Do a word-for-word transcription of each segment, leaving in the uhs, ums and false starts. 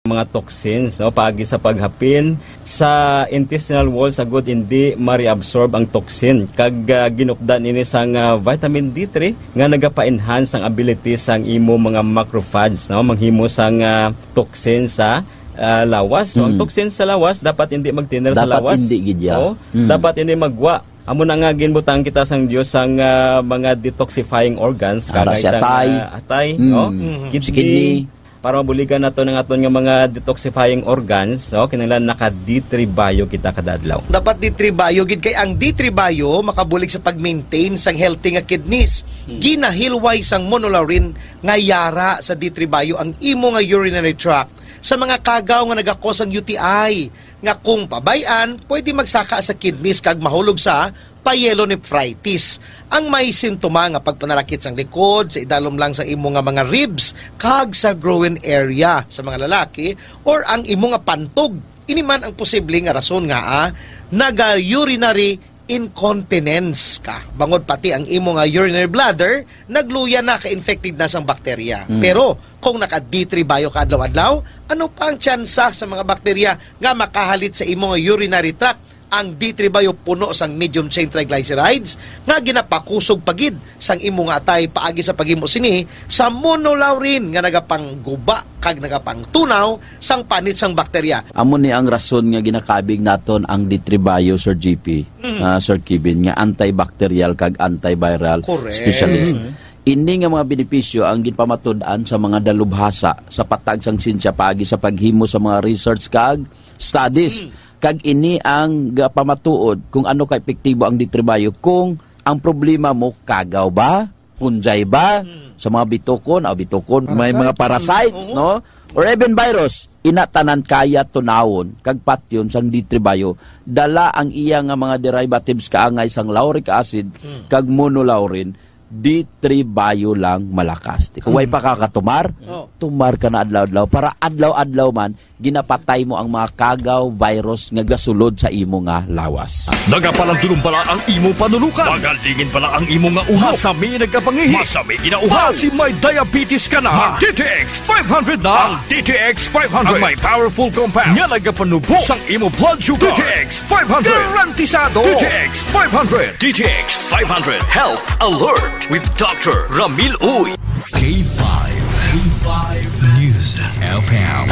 mga toxins, no, paagi sa paghapin sa intestinal wall, sa gud hindi ma-reabsorb ang toxin. Kag, ah, ginupdan ini sang, ah, vitamin D three nga nagapa-enhance ang ability sang imo mga macrophage, no, manghimo sang, ah, toxin sa, ah, lawas. So, ang Mm. toxin sa lawas dapat hindi magtinir sa Dapat lawas. hindi gid ya. Oo. Mm. Dapat hindi magwa. Amo na nga ginbutang kita sang Dios sang, ah, mga detoxifying organs, Ara kagay si sang, atay. ah, atay, Mm. no? Mhm. Si Kidney. kidney, para mabuligan nato ang aton nga mga detoxifying organs, no? Kinahanglan naka D three Bio kita kada adlaw. Dapat D three Bio gid, kay ang D three Bio makabulig sa pag-maintain sang healthy nga kidneys. Hmm. Ginahilway sang monolaurin nga yara sa D three Bio ang imo nga urinary tract sa mga kagaw nga nagakos ang U T I, nga kung pabay-an, pwede magsaka sa kidneys kag mahulog sa pyelonephritis. Ang may sintoma nga pagpanalakit sang likod, sa idalom lang sa imo nga mga ribs, kag sa groin area sa mga lalaki, or ang imo nga pantog. Ini man ang posible nga rason nga, ah, naga-urinary incontinence ka. Bangod pati ang imo nga urinary bladder, nagluya na, ka-infected na sang bakterya. Mm. Pero kung naka D three Bio ka adlaw-adlaw, ano pa ang tsansa sa mga bakterya nga makahalit sa imo nga urinary tract? Ang D three Bio puno sang medium chain triglycerides nga ginapakusog pa gid sang imo nga atay paagi sa paghimo sini sa monolaurin nga nagapangguba kag nagapangtunaw sang panit sang bakterya. Amo ni ang rason nga ginakabig naton ang D three Bio, Sir G P, Mm. ah, Sir Kevin, nga antibacterial kag antiviral Correct. specialist. Mm. Ini nga mga benepisyo ang ginpamatud-an sa mga dalubhasa sa patag sang siyensya paagi sa paghimo sa mga research kag studies. Mm. Kag ini ang gapamatuod kung ano ka epektibo ang D three Bio. Kung ang problema mo, kagaw ba? Punjay ba? Mm. Sa mga bitukon, ah, bitukon, may mga Parasite. parasites, Mm. Oo. no? Or even virus, ina tanan kaya tunawon kag patyon sang D three Bio. Dala ang iya nga mga derivatives kaangay sang lauric acid Mm. kag monolaurin, D three Bio lang malakas. Kung way Mm. pa ka katumar, Oh. tumar ka na adlaw-adlaw. Para adlaw-adlaw man, ginapatay mo ang mga kagaw, virus nga gasulod sa imo nga lawas. Nagapalandulong bala ang imo panulukan? Magalingin bala ang imo nga ulo? Masami nagkapangihi? Masami ginauhaw? Basi may diabetes ka na? Mag D T X five hundred na. Ang D T X five hundred. Ang may powerful compound nga nagapanubo sang imo blood sugar. D T X five hundred. Garantisado. D T X five hundred. D T X five hundred Health Alert with Doctor Ramil Uy. K five, K five News F M,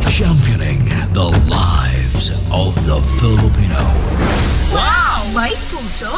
championing the lives of the Filipino. Wow! May puso!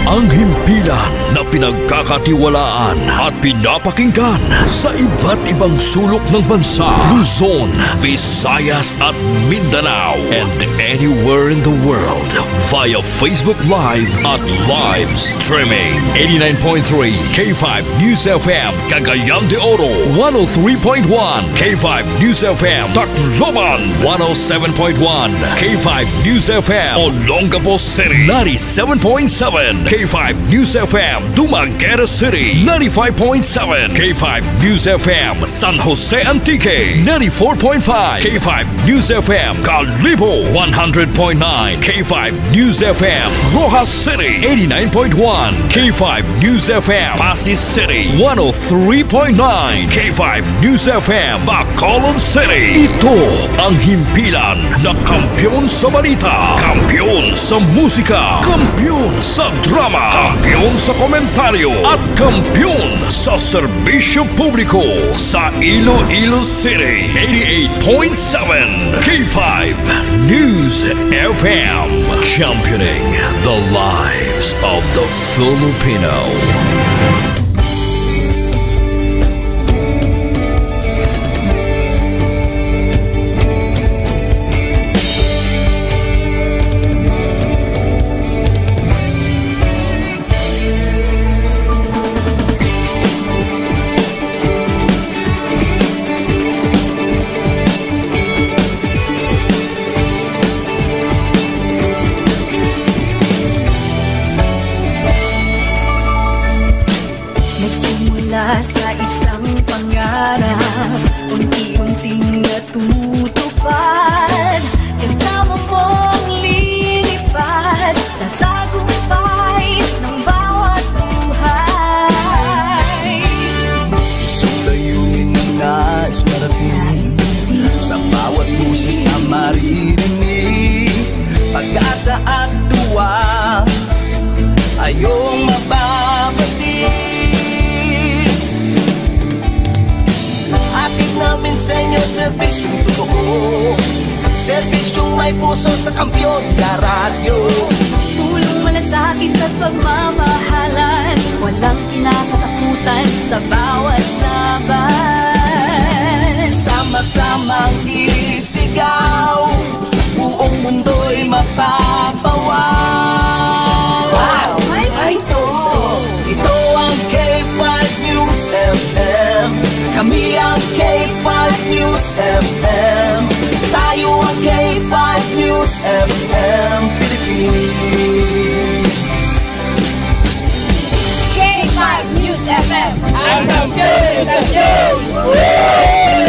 Ang himpilan na pinagkakatiwalaan at pinapakinggan sa iba't ibang sulok ng bansa, Luzon, Visayas at Mindanao, and anywhere in the world via Facebook Live at live streaming. Eighty-nine point three K five News F M, Cagayan de Oro, one oh three point one K five News F M, Tacloban, one oh seven point one K five News F M, Olongapo City, ninety-seven point seven K five News F M, Dumaguete City, ninety-five point seven K five News F M, San Jose Antique, ninety-four point five K five News F M, Kalibo, one hundred point nine K five News F M, Roxas City, eighty-nine point one K five News F M, Passi City, one oh three point nine K five News F M, Bacolod City. Ito ang himpilan na kampiyon sa balita, kampiyon sa musika, kampiyon sa drama, kampiyon sa komentaryo, at kampiyon sa serbisyo publiko sa Iloilo City. Eighty-eight point seven K five News F M, championing the lives of the Filipino. Awat boses na maririnig, pag-asa at tuwa, ayong mababati. Hatid namin sa inyo serbisyong totoo, serbisyong may puso sa Kampiyon na Radyo. Pulong malasakit at pagmamahalan, walang kinakatakutan sa bawat laban. Sama-samang isigaw, buong mundo'y mapapawaw. Wow! May puso! Ito ang K five News F M. Kami ang K five News F M. Tayo ang K five News F M Philippines. K five News F M. Ang kampiyon sa show! Hey!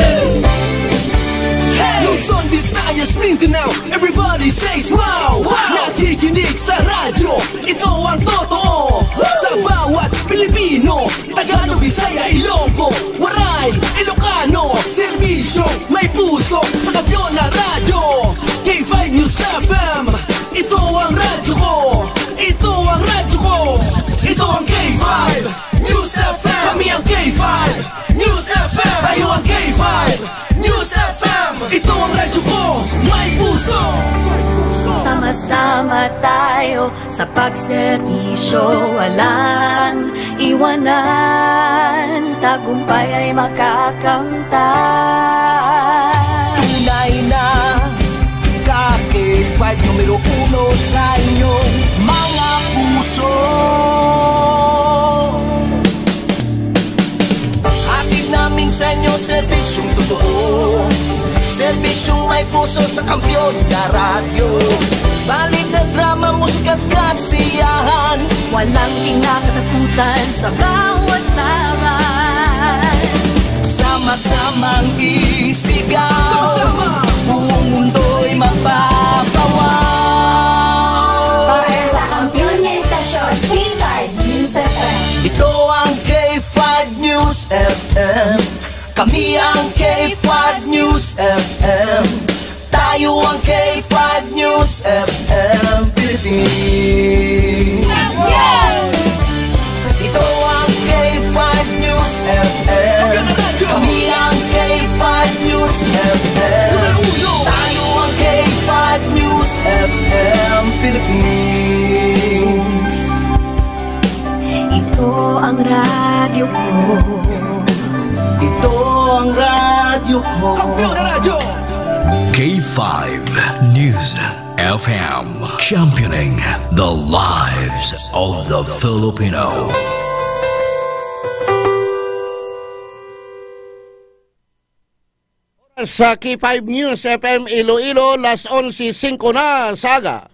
Luzon, Visayas, Mindanao, everybody says wow! Wow! Nakikinig sa radyo, ito ang totoo. Sa bawat Pilipino, Tagalog, Bisaya, Ilonggo, Waray, Ilocano, serbisyo, may puso, sa Kampiyon na Radyo. K five News F M, ito ang radyo ko. Ito ang radyo ko. Ito ang K five News F M. Kami ang K five News F M. Tayo ang K five News F M. Ito ang radyo ko. May puso. Sama-sama tayo sa pagserbisyo, walang iwanan, tagumpay ay makakamtan. Tunay na ka K five, numero uno sa inyong mga puso. Hatid namin sa inyo serbisyong totoo, serbisyong may puso sa Kampiyon na Radyo. Balita, drama, musika at kasiyahan, walang kinakatakutan sa bawat laban. Sama-samang isigaw, sama-sama, buong mundo'y mapapawaw. Para sa kampiyon nga istasyon, K five News F M. Ito ang K five News F M. Kami ang K five News F M. Tayo ang K five News F M Philippines. Ito ang K five News F M. Kami ang K five News F M. Tayo ang K five News F M Philippines. Ito ang radyo ko. Ito ang radyo ko. Kampiyon na radyo. K five News F M, championing the lives of the Filipino. Sa K five News F M Iloilo, las onse singko na sa aga.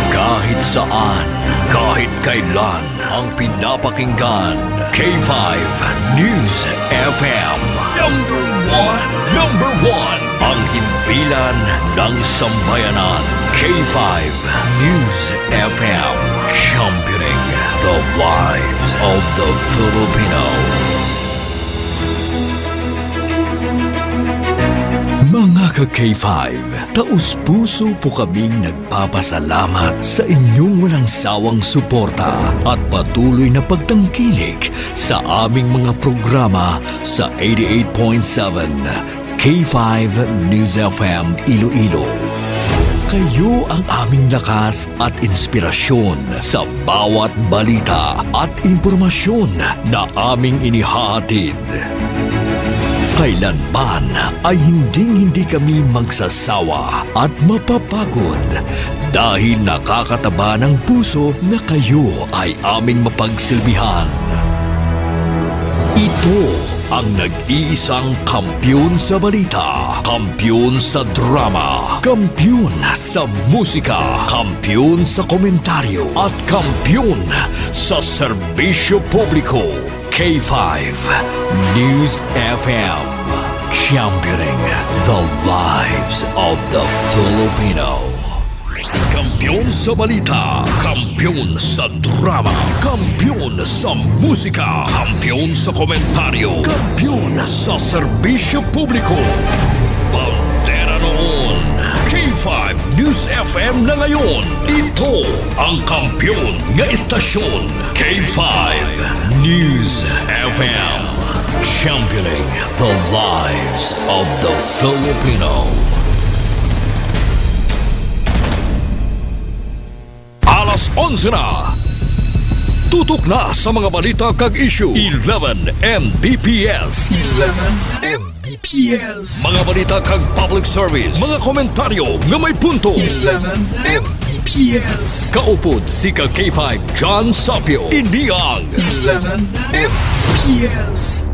Kahit saan, kahit kailan, ang pinapakinggan, K five News F M. Number one, number one, ang himpilan ng sambayanan, K five News F M, championing the lives of the Filipino. Mga ka-K five, taus-puso po kaming nagpapasalamat sa inyong walang sawang suporta at patuloy na pagtangkilik sa aming mga programa sa eighty-eight point seven K five News F M Iloilo. Kayo ang aming lakas at inspirasyon sa bawat balita at impormasyon na aming inihahatid. Kailanman ay hinding-hindi kami magsasawa at mapapagod dahil nakakataba ng puso na kayo ay aming mapagsilbihan. Ito ang nag-iisang kampiyon sa balita, kampiyon sa drama, kampiyon sa musika, kampiyon sa komentaryo, at kampiyon sa serbisyo publiko. K five News F M, championing the lives of the Filipino. Kampiyon sa balita, kampiyon sa drama, kampiyon sa musika, kampiyon sa komentaryo, kampiyon sa serbisyo publiko. Bandera noon, K five News F M na ngayon. Ito ang kampiyon nga estasyon, K five News F M. Championing the lives of the Filipino. Alas onse na. Tutok na sa mga balita kag issue. Eleven M B P S. Eleven M B P S. Mga balita kag public service. Mga komentaryo nga may punto. Eleven M B P S. Kaupod si ka K five John Sapio. Ini ang Eleven M B P S.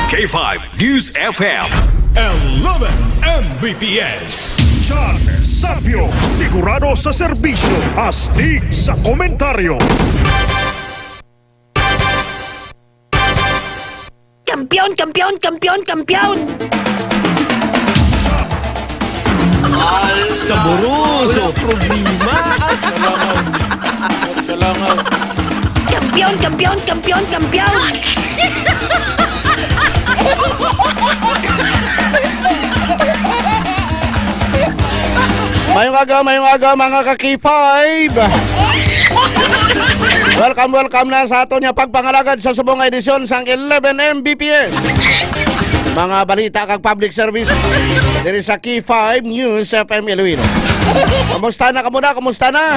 K five News F M. Eleven M B P S. John Sapio, sigurado sa serbisyo, astig sa komentaryo. Kampiyon, kampiyon, kampiyon, kampiyon! Saboroso! Wala problema! Sa langaw. Sa langaw. Kampiyon, kampiyon, kampiyon, kampiyon! Mayong aga, mayong aga, mga ka-K five. Welcome, welcome na sa aton nga pagpangalagad sa subong nga edisyon sang eleven M B P S. Mga balita kag public service diri sa K five News F M Iloilo. Kumusta na, kamo na? Kumusta na?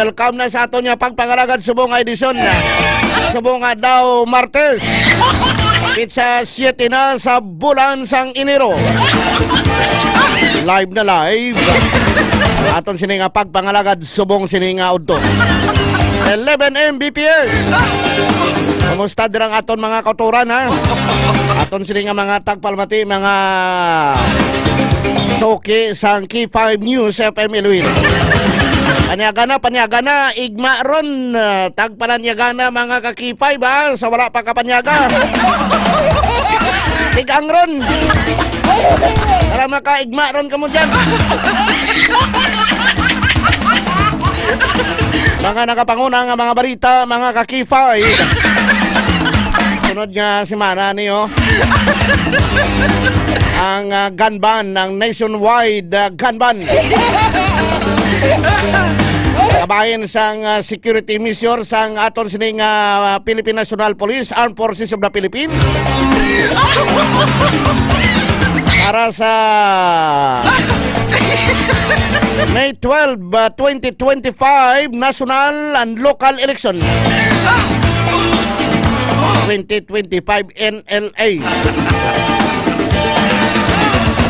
Welcome na sa aton nga pagpangalagad subong nga edisyon. Subong nga daw Martes. Pitsa siete na sa bulan sang Enero. Live na live. Aton sini nga pagpangalagad subong sini nga udto. Eleven M B P S. Kumusta dirang aton mga kautoran, ha? Aton sini nga mga tagpalamati, mga suki sang K five News F M Iloilo. Panyaga na, panyaga na, igma ron, ah, tagpalanyaga na, mga ka-K five, ha? Sa wala pa kapanyaga. Tig-ang ron. Para makaigma ron kamo dyan. Mga nakapanguna nga mga balita, mga ka-K five. Sunod nga semana niyo ang, ah, gun ban, ang nationwide, ah, gun ban. Kabahin sang, ah, security measure sang aton sining, ah, Philippine National Police, Armed Forces of the Philippines. Para sa May twelve, ah, twenty twenty-five national and local election. Twenty twenty-five N L A.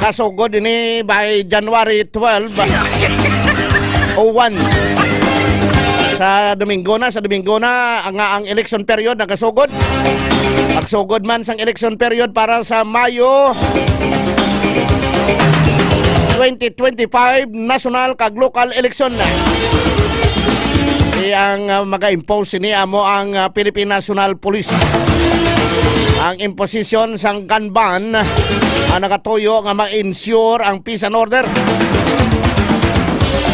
Kasugod ini by January twelve, oh one. Sa Domingo na, sa Domingo na, nga ang election period nagasugod. Magsugod man sang election period para sa Mayo twenty twenty-five national kag local election. Iyang, ah, maga-impose sini amo ang, ah, Philippine National Police. Ang imposition sang gun ban, ah, nagatuyo nga ma-ensure ang peace and order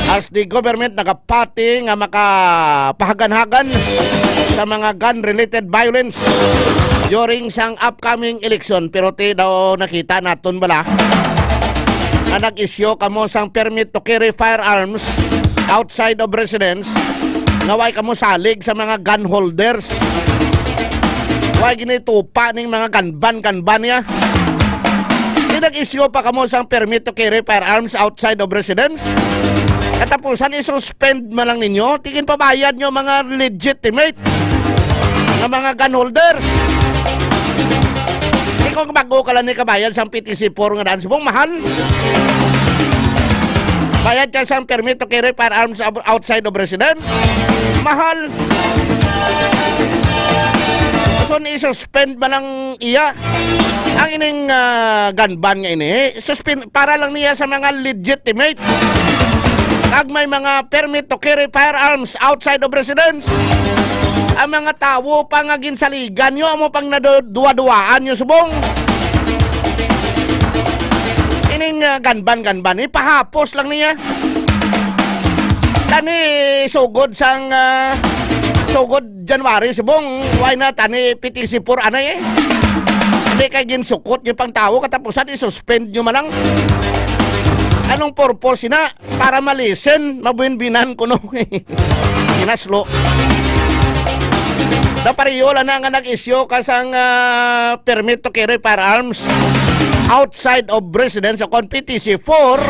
as the government nagapati nga makapahagan-hagan sa mga gun-related violence during sang upcoming election. Pero ti daw nakita naton bala nga nag-issue kamo sang permit to carry firearms outside of residence, nga way kamo salig sa mga gun holders. Way ginitupa ning mga gun ban, gun ban niya. Di nag-issue pa kamo sang permit to carry firearms outside of residence? Katapusan, i-suspend man lang ninyo. Tingin pabayad nyo mga legitimate nga mga gun holders. Di ko bago ka lang ni kabayad sang P T C four nga daan subong mahal. Bayad ka sang permit to carry firearms ab-, outside of residence. Mahal. So, i-suspend man lang iya. Ang ining, ah, gun ban nga ini, suspend, para lang niya sa mga legitimate. Pag may mga permit to carry firearms outside of residence, ang mga tawo pa nga ginsaligan nyo, amo pang naduwa-duwaan nyo subong. Ining, ah, ganban-ganban, ipahapos lang niya. Tani sugod sang, ah, sugod January, subong, why na tani P T C four anay eh. Hindi kay ginsukot yung pang tawo, katapusan i-suspend nyo man lang. Anong purpose na? Para malisen, mabuinbinan kuno. Kinaslo. Napariyo lang na nga nag-issue ka sang, ah, permit to carry firearms outside of residence o kon P T C four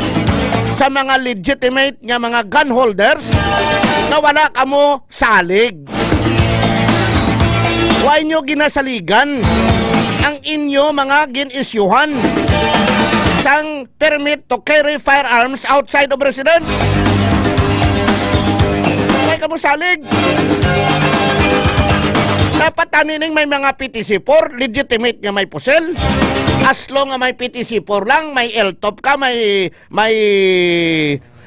sa mga legitimate nga mga gun holders na wala kamo salig. Wa inyo ginasaligan ang inyo mga gin-isyuhan sang permit to carry firearms outside of residence. May kamo salig. Dapat ani ning may mga P T C four, legitimate nga may pusil. As long nga may P T C four lang, may L top ka, may, may,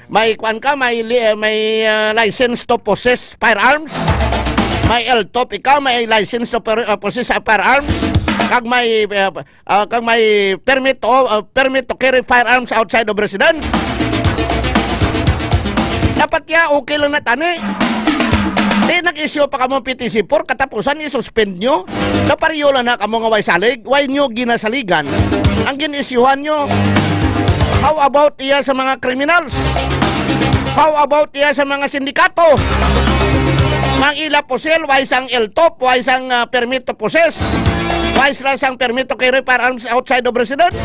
may kwan ka, may li-, may, ah, license to possess firearms. May L top ikaw, may license to per-, ah, possess firearms. Kag may, ah, ah, kag may permit to, ah, permit to carry firearms outside of residence. Dapat ya, okay lang na tani. Di nag-issue pa kamo P T C four, katapusan i-suspend nyo. Napariyo lang na kamo nga way salig, way nyo ginasaligan ang gin-isyuhan nyo. How about iya sa mga criminals? How about iya sa mga sindikato? Ang ila pusil, way sang L top, way sang, ah, permit to possess. Why sila sang permit to carry firearms outside of residence?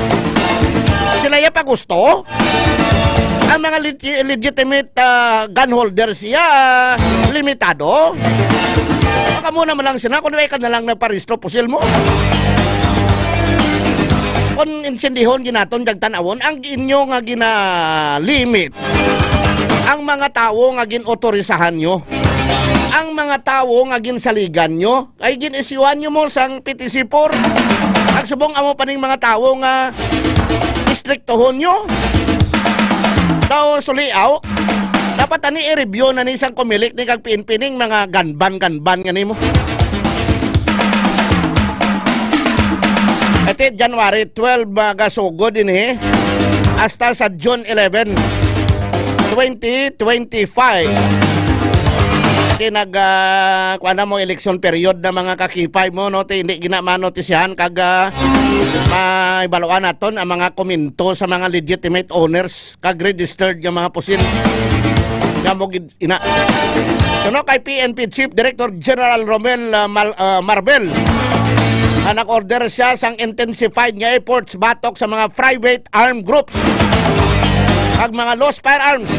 Sila ya pa gusto? Ang mga legi-, legitimate, ah, gun holders ya, limitado. Baka mo naman lang sila, kung may ka na lang nagparehistro, pusil mo. Kung insindihon ginaton, kag tanawon, ang inyo nga ginalimit, ang mga tawo nga gin-autorisahan nyo, ang mga tawo nga ginsaligan nyo, ay gin-isyuhan nyo mo sang P T C four. Nagsubong amo pa ning mga tawo nga istriktohon nyo. Daw suliaw, dapat ani i-review na ni sang Comelec ni kag P N P ning mga ganban-ganban nga nimo. Iti January twelve, magasugod ini hasta sa June eleven, twenty twenty-five. Kay nag, ah, kuwan na mo, election period na, mga kakipay mo, no? Ti, hindi gina manotisyahan kag, ah, maibaluan naton ang mga komento sa mga legitimate owners kag registered nga mga pusil nga mo gid ina. Suno kay P N P Chief Director General Romel, ah, Mal-, ah, Marbel, ah, nag-order siya sang intensified nga efforts batok sa mga private armed groups kag mga loose firearms,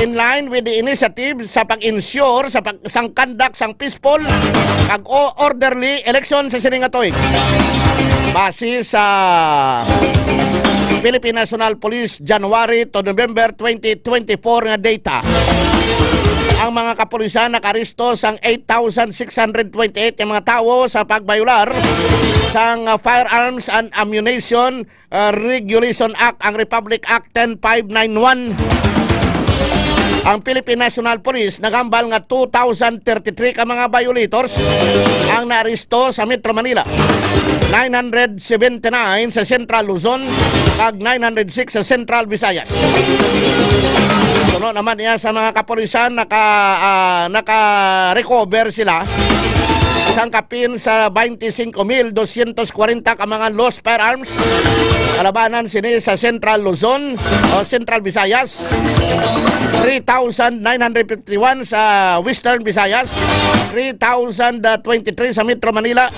in line with the initiative sa pag-ensure sa pag-, sang conduct sang peaceful kag o-, orderly election sa sini nga tuig. Base sa Philippine National Police January to November twenty twenty-four nga data, ang mga kapulisan nakaresto sang eight thousand six hundred twenty-eight nga mga tawo sa pagbayolar sang Firearms and Ammunition, uh, Regulation Act, ang Republic Act ten five nine one. Ang Philippine National Police nagambal nga two thousand thirty-three ka mga violators ang naaresto sa Metro Manila, nine hundred seventy-nine sa Central Luzon, kag nine hundred six sa Central Visayas. Suno naman niya sa mga kapulisan, naka, ah, naka-recover sila sang kapin sa twenty-cinco mil doscientos kwarenta ka mga loose firearms. Kalabanan sini sa Central Luzon o Central Visayas, three thousand nine hundred fifty-one sa Western Visayas, three thousand twenty-three sa Metro Manila.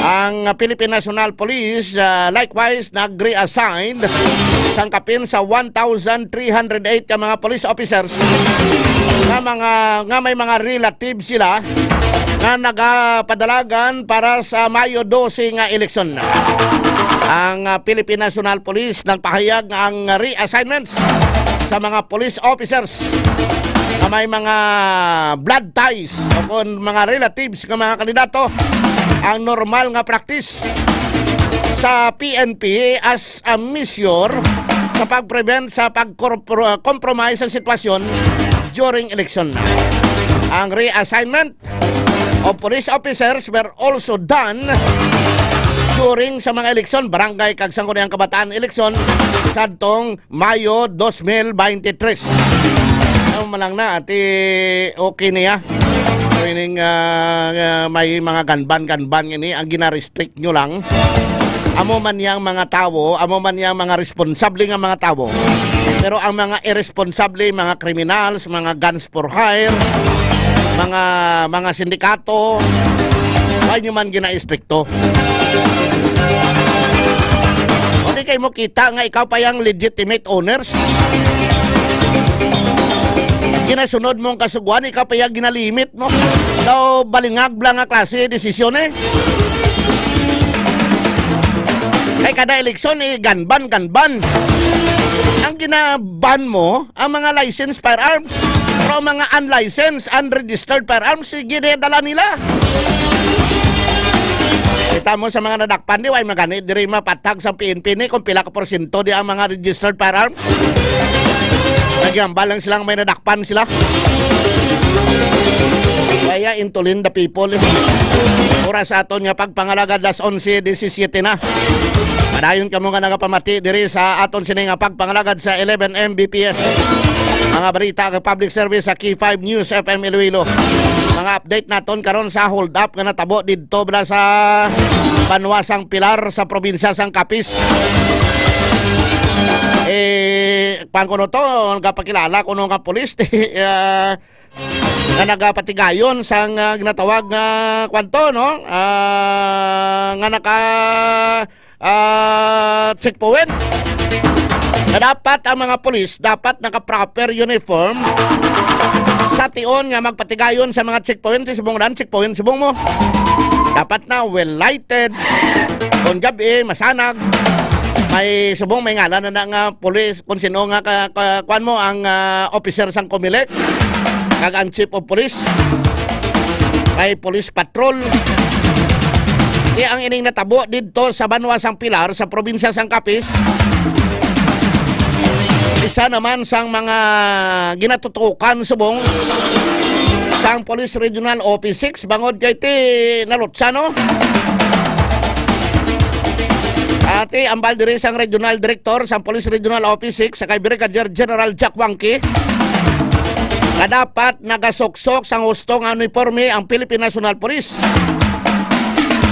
Ang Philippine National Police, ah, likewise, nag-reassign sang kapin sa one thousand three hundred eight ka mga police officers nga mga, nga may mga relatives sila nga nagapadalagan para sa Mayo dose nga eleksyon. Ang, ah, Philippine National Police nagpahayag nga ang reassignments sa mga police officers nga may mga blood ties o kon mga relatives nga mga kandidato ang normal nga practice sa P N P as a measure sa pag-prevent sa pag-compromise sa sitwasyon during election. Ang reassignment of police officers were also done during sa mga eleksyon, barangay kag sangguniang kabataan eleksyon sadtong Mayo dos mil beintitrés. Ano man lang na, ati, okay niya. So, ining, ah, ah, may mga ganban-ganban ini ang gina-restrict nyo lang. Amo man yang mga tawo, amo man yang mga responsable nga mga tawo. Pero ang mga irresponsable, mga criminals, mga guns for hire, mga, mga sindikato, why nyo man gina-istrikto? O di kay mo kita nga ikaw pa yang legitimate owners. Ginasunod mong kasuguan, ikaw pa yang ginalimit mo. Daw balingag bla nga klase desisyon eh. Kay kada eleksyon eh, ganban, ganban. Ang ginaban mo, ang mga licensed firearms. Pero ang mga unlicensed, unregistered firearms, sige, dala nila. Kita mo sa mga nadakpan, di, way magani, diri mapatag sa P N P ni kung pila ka porsyento di ang mga registered firearms. Naghambal lang silang may nadakpan sila. Kaya intulin the people, eh. Oras sa aton nga pagpangalagad, alas onse disisiyete na. Padayon kamo nga nagapamati diri sa aton sini nga pagpangalagad sa eleven M B P S. Mga balita kag public service sa K five News F M Iloilo. Mga update naton karon sa hold up nga natabo didto bala sa banwa sang Pilar sa probinsya sang Capiz. Eh, pang kuno to, nagapakilala kuno nga pulis, ah, nga nagapatigayon sang, ah, ginatawag nga kwanto, no? Ah, nga naka, ah, checkpoint. Na dapat ang mga pulis, dapat naka-proper uniform sa tion nga magpatigayon sa mga checkpoint. Subong ran, checkpoint, subong mo. Dapat na well lighted. Kung gabi, masanag. May subong, may ngalan na, na nga pulis, kung sino nga ka, ka, kuwan mo, ang, ah, officer sang Comelec, kag ang chief of police, may police patrol. Di ang ining natabo didto sa banwa sang Pilar, sa probinsya sang Capiz, isa naman sang mga ginatutukan subong sang Police Regional Office six, bangod kay ti nalutsa, no? Ati, ambal diri sang Regional Director sang Police Regional Office six, sa kay Brigadier General Jack Wangki, nga dapat nagasuksok sang husto nga uniporme ang Philippine National Police.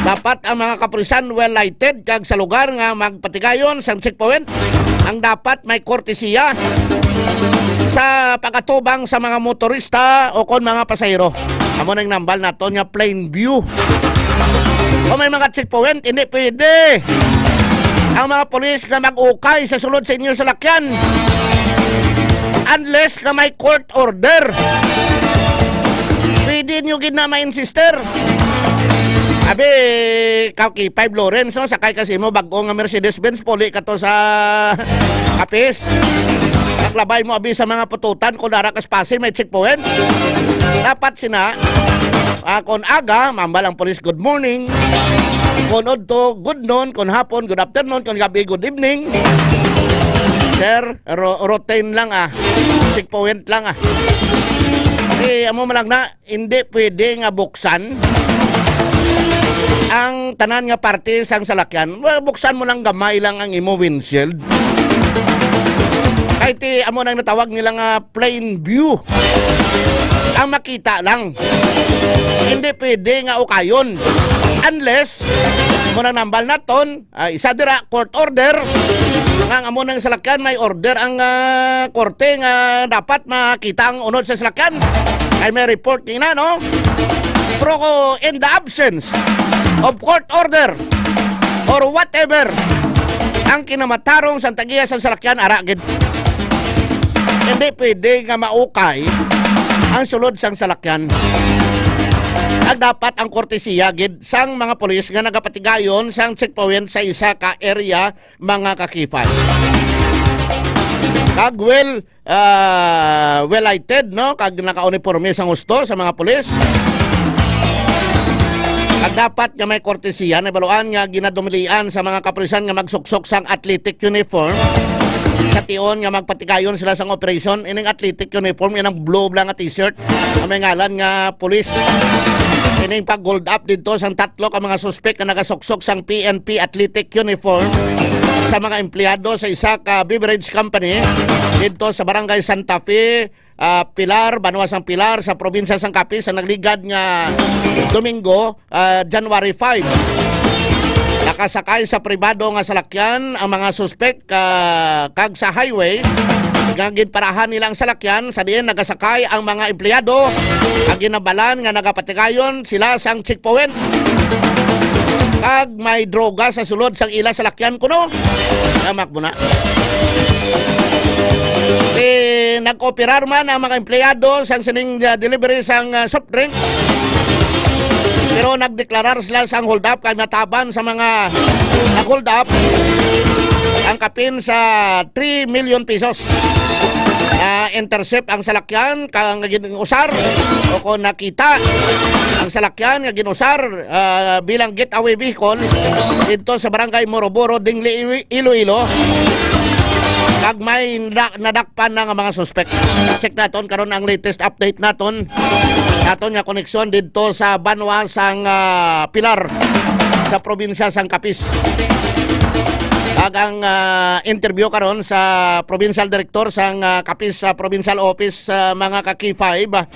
Dapat ang mga kapulisan well lighted kag sa lugar nga magpatigayon sang checkpoint, ang dapat may kortesiya sa pag-atubang sa mga motorista o kon mga pasahero. Amo nang nambal naton nga plain view. Kung may mga checkpoint, hindi pwede ang mga pulis nga mag-ukay sa sulod sa inyo salakyan unless nga may court order. Pwede nyo gid na ma-insister. Abi, ka K five Lawrence, no? Sakay kasi mo bag-o nga Mercedes-Benz, puli ka to sa Capiz. Naglabay mo abi sa mga pututan kung dara ka sa Pasay, may checkpoint. Dapat sina, ah, kung aga, mambal ang police, "Good morning." Kung udto, "Good noon." Kung hapon, "Good afternoon." Kung gabi, "Good evening." Sir, ro-, routine lang, ah. Checkpoint lang, ah. Eh, amo man lang na, hindi pwede nga buksan ang tanan nga parte sang salakyan. Well, buksan mo lang gamay lang ang imo windshield. Kay ti, amo nang natawag nila nga plain view. Ang makita lang. Hindi pwede nga ukayon. Unless, mo na nambal naton, ah, isa dira, court order. Nga ang amo nang salakyan, may order ang, ah, korte nga dapat makita ang unod sa salakyan. Kay may report nina, no? Pero ko, in the absence of court order or whatever, ang kinamatarong sa tagiya sa salakyan, ara gid. Hindi pwede nga maukay ang sulod sang salakyan. Ang dapat ang kortesiya gid sang mga pulis nga nagapatigayon sang checkpoint sa isa ka area, mga ka-K five. Kag well, ah, well lighted, no? Kag nakauniporme sa husto sa mga pulis. Kag dapat nga may kortesiya, nabaluan nga ginadumilian sa mga kapulisan nga magsuksok sang athletic uniform. sa tion nga magpatigayon sila sang operasyon. Ining athletic uniform, inang blue lang nga t-shirt nga may ngalan nga pulis. Ining pag-hold up dito sang tatlo ka mga suspek nga nagasuksok sang P N P athletic uniform sa mga empleyado sa isa ka beverage company dito sa Barangay Santa Fe, ah, Pilar, Banwa sang Pilar, sa probinsya sang Capiz, sa nagligad nga Domingo, ah, January five. Nakasakay sa pribado nga salakyan ang mga suspek, ah, kag sa highway nga ginparahan nila ang salakyan, sa diin nagasakay ang mga empleyado nga ginabalan nga nagapatigayon sila sang checkpoint. Kag may droga sa sulod sang ila salakyan kuno. Yamak mo na. Eh, nag-operar man ang mga empleyado sang sining, ah, delivery sang, ah, soft drinks. Pero nagdeklarar sila sang hold up kag nataban sa mga nag-hold up ang kapin sa three million pesos. Na-intercept ang salakyan kang ginusar o kung nakita ang salakyan nga ginusar, ah, bilang getaway vehicle dito sa Barangay Moroboro, Dingli, Iwi-, Iloilo. Kag may na-, nadakpan na nga mga suspek. Check naton karon ang latest update naton. Naton nga koneksyon dito sa Banwa sang, ah, Pilar sa probinsya sang Capiz. Kag ang, ah, interview karon sa provincial director sang, ah, Capiz, ah, Provincial Office, ah, mga ka-K five, ah,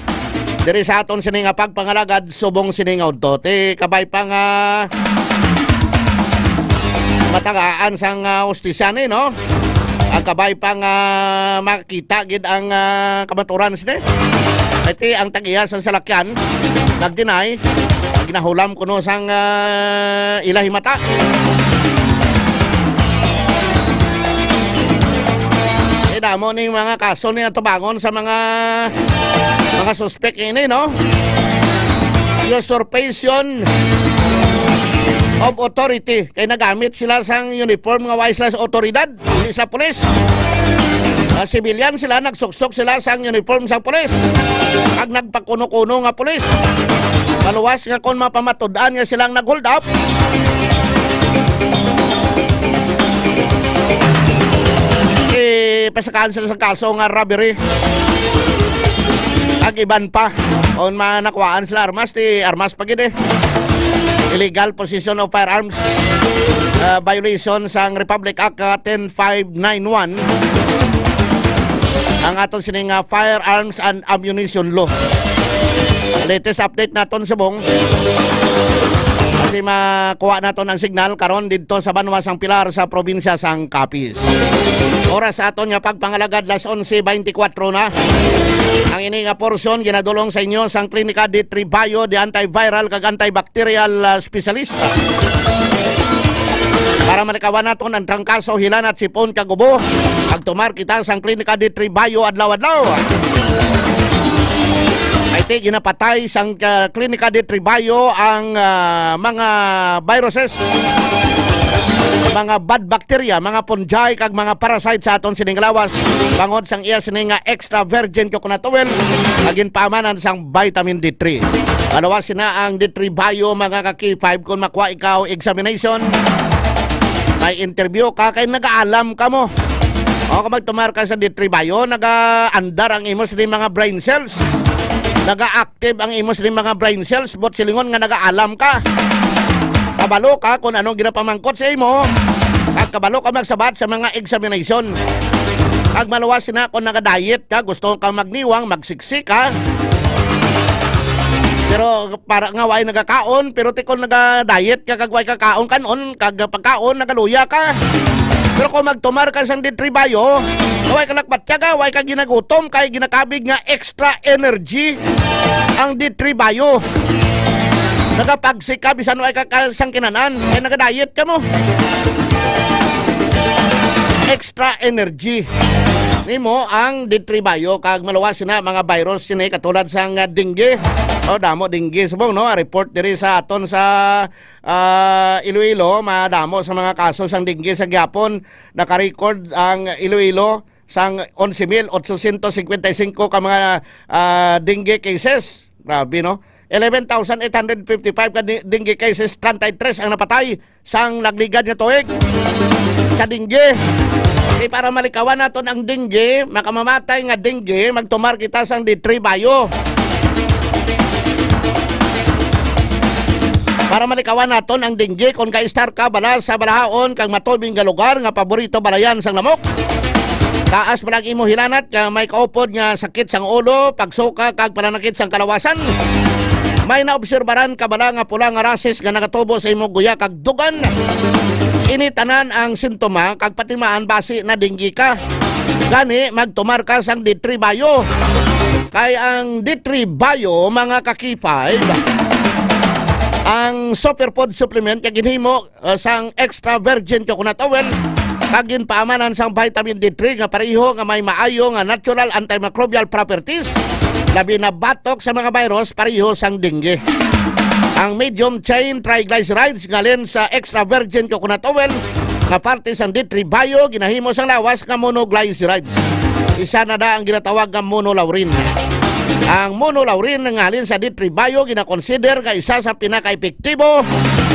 diri sa aton sini nga pagpangalagad subong sini nga udto. Ti kabay pa nga matagaan sang, ah, hustisya ni, no? Ang kabay pa nga makita gid ang, ah, kamaturan sini. Iti ang tag-iya sang salakyan nag-deny, ginahulam kuno sang, ah, ila himata. Eh, damo ning mga kaso ni atubangon sa mga, mga suspek ini, no? Usurpation of authority. Kay nagamit sila sang uniform nga way sila sa otoridad, hindi sa pulis. Sa civilian sila, nagsuksok sila sang uniform sang pulis. Kag nagpakuno-kuno nga pulis. Maluwas nga kon mapamatud-an nga silang nag-hold up, eh, pasakaan sila sa kaso nga robbery. Ag iban pa. Kon manakuhaan sila armas, ti armas pa gid eh. Illegal possession of firearms, ah, violation sang Republic Act, ah, ten five nine one. Ang aton sini nga Firearms and Ammunition Law. Latest update naton subong. Kasi makuha naton ang signal karon didto sa Banwa sang Pilar sa probinsya sang Capiz. Oras sa aton nga pagpangalagad, las onse beintikwatro na. Ang ini nga porsyon ginadulong sa inyo sang Klinika D three Bio, the antiviral kag antibacterial, ah, specialist. Para malikawan naton ang trangkaso, hilanat, sipon kag ubo, magtumar kita sang Klinika D three Bio adlaw-adlaw. Kay ti ginapatay sang, ah, Klinika D three Bio ang, ah, mga viruses, mga bad bacteria, mga fungi, kag mga parasite sa aton sining lawas, bangod sang iya sini nga extra virgin coconut oil nga ginpaamanan sang vitamin D three. Maluwas sina ang D three Bio, mga ka-K five, kung makuha ikaw examination, may interview ka, kay nagaalam ka mo. O, kung magtumar ka sa D three Bio, nagaandar ang imo sini mga brain cells. Naga-active ang imo sini mga brain cells, but silingon nga nagaalam ka. Kabalo ka kung anong ginapamangkot sa imo, at kabalo ka magsabat sa mga examination. Kag maluwas na kung naga-diet ka, gusto ka magniwang, magsiksik ka. Pero para nga way nagakaon, pero ti kon naga-diet ka, kag way ka kaon kanon, kag pagkaon, nagaluya ka. Pero kung magtumar ka sang D three Bio, way ka lakbat ka, way ka ginagutom, kay ginakabig nga extra energy ang D three Bio. Nagapagsik ka, bisan way ka, ka sang kinanan, kay naga-diet ka mo. Extra energy nimo ang D three Bio, kag maluwas na mga virus sini katulad sang, ah, dengue. O, damo dengue subong, no? Report diri sa aton sa, ah, Iloilo, madamo sa mga kaso sang dengue sa gihapon. Naka-record ang Iloilo sang onse mil otsosyentos singkwenta y singko ka mga, ah, dengue cases. Grabe, no? Eleven thousand eight hundred fifty-five ka di-, dengue cases, treinta y tres ang napatay sang nagligad nga tuig sa dengue. Di para malikawan naton ang dengue, makamamatay nga dengue, magtumar kita sang D three Bio. Para malikawan naton ang dengue, kung ka-star ka bala sa balahaon kag matubig nga lugar nga paborito balayan sang lamok, taas bala ang imo hilanat nga may kaupod nga sakit sang ulo, pagsuka kag pananakit sang kalawasan, may naobserbaran ka bala nga pula nga rashes nga nagatubo sa imo guya kag dugan. Ini tanan ang sintoma kag patimaan basi na dengue ka. Gani, magtumar ka sang D three Bio. Kay ang D three Bio, mga ka-K five, ang superfood supplement nga ginhimo, uh, sang extra virgin coconut oil, kag ginpaamanan sang vitamin D three nga pareho nga may maayo nga natural antimicrobial properties, labi na batok sa mga virus pareho sang dengue. Ang medium chain triglycerides nga halin sa extra virgin coconut oil nga parte sang D three Bio ginahimo sang lawas nga monoglycerides. Isa na da ang ginatawag nga monolaurin. Ang monolaurin nga halin sa D three Bio ginakonsider nga isa sa pinakaepektibo,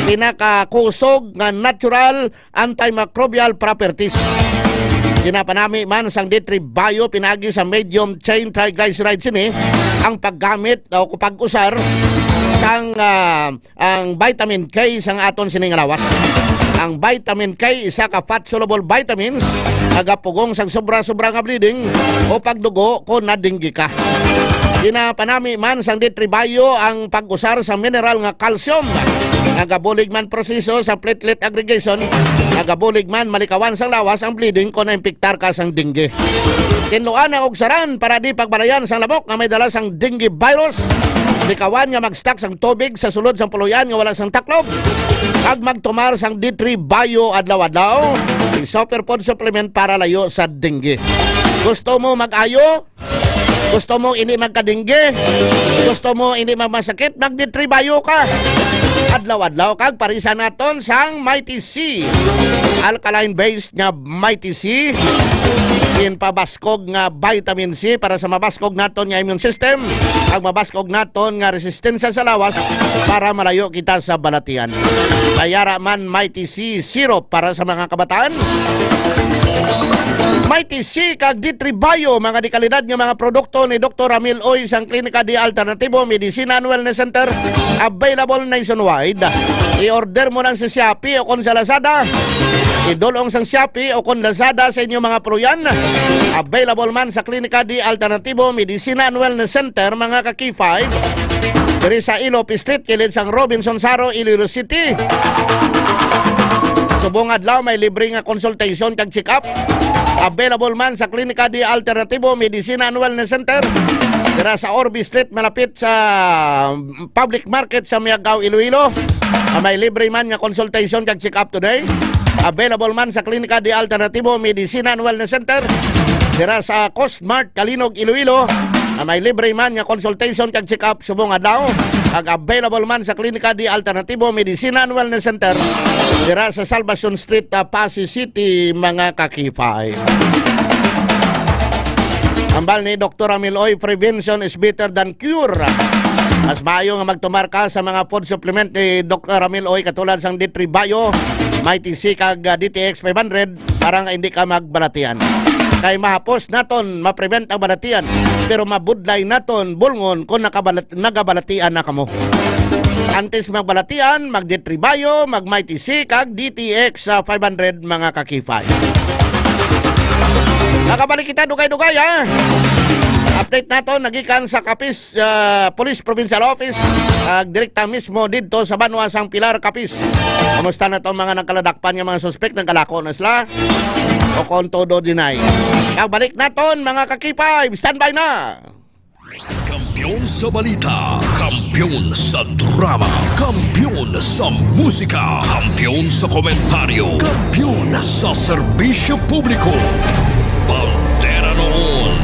pinakakusog nga natural antimicrobial properties. Ginapanami man sang D three Bio pinaagi sa medium chain triglycerides ini ang paggamit o pag-usar sang, ah, ang vitamin K sang aton sini nga lawas. Ang vitamin K isa ka fat-soluble vitamins nga gapugong sang sobra-sobra nga bleeding o pagdugo kon nadinggi ka. Ginapanami man sang D three Bio ang pag-usar sa mineral nga calcium, nagabulig man proseso sa platelet aggregation, nagabulig man malikawan sang lawas ang bleeding kon naimpiktar ka sang dengue. Tinluan ang ugsaran para di pagbalayan sang lamok nga may dala sang dengue virus. Likawan nga mag-stock sang tubig sa sulod sang puloy-an nga wala sang taklob, kag magtumar sang D three Bio adlaw-adlaw, ang superfood supplement para layo sa dengue. Gusto mo mag-ayo? Gusto mo hindi magkadingge? Gusto mo hindi magmasakit? Mag-D three Bio ka. Adlaw-adlaw kag parisan naton sang Mighty C. Alkaline-based nga Mighty C. Ginpabaskog nga vitamin C para sa mabaskog naton nga immune system. Ang mabaskog naton nga resistensya sa lawas para malayo kita sa balatian. Kay ara man Mighty C syrup para sa mga kabataan. Mighty C kag D three Bio, mga dekalidad nga mga produkto ni Doktor Ramil Uy sang Klinika di Alternatibo Medicine and Wellness Center, available nationwide. I-order mo lang sa Shopee o kon sa Lazada. Idulong sang Shopee o kon Lazada sa inyong mga puloy-an. Available man sa Klinika di Alternatibo Medicine and Wellness Center, mga ka-K five. Diri sa Ilop Street, kilid sang Robinson Saro, Iloilo City. Subong adlaw may libre nga consultation kag check-up. Available man sa Klinika di Alternatibo Medicine and Wellness Center. Dira sa Orbi Street, malapit sa public market sa Miagao, Iloilo. Ah, may libre man nga consultation kag check-up today. Available man sa Klinika di Alternatibo Medicine and Wellness Center. Dira sa Cosmart, Calinog, Iloilo. Ah, may libre man nga consultation kag check-up subong adlaw. Kag available man sa Klinika di Alternatibo Medicine and Wellness Center. Dira sa Salvacion Street, ah, Passi City, mga ka-K five. Ambal ni Doktor Ramil Uy, prevention is better than cure. Mas maayo nga magtumar ka sa mga food supplement ni Doktor Ramil Uy, katulad sang D three Bio, Mighty C kag, ah, D T X five hundred, para nga hindi ka magbalatian. Kay mahapos naton ma-prevent ang balatian, pero mabudlay naton bulngon kung nakabalat-, nagabalatian na kamo. Antes magbalatian, mag D three Bio, mag Mighty C, kag D T X, ah, five hundred, mga ka-K five. Makabalik kita dugay-dugay, ha? Update naton nagikan sa Capiz, ah, Police Provincial Office, ah, direkta mismo didto sa banwa sang Pilar, Capiz. Kumusta na tong mga nagkaladakpan nga mga suspek? Nagkalako na sila? O kon todo deny? Pagbalik naton, mga ka-K five, standby na! Kampiyon sa balita, kampiyon sa drama, kampiyon sa musika, kampiyon sa komentaryo, kampiyon sa serbisyo publiko. Bandera noon.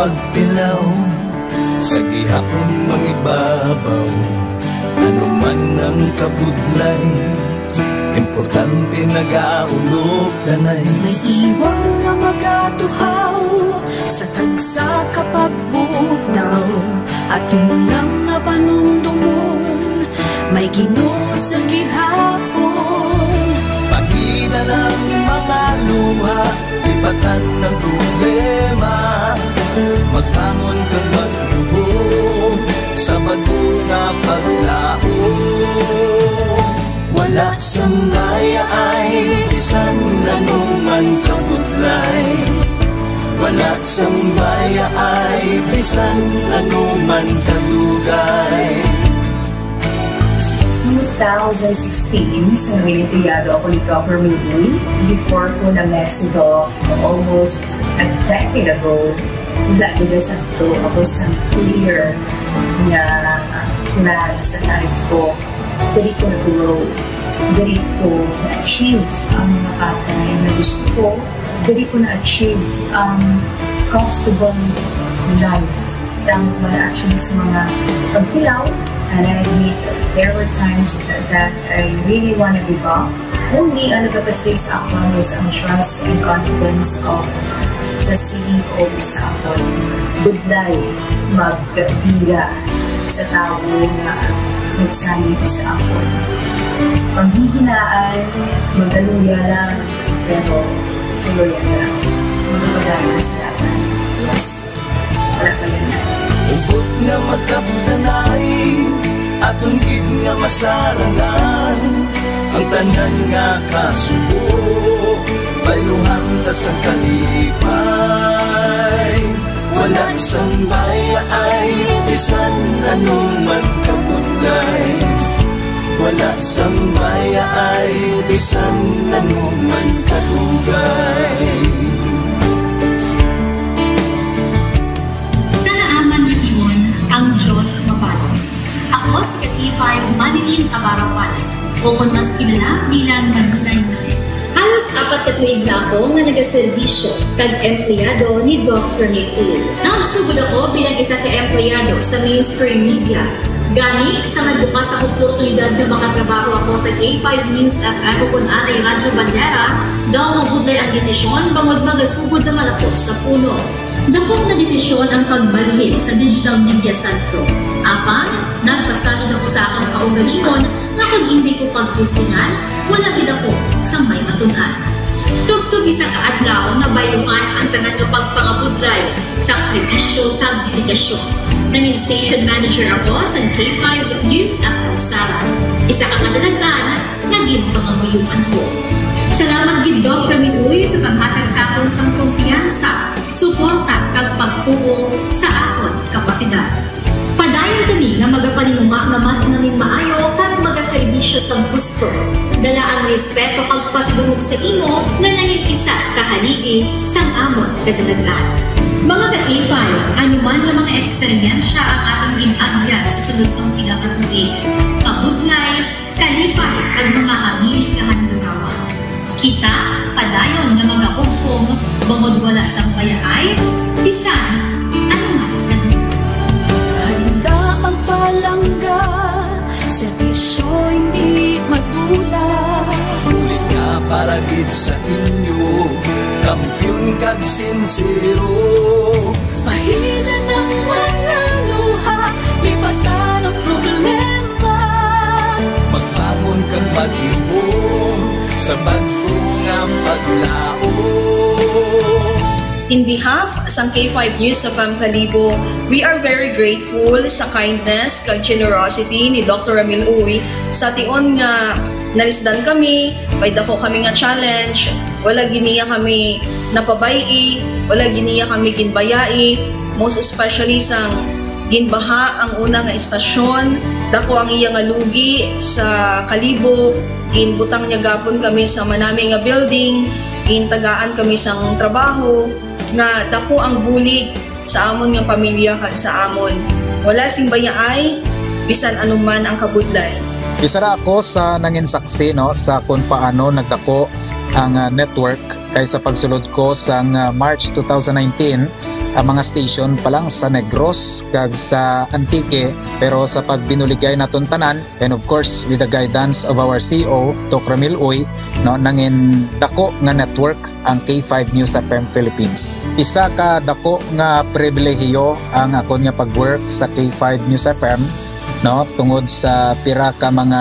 Pagtilaw sa gihapon mangibabaw, ano man ang kabudlay, importante nagaulog danay. May iwang nga magatuhaw sa tagsa ka pagbutaw, ato lang nga panumdumon, may Ginoo sa gihapon. Pahina ng mga luha, lipatan ng problema, magbangon kag magluhog sa bag-o nga paglaom. Wala sang bayaay bisan anuman kabudlay, wala sang bayaay bisan anuman kadugay. Two thousand sixteen, sa nangin empleyado ako ni Governor Uy, before ko na-met si Doc almost a decade ago, wala gid sa to ako sa clear nga plan sa life ko. Diri ko nag-grow. Diri ko na-achieve ang mga bagay na gusto ko. Diri ko na-achieve ang comfortable life. Tama ko na actually sa mga pagtilaw. And I admit that there were times that I really wanna give up. Only ang nagapastig sa akon is ang trust and confidence of the C E O sa akon. Budlay magbira sa tawo nga nagsalig sa akon. Panghihinaan, magaluya lang, pero tuloy lang. Magpadayon sa laban. Yes. Wala pa yan. Hugot nga magkapdanay, aton gid nga masarangan ang tanan nga kasubo. Bayluhan ta sang kalipay, wala sang bayaay, bisan anuman kabudlay. Wala sang bayaay, bisan anuman kadugay. Sa naaman nga tion, ang Dios mabalos. Ako si ka K five Manilyn Abarapan, o kon mas kilala bilang Manilay Manilyn. Halos apat ka tuig na ako nga nagaserbisyo kag empleyado ni Doc Rene Uy. Nagsugod ako bilang isa ka empleyado sa mainstream media. Gani, sa nagbukas ang oportunidad nga makatrabaho ako sa K five News F M o kon anay Radyo Bandera, daw mabudlay ang desisyon bangod magasugod naman ako sa puno. Dakop nga desisyon ang pagbalhin sa digital media sentro. Apan, nagpasalig ako sa akon kaugalingon nga kon indi ko pagtistingan, wala gid ako sang may matun-an. Tubtob isa ka adlaw, nabayluhan ang tanan nga pagpangabudlay. Sakripisyo kag dedikasyon. Nangin station manager ako sa K five News F M Sara. Isa ka kadalag-an nga ginpangamuyoan ko. Salamat gid, Doc Rene Uy, sa paghatag sa akon sang kumpiyansa, suporta, kag pagtuo sa akon kapasidad. Padayon kami nga magapaninguha nga mas nangin maayo kag magaserbisyo sang husto. Dala ang respeto kag pasidungog sa imo nga nangin isa ka haligi sang amon kadalag-an. Mga ka-K five, ano man nga mga eksperyensya ang aton gin-agyan sa sulod sang pila ka tuig, kabudlay, kalipay, kag mga hamili kahandurawan. Kita padayon nga magahugpong bangod wala sang bayaay bisan ano man nga duda. Handa magpalangga, serbisyo hindi madula. Bulig nga para gid sa inyo, kampiyon kag sinsero. Pahina ng mga luha, lipatan ang problema. Magbangon kag magluhom sa bag-o nga paglaom. In behalf sang K five News F M Kalibo, we are very grateful sa kindness kag generosity ni Doctor Ramil Uy. Sa tion nga nalisdan kami, may dako kami nga challenge, wala gid niya kami napabay-i, wala gid niya kami ginbayai, most especially sang ginbaha ang una nga istasyon, dako ang iya nga lugi sa Kalibo, ginbutang niya gapon kami sa manami nga building, gintagaan kami sang trabaho, nga dako ang bulig sa amon nga pamilya kag sa amon. Wala sing bayaay, bisan anuman ang kabudlay. Isa ra ako sa nangin saksi, no, sa kung paano nagdako ang, ah, network, kay sa pagsulod ko sang, ah, March two thousand nineteen, ang mga station pa lang sa Negros kag sa Antique, pero sa pagbinuligay naton tanan, and of course, with the guidance of our C E O, Doc Ramil Uy, no, nangin dako nga network ang K five News F M Philippines. Isa ka dako nga pribilehiyo ang akon nga pag-work sa K five News F M, no, tungod sa pira ka mga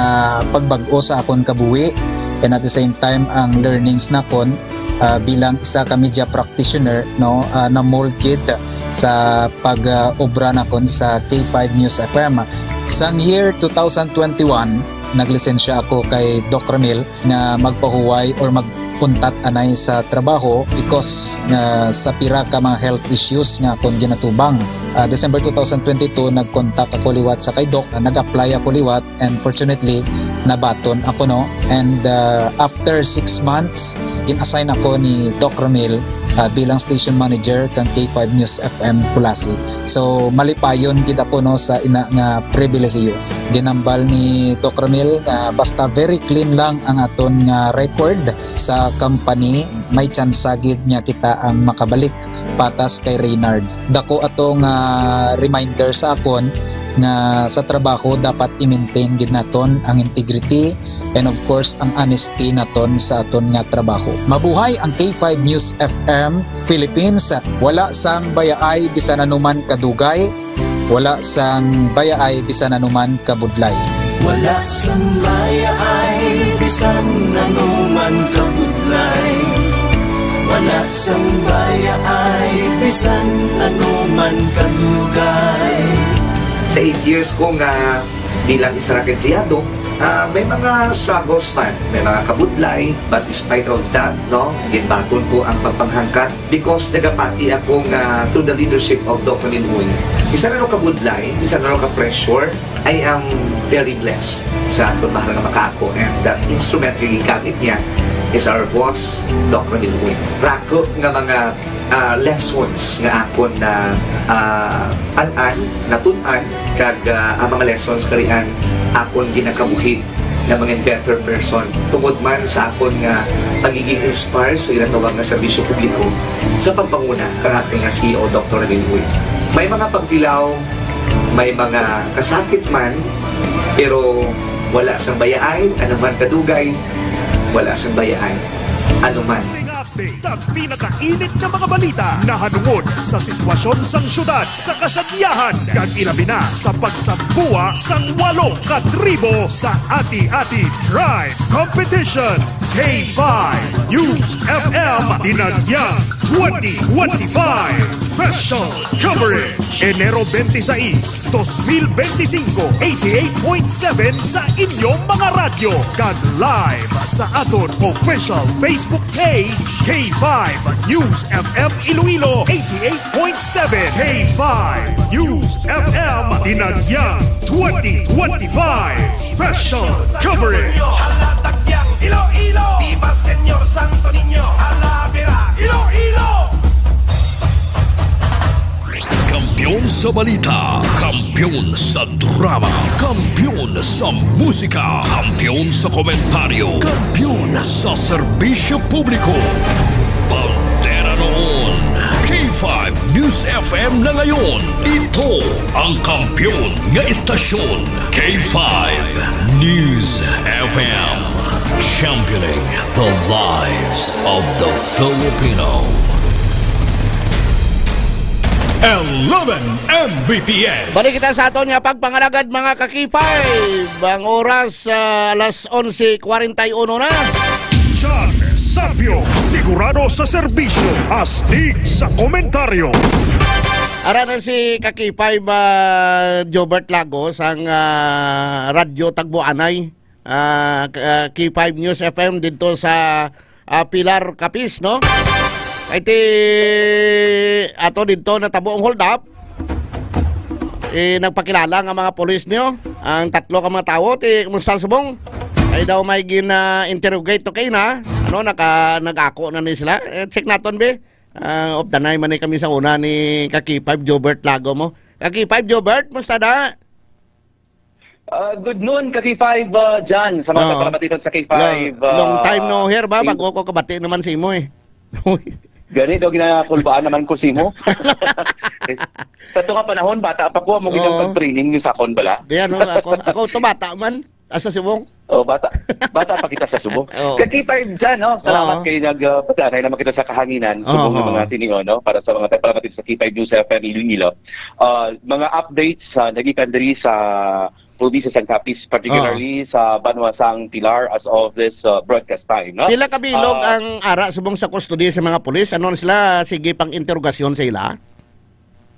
pagbag-o sa akon kabuhi, and at the same time, ang learnings nakon, ah, bilang isa ka media practitioner, no, ah, na-mold gid sa pag, ah, obra nakon sa K five News F M. Sang year two thousand twenty-one, naglisensya ako kay Doc Ramil nga magpahuway or mag-untat anay sa trabaho because nga sa pira ka mga health issues nga akon ginatubang. Ah, December two thousand twenty-two, nag-contact ako liwat sa kay Doc, ah, nag-apply ako liwat, and fortunately, nabaton ako, no? And, ah, after six months, gin-assign ako ni Doc Ramil, ah, bilang station manager kang K five News F M Culasi. So, malipayon gid ako, no, sa ina nga pribilehiyo. Ginambal ni Doc Ramil nga basta very clean lang ang aton nga record sa company, may tsansa gid nga kita ang makabalik patas kay Reynard. Dako ato nga reminder sa akon nga sa trabaho dapat i-maintain gid naton ang integrity and of course ang honesty naton sa aton nga trabaho. Mabuhay ang K five News F M Philippines. Wala sang bayaay bisan anuman kadugay, wala sang bayaay bisan anuman kabudlay. Wala sang bayaay bisan anuman kabudlay. Wala sang bayaay bisan anuman kadugay. Sa eight years ko nga bilang isa ra ka empleyado, ah, may mga struggles man, may mga kabudlay, but despite of that, no, ginbaton ko ang pagpanghangkat because nagapati ako nga through the leadership of Doc Ramil Uy, bisan ano ka budlay, bisan ano ka pressure, I am very blessed sa akon mahal nga makaako, and the instrument nga gigamit niya is our boss, Doc Ramil Uy. Rako nga mga, ah, lessons nga akon na, ah, an-an, natun-an, kag, ah, ang mga lessons karian akon ginakabuhi na mga better person tungod man sa akon nga pagiging inspire sa ginatawag nga serbisyo publiko sa pagpanguna kang aton nga C E O, Doctor Ramil Uy. May mga pagtilaw, may mga kasakit man, pero wala sang bayaay, anuman kadugay, wala sang bayaay, anuman. Update ang pinakainit nga mga balita nahanungod sa sitwasyon sang syudad sa Kasadyahan, kag ilabi na sa pagsambuwa sang walo ka tribo sa Ati-Ati Tribe Competition. K five News F M Dinagyang twenty twenty-five Special Coverage, Enero twenty-six, twenty twenty-five, eighty-eight point seven sa inyong mga radyo, kag live sa aton official Facebook page, K five News F M Iloilo eighty-eight point seven. K five News F M Dinagyang twenty twenty-five Special Coverage. Hala, Tagyang Iloilo! Viva Señor Santo Niño! Hala, Vera, Iloilo! Kampiyon sa balita, kampiyon sa drama, kampiyon sa musika, kampiyon sa komentaryo, kampiyon sa serbisyo publiko. Bandera noon, K five News F M na ngayon. Ito ang kampiyon nga estasyon, K five News F M. Championing the lives of the Filipino. Eleven M B P S. Balik kita sa aton nga pagpangalagad, mga ka-K five. Ang oras, ah, alas onse kwarenta y uno na. John Sapio, sigurado sa serbisyo, astig sa komentaryo. Ara na si ka-K five, ah, Jobert Lagos, ang, ah, Radyo Tagboanay, ah, k-, ah, K five News F M dito sa, ah, Pilar, Capiz, no? Ay ti, ato dito natabo ang hold up. Eh, nagpakilala nga mga pulis niyo, ang tatlo ka mga tawo, ti, kumusta subong? Ay daw may gina-interrogate to kayo na, ano, naka, nag-ako na ni sila. Eh, check naton, be. Ah, of the nine man ni kami sa una ni ka-K five Jobert Lago mo. Ka-K five Jobert, musta da? Ah, good noon, ka K five, ah, Jan. Sa mga Oo. Nagpalamatiton sa K five, Long, long time no ah, hear ba? Bago ko kabati naman sa imo eh. Gani daw ginakulbaan naman ko sa imo. Sa to nga panahon, bata pa ko, amo gid ang Oo. Pag-training niyo sa akon bala. Di ano, ako, ako to bata man. Asa subong? Oh, bata, bata pa kita sa subong. Oo. Ka K five Jan, no? Salamat Oo. Kay nag, ah, pagdanay naman kita sa kahanginan, subong Oo. Ng mga tinion, no? Para sa mga tagpalamatiton sa K five News F M Iloilo. Ah, mga updates, ah, nagikan diri sa probinsya sang Capiz, particularly Oo. Sa banwa sang Pilar as of this, uh, broadcast time, no? Pila ka bilog Ah, ang ara subong sa kustodiya sa mga pulis? Ano na sila? Sige pang interrogasyon sa ila?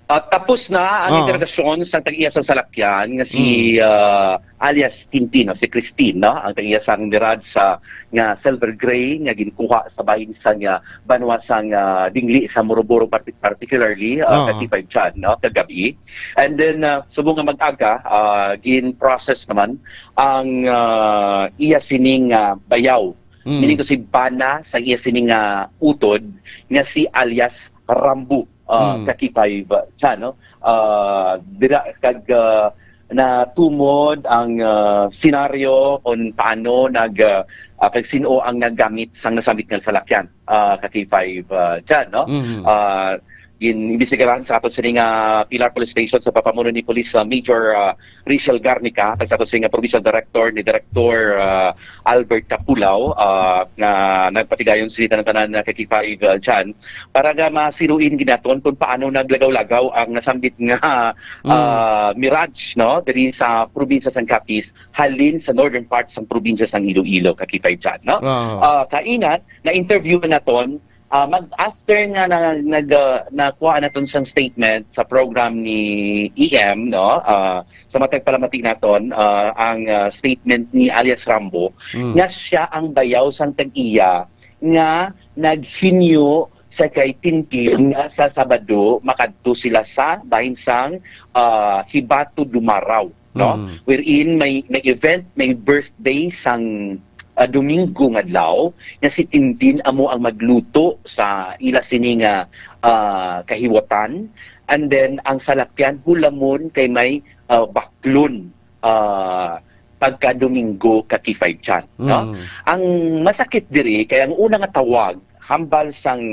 Ah, tapos na ang Oo. Interrogasyon sa tag-iya sang salakyan nga si, Mm. Ah, alias Tintin, no? Si Christine, no? Ang tag-iya sang Mirage sa nga silver gray nga ginkuha sa bahin sa nga banwa sang, ah, Dingli sa Muruburo, parti-, particularly, ah, Oo. Ka K five Jan, no? Kagabi. And then, ah, subong nga mag-aga, ah, gin-process naman ang, ah, iya sining, ah, bayaw. Mm. Meaning to si bana sa iya sining, ah, utod nga si alias Rambo, ah, Mm. Ka K five, ah, Jan, no? Ah, dira kag, ah, natumod ang, ah, senaryo kung paano nag, ah, ah, kag sino ang naggamit sang nasambit nga salakyan, ah, ka K five, ah, Jan, no? Mhm. Ah, gin-imbestigaran sa aton sini nga Pilar Police Station sa papamuno ni Police, ah, Major, ah, Rachel Garnica, kag sa aton sini nga Provincial Director ni Director, ah, Albert Capulaw, ah, nga nagpatigayon sini tanan-tanan nga ka K five, ah, Jan, para nga masiruin ginaton kung paano naglagaw-lagaw ang nasambit nga, Mm. ah, Mirage, no, diri sa probinsya sang Capiz, halin sa northern part sang probinsya sang Iloilo, ka K five Jan, no? Oo. Ah, kaina, na-interview naton, ah, mag-, after nga na, nag, ah, nakuha naton sang statement sa program ni E M, no? Ah, sa matag palamati naton, ah, ang, ah, statement ni alias Rambo, Mm. nga siya ang bayaw sang tag-iya nga naghinyo sa kay Tintin nga sa Sabado makadto sila sa bahin sang, ah, Hibato Dumaraw, no? Mm. Wherein may, may event, may birthday sang, ah, Domingo nga adlaw nga si Tintin amo ang magluto sa ila sini nga, ah, kahiwatan. And then ang salakyan hulamon kay may, ah, baklon, ah, pagka Domingo ka K five Jan, no? Mm. Ang masakit diri kay ang una nga tawag hambal sang,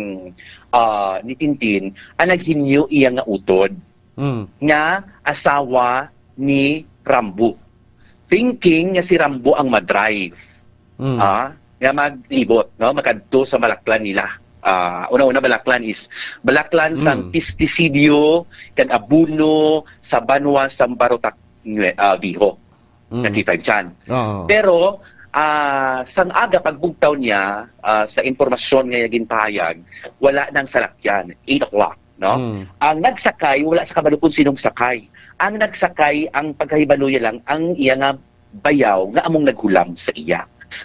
ah, ni Tintin ang naghinyo iya nga utod Mm. nga asawa ni Rambo. Thinking nga si Rambo ang madrive. Mm. Ah, nga maglibot, no? Makadto sa balaklan nila. Ah, una-una balaklan is balaklan sang Mm. pesticidio kag abono sa banwa sang Barotac, Nue-, ah, Viejo. Mm. Ka K five Jan. Oo. Pero, ah, sang aga pagbugtaw niya, ah, sa impormasyon nga iya ginpahayag, wala nang salakyan, eight o'clock, no? Mm. Ang nagsakay, wala sa kabalo kung sinong sakay. Ang nagsakay, ang pagkahibaluya lang, ang iya nga bayaw nga among naghulam sa iya.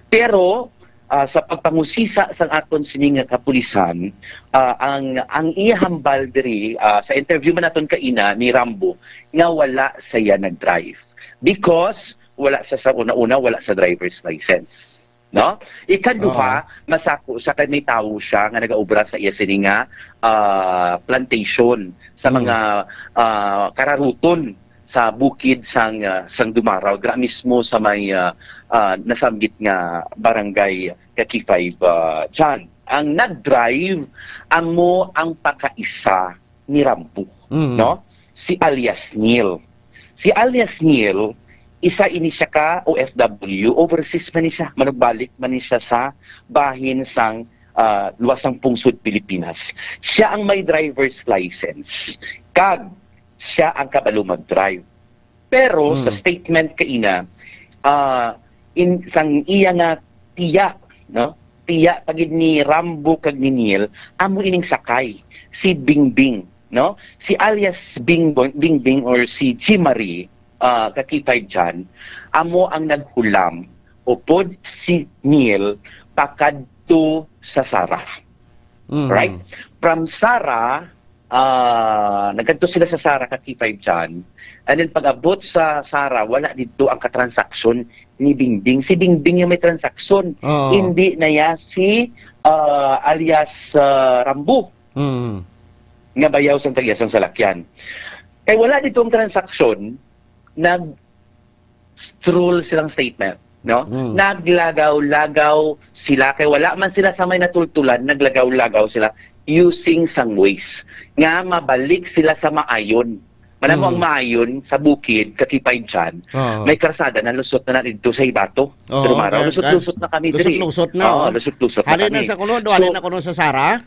Pero, ah, sa pagpangusisa sang aton sini nga kapulisan, ah, ang, ang iya hambal diri, ah, sa interview man naton kaina ni Rambo, nga wala siya nag-drive because wala sa, sa una-una, wala sa driver's license, no? Ikaduha, Oo. Masako siya kay may tawo siya nga nagaobra sa iya sini nga, ah, plantation sa Mm. mga, ah, kararuton sa bukid sang, ah, sang Dumaraw, dira mismo sa may, ah, ah, nasamgit nga barangay ka K five, ah, Jan. Ang nag-drive amo ang pakaisa ni Rambo, Mm. no? Si alias Neil. Si alias Neil, isa ini siya ka O F W, overseas man ni siya, manugbalik man ni siya sa bahin sang, ah, luwas sang pungsod Pilipinas. Siya ang may driver's license, kag siya ang kabalo mag-drive. Pero sa Mm. statement kaina, ah, in, sang iya nga tiya, no? Tiya pa gid ni Rambo kag ni Neil, amo ining sakay, si Bingbing, no? Si alias Bing-, Bingbing or si Jean Marie, ah, ka K five Jan, amo ang naghulam upod si Neil pakadto sa Sara. Mm. Right? From Sara, ah, nagkadto sila sa Sara ka K five Jan. And then pag-abot sa Sara, wala didto ang katransaksyon ni Bingbing. Si Bingbing yung may transaksyon. Oo. Hindi na ya si, ah, alias, ah, Rambo Mm. nga bayaw sang tag-iya sang salakyan. Kay wala didto ang transaksyon, nag stroll silang statement, no? Mm. Naglagaw-lagaw sila, kay wala man sila sa may natultulan, naglagaw-lagaw sila using sang ways nga mabalik sila sa Maayon. Alam mo, ang Mm. Maayon sa bukid, kakipay dyan, Oo. may karsada na lusot na na dito sa Hibato. Oo, Pero maraw, kaya, lusot-lusot na kami diri. Lusot-lusot na, Oo, oh. Lusot-lusot na Halin na kami. sa kuno, do, So, halin na kuno sa Sara?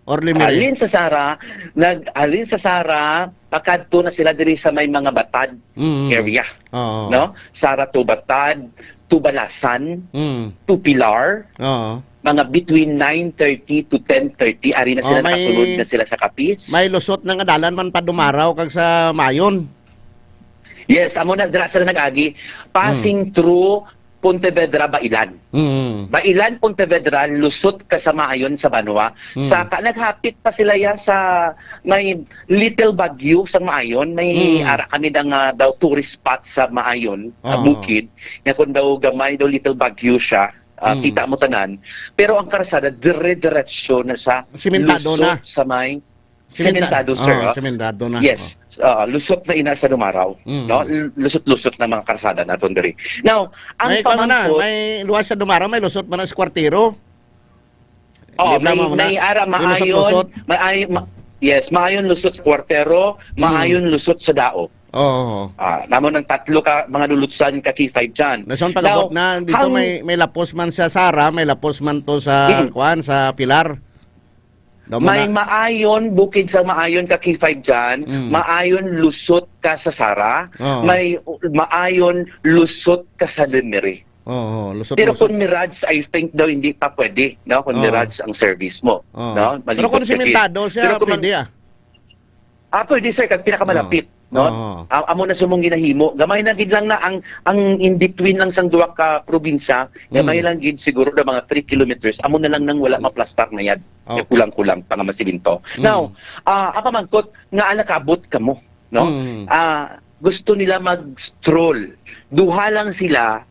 Or Lemery? Halin sa Sara, nag-, halin sa Sara, pakadto na sila diri sa may mga Batad Mm. area. Oo. No? Sara to Batad, to Balasan, Mm. to Pilar, Oo. mga between nine thirty to ten thirty, ari na Oh, sila may, nakasulod na sila sa Capiz. may lusot na nga dalan man pa Dumaraw kag sa Maayon. Yes, amo na, dira sila nag-agi, passing Mm. through Pontevedra, Bailan. Mm. Bailan, Pontevedra, lusot ka sa Maayon sa Banwa. Mm. Sa ka, naghapit pa sila ya sa may Little Baguio sa Maayon, may Mm. ara kami na nga daw tourist spot sa Maayon, sa Oo. bukid. Nga kung daw gamay daw Little Baguio siya, ah, Mm. kita mo tanan. Pero ang karsada, dire-diretso na sa Simentado lusot na. sa may Simenta-, Simentado, sir, oh, oh. simentado na. Yes. Oh. Ah, lusot na ina sa Dumaraw, Mm. no? L-, lusot-lusot na mga karsada naton diri. Now, ang May, kuwan man na, pamangkot may luwas sa Dumaraw, may lusot man na sa Kwartero. Oh, Di ba, may, ma'am, na? may ara, May maayon, lusot-lusot. may ay-, ma-, yes, maayon lusot sa Kwartero, Mm. maayon lusot sa Dao. Oo. Ah, namo ng tatlo ka mga lulutsan ka K five dyan. Nason pag-abot Now, na dito, hang- may, may lapos man sa Sara, may lapos man to sa, Mm. kuwan, sa Pilar. Daw mo May na. Maayon, bukid sa Maayon ka K five dyan, Mm. Maayon lusot ka sa Sara, Oo. may Maayon lusot ka sa Lemery. Oo, lusot, Pero lusot. kung Mirage, I think daw hindi pa pwede, no? Kung Oo. Mirage ang service mo, Oo. no? Pero Malibot kung ka gid. simentado siya, Pero kung pwede, ah. Ah, pwede, sir, kag pinakamalapit, Oo. no? Oo. Ah, amo na sumong ginahimo. Gamay na gid lang na ang, ang in between lang sang duha ka probinsya, gamay Mm. lang gid siguro na mga three kilometers. Amo na lang nang wala maplastar na yad. Okay. Kulang-kulang pa nga masiminto. Mm. Now, ah, ang pamangkot nga nakabot kamo, no? Mm. Ah, gusto nila mag-stroll. Duha lang sila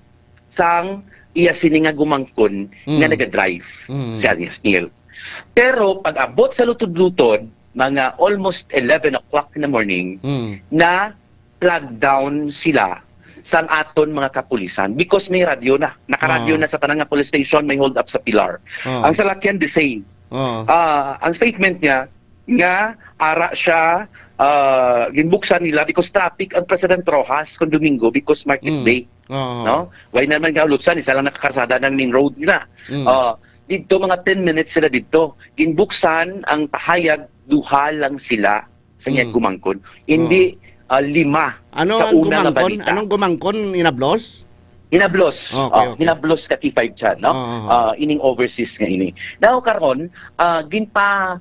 sang iya sini nga gumangkon nga Mm. nagadrive, Mm. si alias Neil. Pero pag-abot sa lutod-lutod, mga almost eleven o'clock in the morning, Mm. na flag down sila sang aton mga kapulisan because may radyo na. Nakaradyo Ah. na sa tanang nga police station, may hold up sa Pilar. Ah. Ang salakyan, the same. Ah. Ah, ang statement niya, nga ara siya, ah, ginbuksan nila because traffic ang President Roxas kung Domingo because market Mm. day. Oo. No? Why naman nga lutsan, isa lang nakakarsada ng main road nila. Mm. Ah, dito mga ten minutes sila dito. Ginbuksan ang pahayag, duha lang sila sa iya Mm. gumangkon. Hindi, Oo. ah, lima Ano sa ang una nga gumangkon? balita. Anong gumangkon? Inablos? Inablos. Okay, Oh, okay. inablos ka T five chan, no? Oo, oo. Ah, ining overseas nga ini. Now, karon, ah, ginpa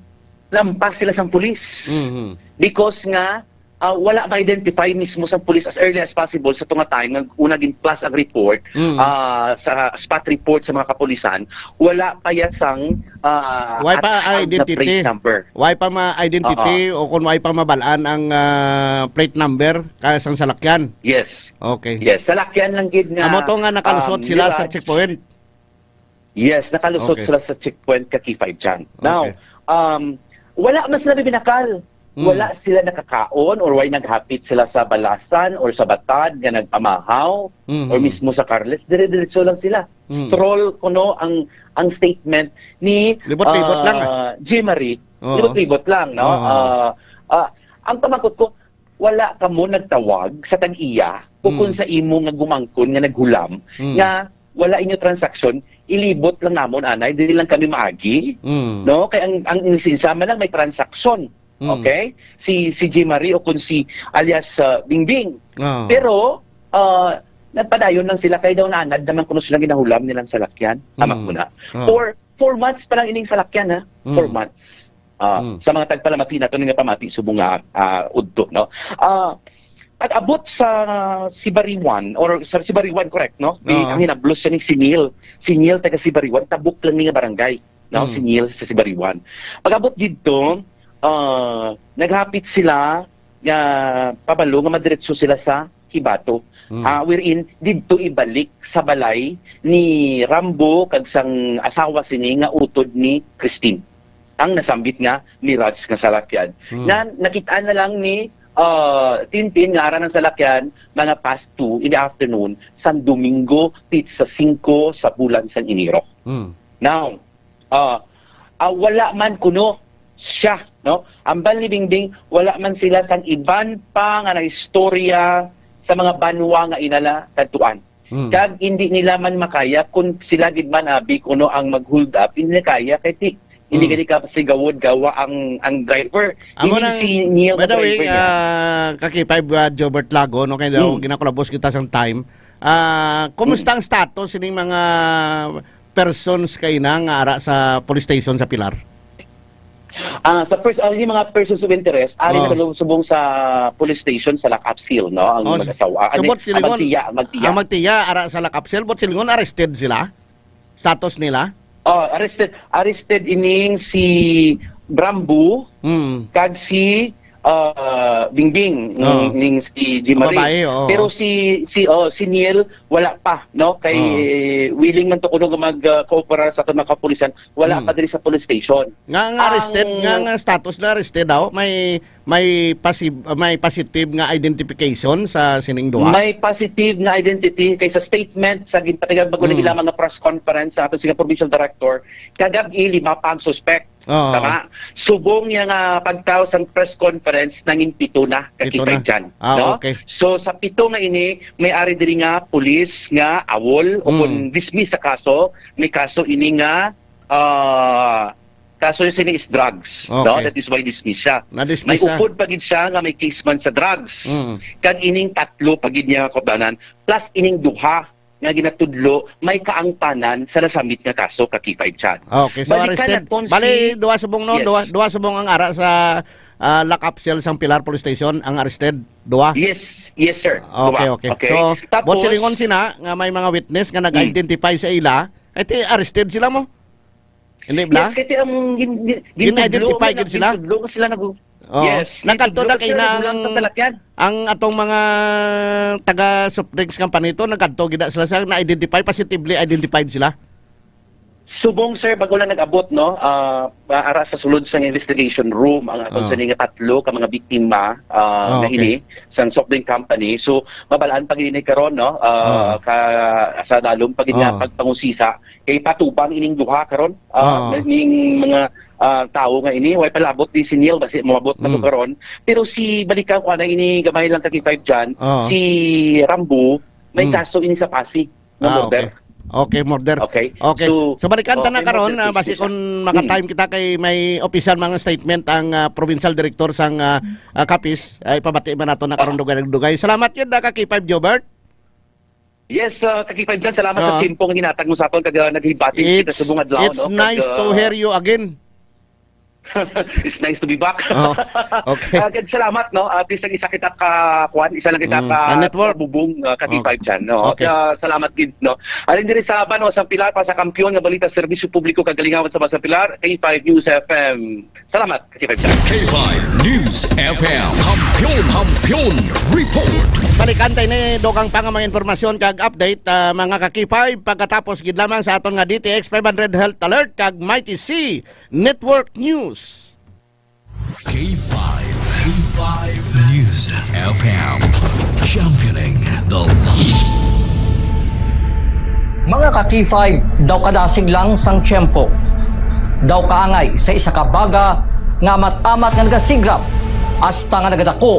lampas sila sang pulis. Mhm. Because nga, ah, wala ma-identify mismo sang pulis as early as possible sa tunga time nga una gin-plus ang report, Mm. ah, sa spot report sa mga kapulisan, wala pa ya sang, ah, Why pa at-, ang identity? plate number. Why pa ma-identity Oo. o kung why pa mabalaan ang, ah, plate number ka sang salakyan? Yes. Okay. Yes, salakyan lang gid nga, Amo to nga nakalusot um, sila sa Mirage. checkpoint? Yes, nakalusot Okay. sila sa checkpoint ka K five chan. Now, Okay. um, wala man sila bibinakal. Mm. Wala sila nakakaon or why naghapit sila sa Balasan or sa Batad nga nagpamahaw Mhm. or mismo sa Carles. Dire-diretso lang sila. Mm. Stroll kuno ang, ang statement ni, Libot-libot ah, lang, ah. Jean Marie. Oo. Libot-libot lang, no? Oo. Ah, ah, ang pamangkot ko, wala kamo nagtawag sa tag-iya o kung Mm. sa imo nga gumangkon nga naghulam Mm. nga wala inyo transaksyon, ilibot lang namon, anay, dili lang kami maagi, Mm. no? Kay ang, ang lisensya man lang may transaksyon. Mm. Okay? Si, si Jean Marie o kung si alias, uh, Bingbing. Oo. Pero, uh, nagpadayon lang sila kay daw naanad naman kuno sila ginahulam nilang salakyan. Tama Mm. ko na. Oo. For four months pa lang ining salakyan, ha? Mm. Four months. Ah, Mm. sa mga tagpalamati nato nga pamati subong nga, ah, udto, no? Ah, pag-abot sa Sibariwan or sa Sibariwan, correct, no? Di, Oo. ang hinablos siya ni si Neil. Si Neil taga Sibariwan, tabok lang ni nga barangay, no? Mm. Si Neil sa Sibariwan. Pag-abot didto, ah, naghapit sila nga pabalo nga madiretso sila sa Hibato. Mm. Ah, wherein didto ibalik sa balay ni Rambo kag sang asawa sini nga utod ni Christine. Ang nasambit nga Mirage nga salakyan. Mm. Nga nakit-an na lang ni, ah, Tintin, nga ara ng salakyan, mga past two in the afternoon, sang Domingo, pit sa singko sa bulan sang Enero. Mm. Now, ah, ah, wala man kuno siya, no? Ambal ni Bingbing, wala man sila sang iban pa nga naistorya sa mga banwa nga inala kadtuan. Mm. Kag hindi nila man makaya kung sila gid man, abi, kuno ang mag-hold up, hindi na kaya kay ti-, hindi Mm. gani ka sigawod gawa ang, ang driver. Amo Hindi nang, si Neil by the way, driver niya. ah, ka K five, ah, Jobert Lago, no, kay daw Mm. ginakulabos kita sang time. Ah, kumusta Mm. ang status sining mga persons kay na nga ara sa police station sa Pilar? Ah, sa pers-, ah, yung mga persons of interest, ari Oh. na subong sa police station sa Lacapsil, no? Ang Oh, mag-asawa, so, ano, both ang silingon, magtiya, ang magtiya. ang magtiya, ara sa Lacapsil, both silingon, arrested sila? Status nila? Oh, arrested, arrested ining si Brambu Mm. kag si, ah, Bingbing, ning, Oh. ning si Jean Ang Marie. babae, oo. Pero si, si, oh, si Neil, wala pa, no? Kay Oh. willing man to kuno nga mag, ah, kooperar sa aton mga kapulisan, wala Hmm. pa diri sa police station. Nga, nga arrested, Ang nga, nga status na arrested daw, may, may pasi-, may positive nga identification sa sining duha? May positive nga identity kay sa statement sa ginpatagag bago na Hmm. gila mga press conference sa aton sing provincial director, kagab-i lima pa ang suspect. Oo. Tama? Subong niya nga pagtaw sang press conference, nangin pito na, Pito kakita na. dyan, Ah, no? okay. So, sa pito nga ini, may ari diri nga pulis nga awol o Hmm. kung dismiss sa kaso, may kaso ini nga, ah, kaso sini is drugs, no? Okay. That is why dismiss siya. Na-dismiss May siya. upod pa gid siya nga may case man sa drugs. Mm. Kag ining tatlo pa gid niya kaupdanan, plus ining duha nga ginatudlo may kaangtanan sa nasamit nga kaso, ka K five Chan. Okay, so Balikan arrested. naton Bali, si duha subong, no? Yes. Duha, duha subong ang ara sa, ah, lock-up cell sang Pilar Police Station, ang arrested, duha? Yes, yes, sir. Okay, Duha. okay. Okay. So, Tapos, buot silingon sina nga may mga witness nga Mm. nag-identify sa ila, eh, ti arrested sila mo? Hindi bala? Yes, kasi ang gin-, gin-, Gin-identify gintudlo gid sila? gintudlo sila nag- Oh. Yes, Nagkadto gintudlo na kay sila nang naghulang sa salakyan. ang atong mga taga soft drinks company to, nagkadto gid sila sa na-identify, positively identified sila. Subong, sir, bago lang nag-abot, no? Ah, ara sa sulod sa investigation room, ang aton Ah. sa nga tatlo ka mga biktima, ah, Ah, nga okay. ini, sang soft drink company. So, mabalaan pa gid ini karon, no? Ah, Ah. ka, sa dalom pa gid nga Ah. pagpangusisa. Kay patubang ining duha karon, ah, Oo. ning mga, ah, tawo nga ini, way palabot ni si Neil, basi moabot na to Mm. karon. Pero si, balikan ko na ini, gamay lang, ka K five dyan, Oo. si Rambo, may Mm. kaso ini sa Pasig, na Ah, murder. okay. Okay, murder. Okay. Okay. So, So, balikan ta na okay, karon, murder ah, case basi siya. kung Mm. maka-time kita kay may official mga statement ang, ah, provincial director sang, ah, ah, Capiz, ay pabati man nato na karon Ah. dugay-dugay. Salamat yun, ah, ka K five Jobert. Yes, uh, ka K five dyan, salamat sa Ah. tiyempo nga ginatag mo sa aton kag, uh, naghibating kita It's, subong adlaw, it's no? Kag, nice to uh, hear you again. It's nice to be back. Oh, okay. Uh, kag salamat, no? At least ang isa kita ka, kuwan, isa lang kita Mm, ka, ka network. kabubong, uh, ka K five Oh. dyan, no? Okay. Uh, salamat gid, no? Alin diri sa Banwa sang Pilar, pa sa kampiyon nga balita, serbisyo publiko, kagalingawan sa Banwa sang Pilar, K five News F M. Salamat, K five News F M. Kampiyon, Kampiyon Report. Balikan tayo ni Dogang pa nga mga impormasyon kag update, ah, mga ka-K five, pagkatapos gid lamang sa aton nga D T X five hundred Health Alert kag Mighty C Network News. K five, K five News F M. Championing the Mga ka-K five, daw kadasig lang sang tiyempo. Daw kaangay sa isa ka baga nga amat-amat nga nagasigrap hasta nga nagadako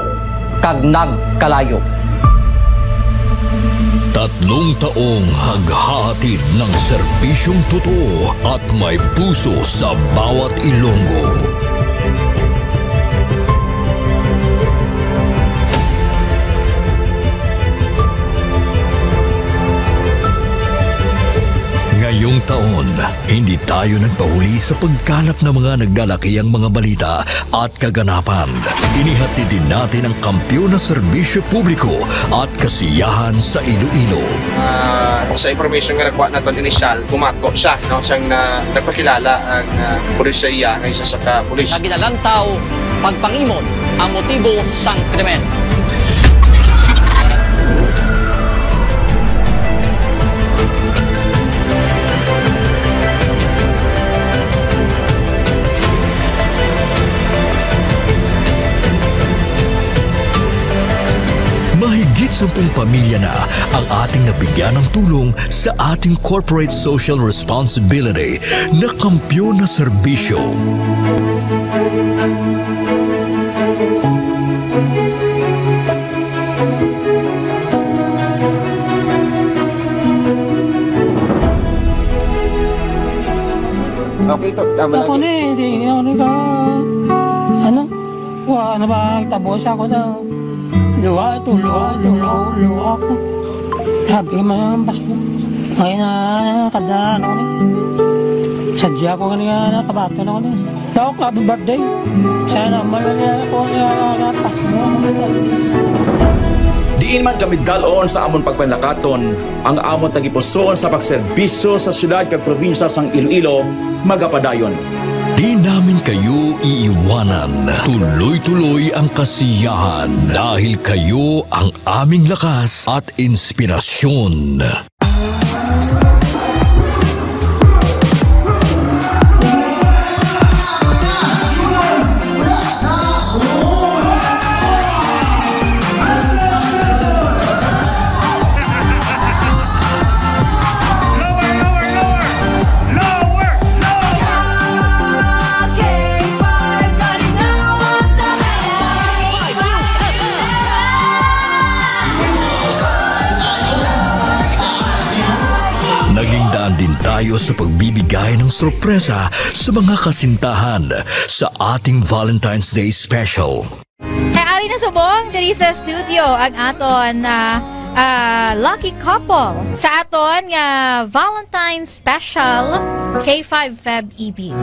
kag nagkalayo. Tatlong taong naghahatid ng serbisyong totoo at may puso sa bawat Ilonggo. Ngayong taon, hindi tayo nagpahuli sa pagkalap ng mga nagdalakiang mga balita at kaganapan. Inihatid din natin ang kampiyon na serbisyo publiko at kasiyahan sa Iloilo. Ah, sa information nga nakuha naton initial, bumato siya, no, siyang na, nagpakilala ang, ah, pulis sa iya nga isa sa ka pulis. Nga ginalantaw, pagpangimon ang motibo sang krimen. Sampung pamilya na ang ating nabigyan ng tulong sa ating corporate social responsibility na Kampiyon na Serbisyo. Okay, to. Tama Ako lang. Ni, hindi ako ni ka, ano? Wa na ba tabo sa ako daw? Luha to, luha, luha, luha ako. Sabi ko, "Mayroon ang Pasko." Ngayon na, kada ano ko ni. Sadya ko kanina, kabato na ko ni. Dok, happy birthday. Sana malaya ko nga Pasko. Diin man kami dalon sa amon pagpanakaton, ang amon tagipusoon sa pagserbisyo sa siyudad kag probinsya sang Iloilo magapadayon. Di namin kayo iiwanan. Tuloy-tuloy ang kasiyahan dahil kayo ang aming lakas at inspirasyon. Naging daan din tayo sa pagbibigay ng sorpresa sa mga kasintahan sa ating Valentine's Day Special. Kay ari na subong diri sa studio ang aton na, ah, lucky couple sa aton nga Valentine's Special K five Feb Ibig.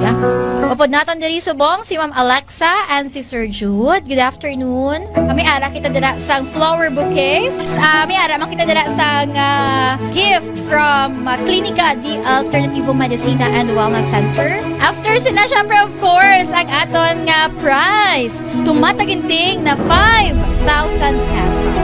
Upod naton diri subong si Ma'am Alexa and si Sir Jude. Good afternoon. Kami ara kita dira sang flower bouquet. Sa, kami ara man kita dira sang, ah, gift from, ah, Klinika de Alternativo Medicina and Wellness Center. After sina, syempre, of course, ang aton nga prize. Tumataginting na five thousand pesos.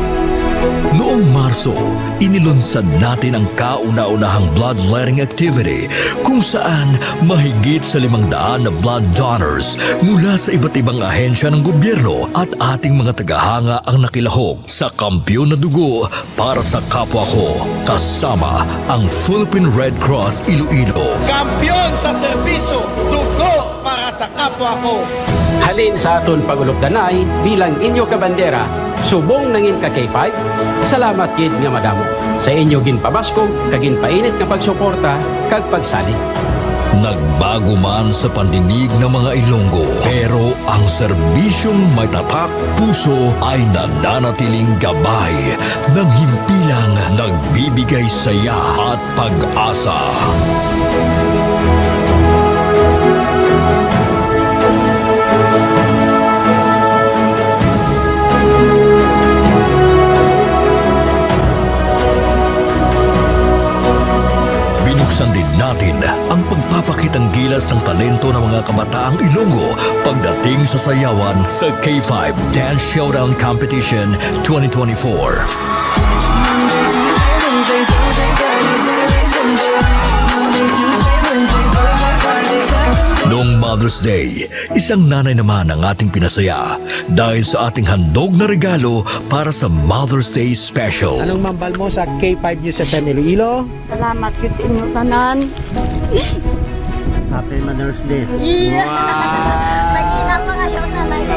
Noong Marso, inilunsad natin ang kauna-unahang bloodletting activity kung saan mahigit sa limang daan na blood donors mula sa iba't ibang ahensya ng gobyerno at ating mga tagahanga ang nakilahok sa Kampiyon na Dugo para sa Kapwa Ko, kasama ang Philippine Red Cross Iloilo. Kampiyon sa serbisyo, dugo para sa kapwa ko. Halin sa aton pag-ulupdanay bilang inyo kabandera, subong nangin ka K five, salamat gid nga madamo sa inyo ginpabaskog kag ginpainit nga pagsuporta kag pagsalig. Nagbago man sa pandinig ng mga Ilonggo, pero ang serbisyong may tatak puso ay nananatiling gabay ng himpilang nagbibigay saya at pag-asa. Binuksan din natin ang pagpapakitang gilas ng talento ng mga kabataang Ilonggo pagdating sa sayawan sa K five Dance Showdown Competition twenty twenty-four. Noong Mother's Day, isang nanay naman ang ating pinasaya dahil sa ating handog na regalo para sa Mother's Day Special. Anong mambal mo sa K five News F M Iloilo? Salamat gid sa inyo tanan. Happy Mother's Day. Yeah. Wow. Mag-ina pa kayo sa live.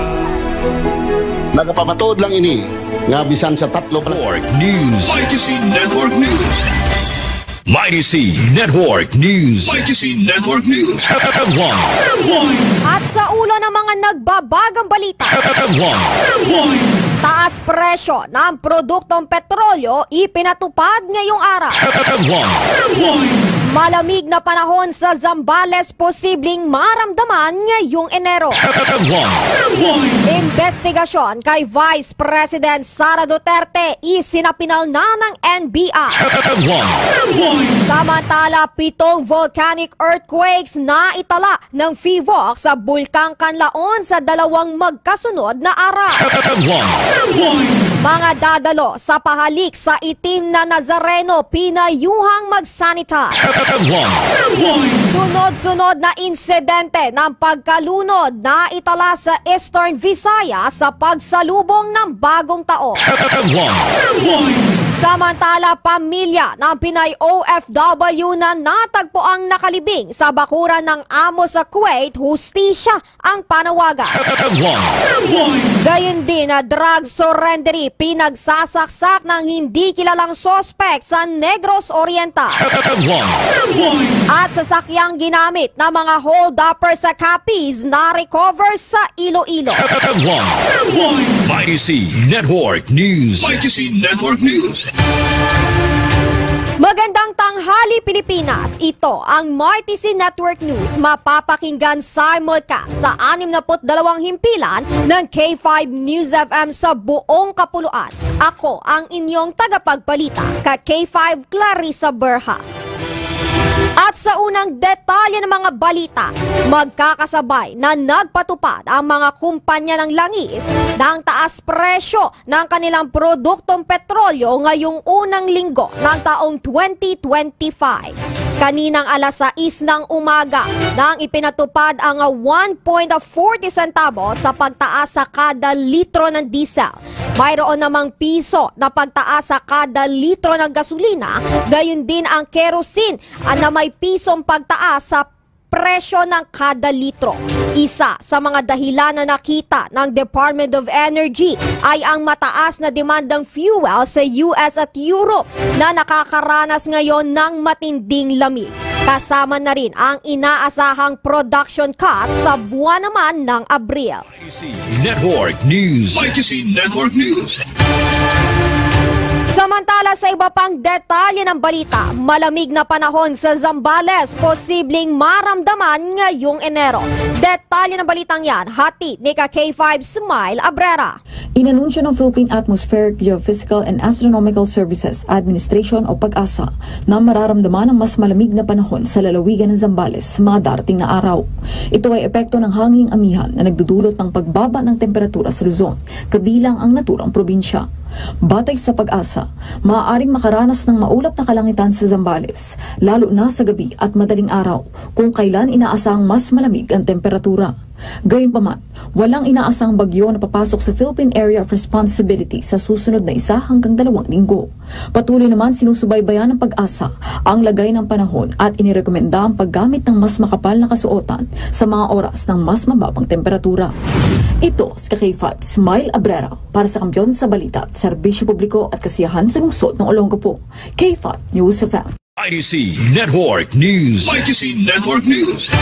Nagapamatuod lang ini nga bisan sa tatlo pa Network News. Mighty C Network News. Mighty C Network News. Mighty C Network News. Headlines. At sa ulo ng mga nagbabagang balita, Headlines. Taas presyo ng produktong petrolyo ipinatupad ngayong araw. Headlines. Malamig na panahon sa Zambales posibleng maramdaman ngayong Enero. Headlines. Investigasyon kay Vice President Sara Duterte isinapinal na ng N B I. Headlines. Samantala, pitong volcanic earthquakes na itala ng FIVOC sa Bulkang Kanlaon sa dalawang magkasunod na araw. Headlines. Mga dadalo sa pahalik sa itim na Nazareno, pinayuhang mag-sanitize. Headlines. Sunod-sunod na insidente ng pagkalunod na itala sa Eastern Visayas sa pagsalubong ng bagong taon. Headlines. Samantala, pamilya ng Pinay O F W na natagpo ang nakalibing sa bakuran ng amo sa Kuwait, hustisya ang panawagan. Headlines. Gayon din na drug surrendery, pinagsasaksak ng hindi kilalang suspect sa Negros Oriental. Headlines. At sasakyang ginamit ng mga holdupper sa Capiz na recover sa Iloilo. Headlines. Mighty C Network News. Mighty C Network News. Magandang tanghali, Pilipinas. Ito ang Mighty C Network News. Mapapakinggan simulcast sa anim na put dalawang himpilan ng K five News F M sa buong kapuluan. Ako ang inyong tagapagbalita, ka K five Clarissa Berha. At sa unang detalye ng mga balita, magkakasabay na nagpatupad ang mga kumpanya ng langis ng taas presyo ng kanilang produktong petrolyo ngayong unang linggo ng taong twenty twenty-five. Kaninang alas sais ng umaga nang ipinatupad ang one point forty centavos sa pagtaas sa kada litro ng diesel. Mayroon namang piso na pagtaas sa kada litro ng gasolina, gayon din ang kerosene, ah, na may pisong pagtaas sa presyo ng kada litro. Isa sa mga dahilan na nakita ng Department of Energy ay ang mataas na demandang fuel sa U S at Europe na nakakaranas ngayon ng matinding lamig. Kasama na rin ang inaasahang production cut sa buwan naman ng Abril. Mighty C Network News. Mighty C Network News. Samantala, sa iba pang detalye ng balita, malamig na panahon sa Zambales, posibleng maramdaman ngayong Enero. Detalye ng balitang yan, hatid ni ka K five Smile Abrera. Inanunsyo ng Philippine Atmospheric, Geophysical and Astronomical Services Administration o PAGASA na mararamdaman ang mas malamig na panahon sa lalawigan ng Zambales sa mga darating na araw. Ito ay epekto ng hanging amihan na nagdudulot ng pagbaba ng temperatura sa Luzon, kabilang ang naturang probinsya. Batay sa PAGASA, maaaring makaranas ng maulap na kalangitan sa Zambales, lalo na sa gabi at madaling araw, kung kailan inaasahang mas malamig ang temperatura. Gayunpaman, walang inaasahang bagyo na papasok sa Philippine Area of Responsibility sa susunod na isa hanggang dalawang linggo. Patuloy naman sinusubaybayan ng PAGASA ang lagay ng panahon at inirekomenda ang paggamit ng mas makapal na kasuotan sa mga oras ng mas mababang temperatura. Ito si ka K five Smile Abrera para sa Kampiyon sa Balita at Serbisyo Publiko at Kasiyahan sa Lungsod ng Olongapo, K five News F M. I D C Network News. I D C Network News.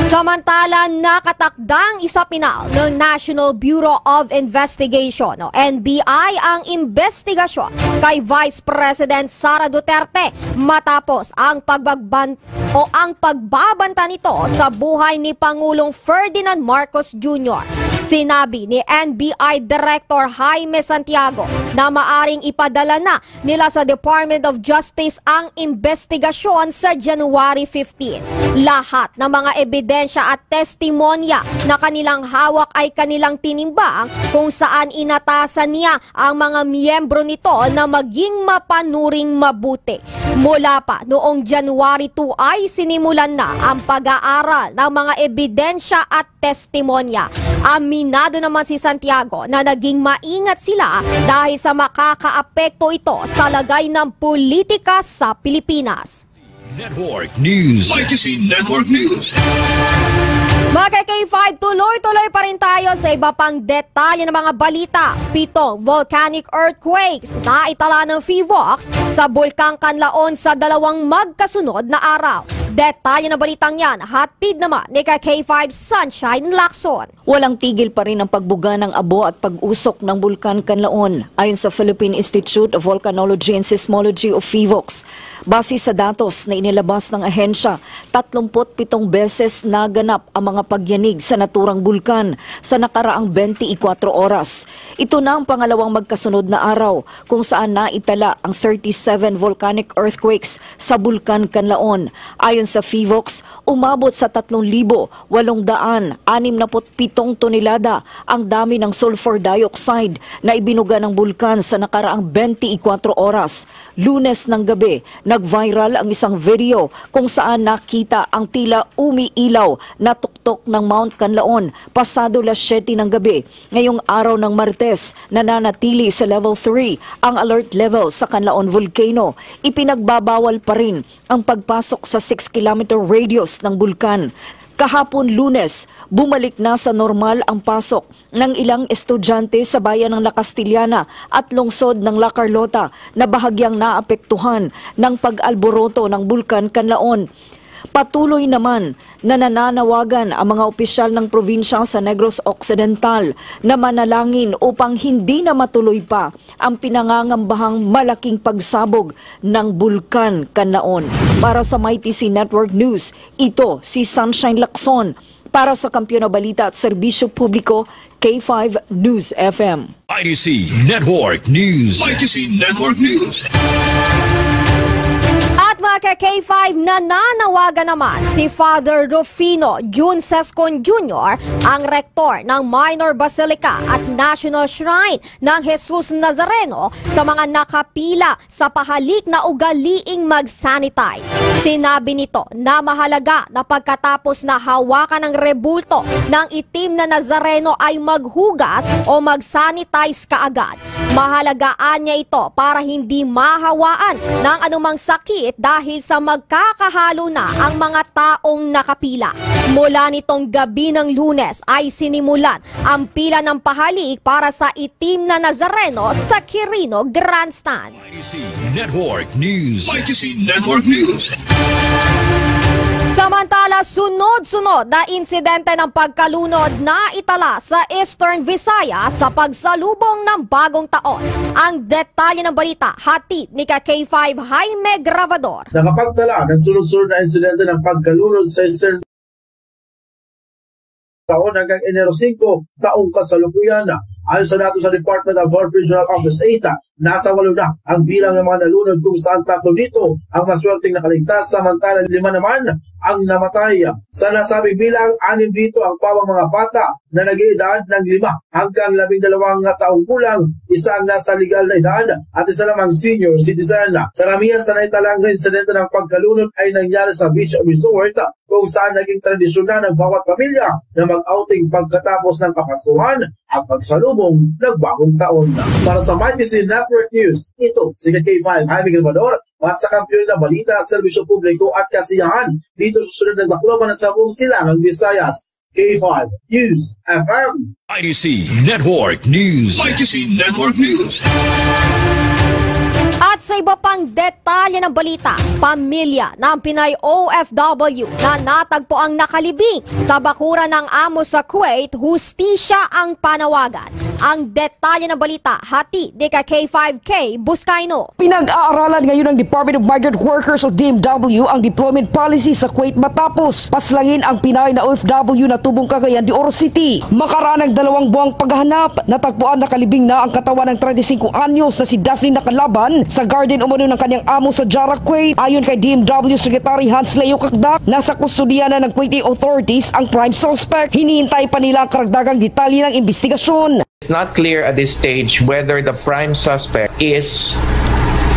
Samantala, nakatakdang isapinal ng National Bureau of Investigation o N B I ang investigasyon kay Vice President Sara Duterte matapos ang pagbagban o ang pagbabanta nito sa buhay ni Pangulong Ferdinand Marcos Junior. Sinabi ni N B I Director Jaime Santiago na maaring ipadala na nila sa Department of Justice ang investigasyon sa January fifteen. Lahat ng mga ebidensya at testimonya na kanilang hawak ay kanilang tinimbang kung saan inatasan niya ang mga miyembro nito na maging mapanuring mabuti. Mula pa noong January two ay sinimulan na ang pag-aaral ng mga ebidensya at testimonya. Aminado naman si Santiago na naging maingat sila dahil sa makakaapekto ito sa lagay ng politika sa Pilipinas. Network News. Legacy Network News. Mga ka K five, tuloy-tuloy pa rin tayo sa iba pang detalye ng mga balita. Pitong volcanic earthquakes na itala ng PHIVOLCS sa Bulkang Kanlaon sa dalawang magkasunod na araw. Detalye ng balitang yan, hatid naman ni ka K five Sunshine Lacson. Walang tigil pa rin ang pagbuga ng abo at pag-usok ng Bulkan Kanlaon. Ayon sa Philippine Institute of Volcanology and Seismology o PHIVOLCS, base sa datos na inilabas ng ahensya, tatlumpu't pitong beses naganap ang mga pagyanig sa naturang bulkan sa nakaraang twenty-four oras. Ito na ang pangalawang magkasunod na araw kung saan naitala ang thirty-seven volcanic earthquakes sa Bulkan Kanlaon. Ayon Sa PHIVOLCS, umabot sa tatlong libo walong daan anim na put pitong tonelada ang dami ng sulfur dioxide na ibinuga ng bulkan sa nakaraang twenty-four oras. Lunes ng gabi, nag-viral ang isang video kung saan nakita ang tila umiilaw na tuktok ng Mount Kanlaon pasado las siyete ng gabi. Ngayong araw ng Martes, nananatili sa level three ang alert level sa Kanlaon Volcano. Ipinagbabawal pa rin ang pagpasok sa six kilometer radius ng bulkan. Kahapon, Lunes, bumalik na sa normal ang pasok ng ilang estudyante sa bayan ng La Castellana at lungsod ng La Carlota na bahagyang naapektuhan ng pag-alboroto ng Bulkan Kanlaon. Patuloy naman na nananawagan ang mga opisyal ng probinsya sa Negros Occidental na manalangin upang hindi na matuloy pa ang pinangangambahang malaking pagsabog ng Bulkan Kanlaon. Para sa Mighty C Network News, ito si Sunshine Lacson. Para sa Kampiyon na Balita at Serbisyo Publiko, K five News F M. Mighty C Network News. Mighty C Network News. At mga ka K five, nananawagan naman si Father Rufino Jun Sescon Junior, ang rektor ng Minor Basilica at National Shrine ng Jesus Nazareno, sa mga nakapila sa pahalik na ugaliing mag-sanitize. Sinabi nito na mahalaga na pagkatapos na hawakan ang rebulto ng itim na Nazareno ay maghugas o mag-sanitize kaagad. Mahalagaan niya ito para hindi mahawaan ng anumang sakit dahil sa magkakahalo na ang mga taong nakapila. Mula nitong gabi ng Lunes ay sinimulan ang pila ng pahalik para sa itim na Nazareno sa Quirino Grandstand. Mighty C Network News. Mighty C Network News. Samantala, sunod-sunod na insidente ng pagkalunod na itala sa Eastern Visayas sa pagsalubong ng bagong taon. Ang detalye ng balita, hatid ni ka K five Jaime Grabador. Nakapagtala ng sunod-sunod na insidente ng pagkalunod sa Eastern taon hanggang Enero singko taong kasalukuyan. Ayon sa datos sa Department of Health Regional Office eight, nasa walo na ang bilang ng mga nalunod, kung saan tatlo dito ang maswerteng nakaligtas, samantala lima naman ang namatay. Sa nasabing bilang, anim dito ang pawang mga bata na nag-iedad ng lima hanggang labing dalawang taong gulang, isa ang nasa legal na edad at isa namang senior citizen. Karamihan sa naitalang insidente ng pagkalunod ay nangyari sa beach resort kung saan naging tradisyonal ng bawat pamilya na mag-outing pagkatapos ng Kapaskuhan at pagsalubong ng Bagong Taon. Para sa Mighty C Network News, ito si K five Jaime Grabador, at sa Kampiyon na Balita, Serbisyo Publiko at Kasiyahan, dito sa Syudad ng Tacloban sa buong Silangang Visayas. K five News F M. Mighty C Network News. Mighty C Network News. At sa iba pang detalye ng balita, pamilya ng Pinay O F W na natagpo ang nakalibing sa bakuran ng amo sa Kuwait, hustisya ang panawagan. Ang detalye ng balita, hatid ni ka K five K Buscaino. Pinag-aaralan ngayon ng Department of Migrant Workers o D M W ang deployment policy sa Kuwait matapos paslangin ang Pinay na O F W na tubong Cagayan de Oro City. Makaraan ang dalawang buwang paghahanap, natagpuan nakalibing na ang katawan ng treinta y cinco anyos na si Daphne Nakalaban sa garden umano ng kanyang amo sa Jara, Kuwait. Ayon kay D M W Secretary Hans Leo Cacdac, nasa kustodiya na ng Kuwaiti authorities ang prime suspect. Hinihintay pa nila ang karagdagang detalye ng investigasyon. It's not clear at this stage whether the prime suspect is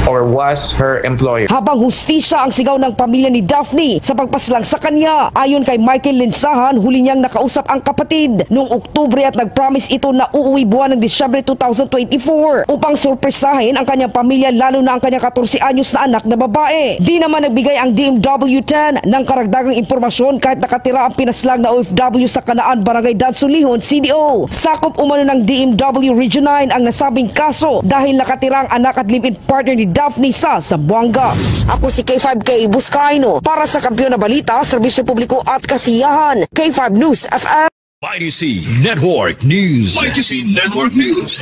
or was her employer. Habang hustisya ang sigaw ng pamilya ni Daphne sa pagpaslang sa kanya. Ayon kay Michael Linsahan, huli niyang nakausap ang kapatid noong Oktubre at nag-promise ito na uuwi buwan ng Disyembre two thousand twenty-four upang sorpresahin ang kanyang pamilya, lalo na ang kanyang katorse anyos na anak na babae. Di naman nagbigay ang D M W ten ng karagdagang impormasyon kahit nakatira ang pinaslang na O F W sa Kanaan, Barangay Dansulihon, C D O. Sakop umano ng D M W Region nine ang nasabing kaso dahil nakatira ang anak at live-in partner ni Daphne sa Zamboanga. Ako si K five K Buscaino para sa Kampiyon na Balita, Serbisyo Publiko at Kasiyahan, K five News F M. Mighty C Network News. Mighty C Network News.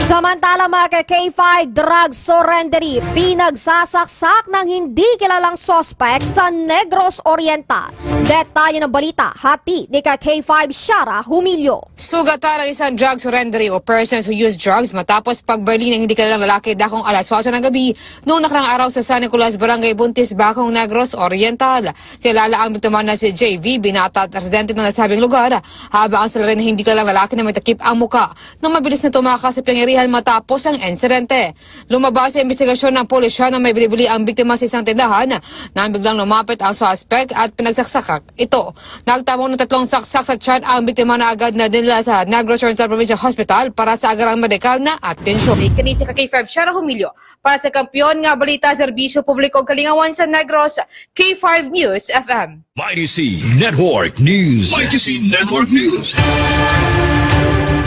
Samantala, mga ka-K five, drug surrendery, pinagsasaksak ng hindi kilalang suspect sa Negros Oriental. Detalye ng balita, hatid ni ka-K five Shara Humilio. Sugatan ang isang drug surrendery o persons who use drugs matapos pagbarili ng hindi kilalang lalaki dakong alas otso ng gabi noong nakarang araw sa San Nicolas, Barangay Buntis, Bacong, Negros Oriental. Kilala ang biktima na si J V, binata at residente ng nasabing lugar, habang ang salarin na hindi kilalang lalaki na may takip ang muka na mabilis na tumakas sa pinangyarihan matapos ang insidente. Lumabas sa investigasyon ng pulisya na may binibili ang biktima sa isang tindahan nang biglang lumapit ang suspect at pinagsaksak ito. Nagtamo ng tatlong saksak sa tiyan ang biktima na agad na dinala sa Negros Oriental Provincial Hospital para sa agarang medikal na atensyon. Kini si ka-K five Shara Humilio para sa Kampiyon nga Balita, Serbisyo Publiko, Kalingawan sa Negros, K five News F M. Mighty C Network News. Mighty C Network News.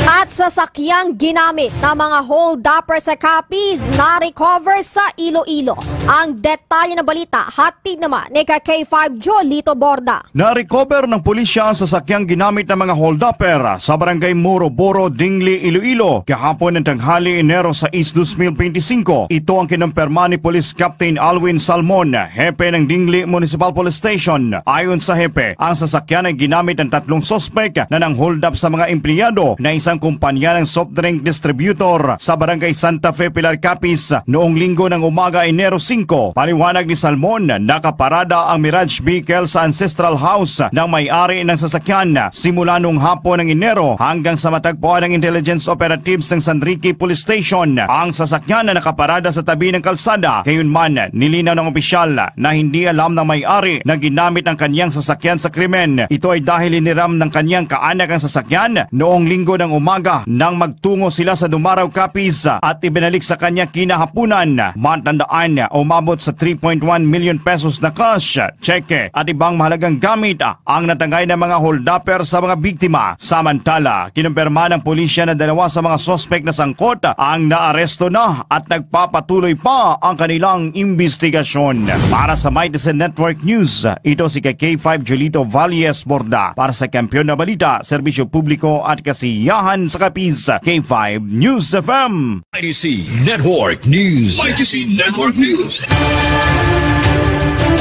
At sasakyang ginamit ng mga hold-upper sa Capiz na-recover sa Iloilo. Ang detalye ng balita, hatid naman ni ka-K five Jolito Borda. Na-recover ng pulisya ang sasakyang ginamit ng mga hold-upper sa Barangay Muroboro, Dingli, Iloilo, kahapon ng tanghali, Enero sais, dos mil benti singko. Ito ang kinumpirma ni Police Captain Alwin Salmon, hepe ng Dingli Municipal Police Station. Ayon sa hepe, ang sasakyan ay ginamit ng tatlong suspek na nang-hold up sa mga empleyado na isang kumpanya ng soft drink distributor sa Barangay Santa Fe, Pilar, Capiz, noong Linggo ng umaga, Enero singko. Paliwanag ni Salmon, nakaparada ang Mirage vehicle sa ancestral house ng may-ari ng sasakyan simula nung hapon ng Enero hanggang sa matagpuan ng intelligence operatives ng San Roque Police Station ang sasakyan na nakaparada sa tabi ng kalsada. Gayunman, nilinaw ng opisyal na hindi alam ng may-ari na ginamit ang kanyang sasakyan sa krimen. Ito ay dahil hiniram ng kanyang kaanak ang sasakyan noong Linggo ng umaga nang magtungo sila sa Dumaraw, Capiz, at ibinalik sa kanya kinahapunan. Matandaan, umabot sa three point one million pesos na cash, tseke, at ibang mahalagang gamit ang natangay ng mga hold-upper sa mga biktima. Samantala, kinumpirma ng pulisya na dalawa sa mga suspek na sangkot ang naaresto na at nagpapatuloy pa ang kanilang investigasyon. Para sa Mighty C Network News, ito si ka-K five Julito Valles Borda. Para sa Kampiyon na Balita, Serbisyo Publiko at Kasiyahan sa Capiz, K five News F M. Mighty C Network News. Mighty C Network News.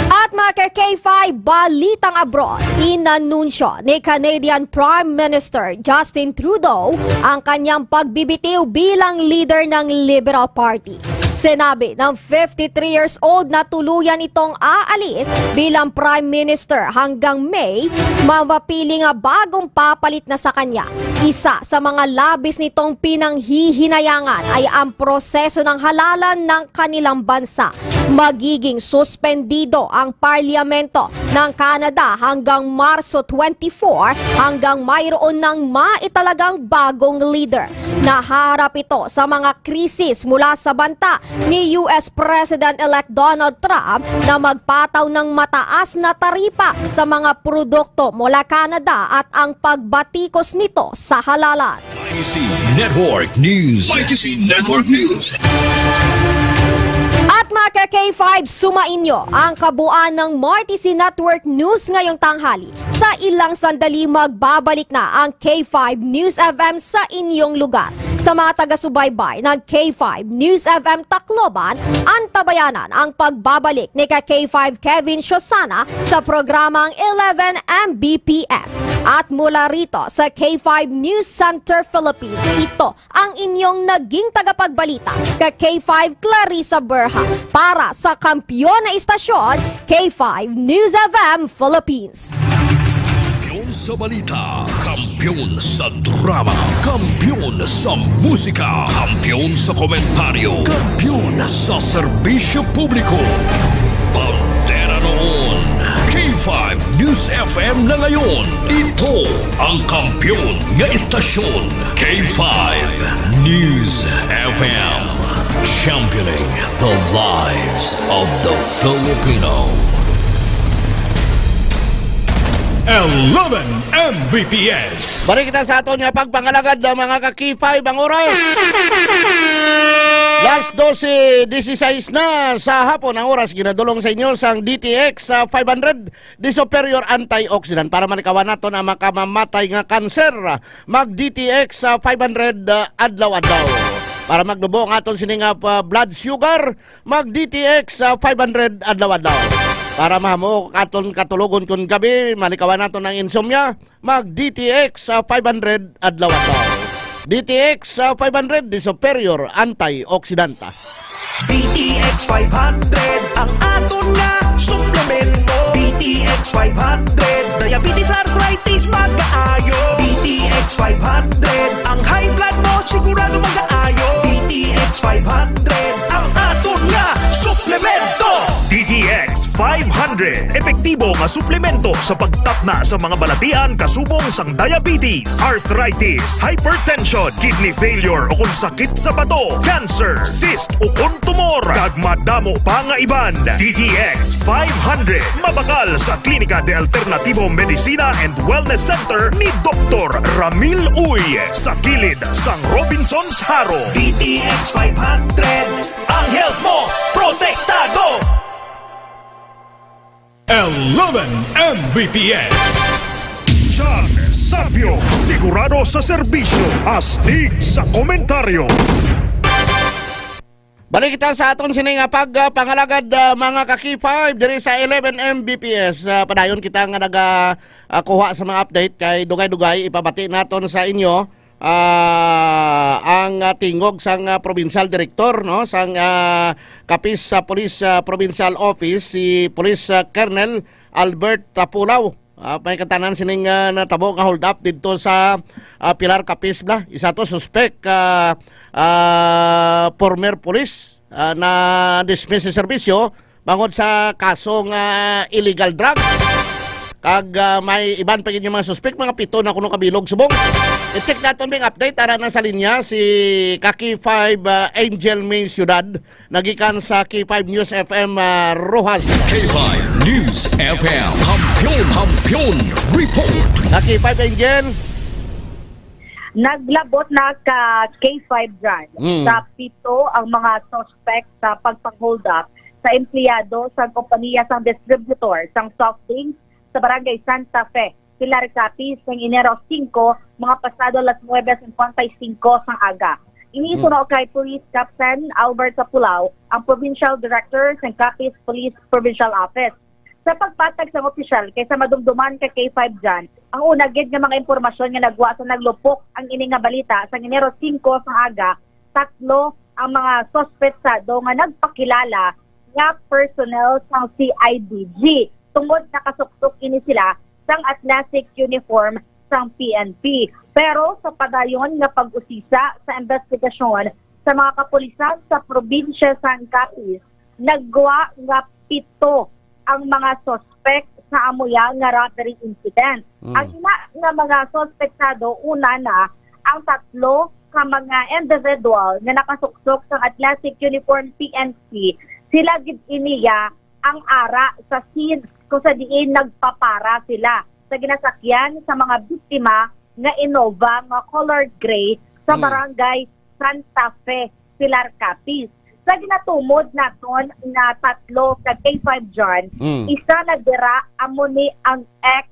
At mga ka-K five, balitang abroad, inanunsyo ni Canadian Prime Minister Justin Trudeau ang kanyang pagbibitiw bilang leader ng Liberal Party. Sinabi ng fifty-three years old na tuluyan itong aalis bilang Prime Minister hanggang may mapili nga bagong papalit na sa kanya. Isa sa mga labis nitong pinanghihinayangan ay ang proseso ng halalan ng kanilang bansa. Magiging suspendido ang parliamento ng Canada hanggang Marso twenty-four hanggang mayroon ng maitalagang bagong leader. Nahaharap ito sa mga krisis mula sa banta ni U S President-elect Donald Trump na magpataw ng mataas na taripa sa mga produkto mula Canada at ang pagbatikos nito sa halalan. Mighty C Network News. Mighty C Network News. At mga ka-K five, sumainyo ang kabuuan ng Mighty C Network News ngayong tanghali. Sa ilang sandali, magbabalik na ang K five News F M sa inyong lugar. Sa mga taga-subaybay ng K five News F M Tacloban, antabayanan ang pagbabalik ni ka-K five Kevin Shosana sa programang eleven M B P S. At mula rito sa K five News Center Philippines, ito ang inyong naging tagapagbalita, ka-K five Clarissa Berha, para sa Kampiyon na Istasyon, K five News F M Philippines. Kampiyon sa balita, kampiyon sa drama, kampiyon sa musika, kampiyon sa komentaryo, kampiyon sa serbisyo publiko. Bandera noon, K five News F M na ngayon. Ito ang kampiyon nga istasyon, K five News F M. Championing the lives of the Filipino. Eleven M B P S. Balik kita sa aton nga pagpangalagad, mga ka-K five, ang oras. Las dose dieciséis na sa hapon ang oras, ginadulong sa inyo sang D T X, ah, five hundred, the superior antioxidant para malikawan naton ang makamamatay nga kanser. Mag D T X, ah, five hundred, ah, adlaw-adlaw. Para magnubo ang aton sini nga pa blood sugar, mag D T X, ah, five hundred adlaw-adlaw. Para mahamo aton katulogon kun gabi, malikawan naton ang insomnia, mag D T X, ah, five hundred adlaw-adlaw. D T X, ah, five hundred, the superior antioxidant. D T X five hundred ang aton nga suplemento. D T X five hundred, diabetes, arthritis, magaayo. D T X five hundred, ang high blood mo sigurado magaayo. D T X five hundred ang aton nga suplemento. D T X five hundred, epektibo nga suplemento sa pagtapna sa mga balatian kasubong sang diabetes, arthritis, hypertension, kidney failure o kung sakit sa bato, cancer, cyst o kung tumor, kag madamo pa nga iban. D T X five hundred, mabakal sa Klinika de Alternativo Medicina and Wellness Center ni Doktor Ramil Uy, sa kilid sang Robinsons Haro. D T X five hundred, ang health mo protektado. Eleven M B P S. John Sabio, sigurado sa serbisyo, astig sa komentaryo. Balik kita sa aton sini nga pag, ah, pangalagad, ah, mga ka-K five diri sa eleven M B P S. Ah, padayon kita nga naga, ah, kuha sa mga update kay dugay-dugay ipabati naton sa inyo, ah, ang, ah, tingog sang, ah, provincial director, no, sang, ah, Capiz, ah, Police, ah, Provincial Office, si Police, ah, Colonel Albert Tapulaw. Ah, may katanan sining, ah, natabo nga hold up didto sa, ah, Pilar Capiz bla. Isa to suspek, ah, ah, former police, ah, na dismiss sa serbisyo bangod sa kaso nga illegal drug. Kag, ah, may iban pa gid nga mga suspek, mga pito na kuno kabilog subong. I-check naton bing update, ara na sa linya si Kaki five, ah, Angel May Ciudad, nagikan sa K five News F M, ah, Roxas. K five News F M, Kampiyon, Kampiyon Report. Sa K five Angel. Naglabot na ka K five John. Mm. Sa pito ang mga suspect sa pagpang-hold up sa empleyado sa kompanya sang distributor sang soft drinks sa Barangay Santa Fe, Pilar Capiz, sang Enero singko, mga pasado alas nuebe cincuenta y cinco sang aga. Ini suno kay Police Captain Albert Sapulaw, ang Provincial Director sang Capiz Police Provincial Office. Sa pagpatag sang opisyal, kay sa madumduman ka K five John, ang una gid nga mga impormasyon nga nagwa sa naglupok ang ini nga balita sa Enero singko sang aga, tatlo ang mga suspetsado nga nagpakilala nga personnel sang C I D G tungod nakasuksok ini sila sang athletic uniform sang P N P. Pero sa padayon nga pag-usisa sa investigasyon sa mga kapulisan sa probinsya sang Capiz, nagwa nga pito ang mga suspect sa amuya nga robbery incident. Mm. Ang ina nga mga suspektado, una na ang tatlo ka mga individual nga nakasuksok sa athletic uniform P N P, sila gid iniya ang ara sa scene kung sa diin nagpapara sila sa ginasakyan sa mga biktima nga Innova nga colored gray sa mm. Barangay Santa Fe, Pilar Capiz. Sa ginatumod naton nga tatlo ka K five John, mm. Isa na dira amo ni ang ex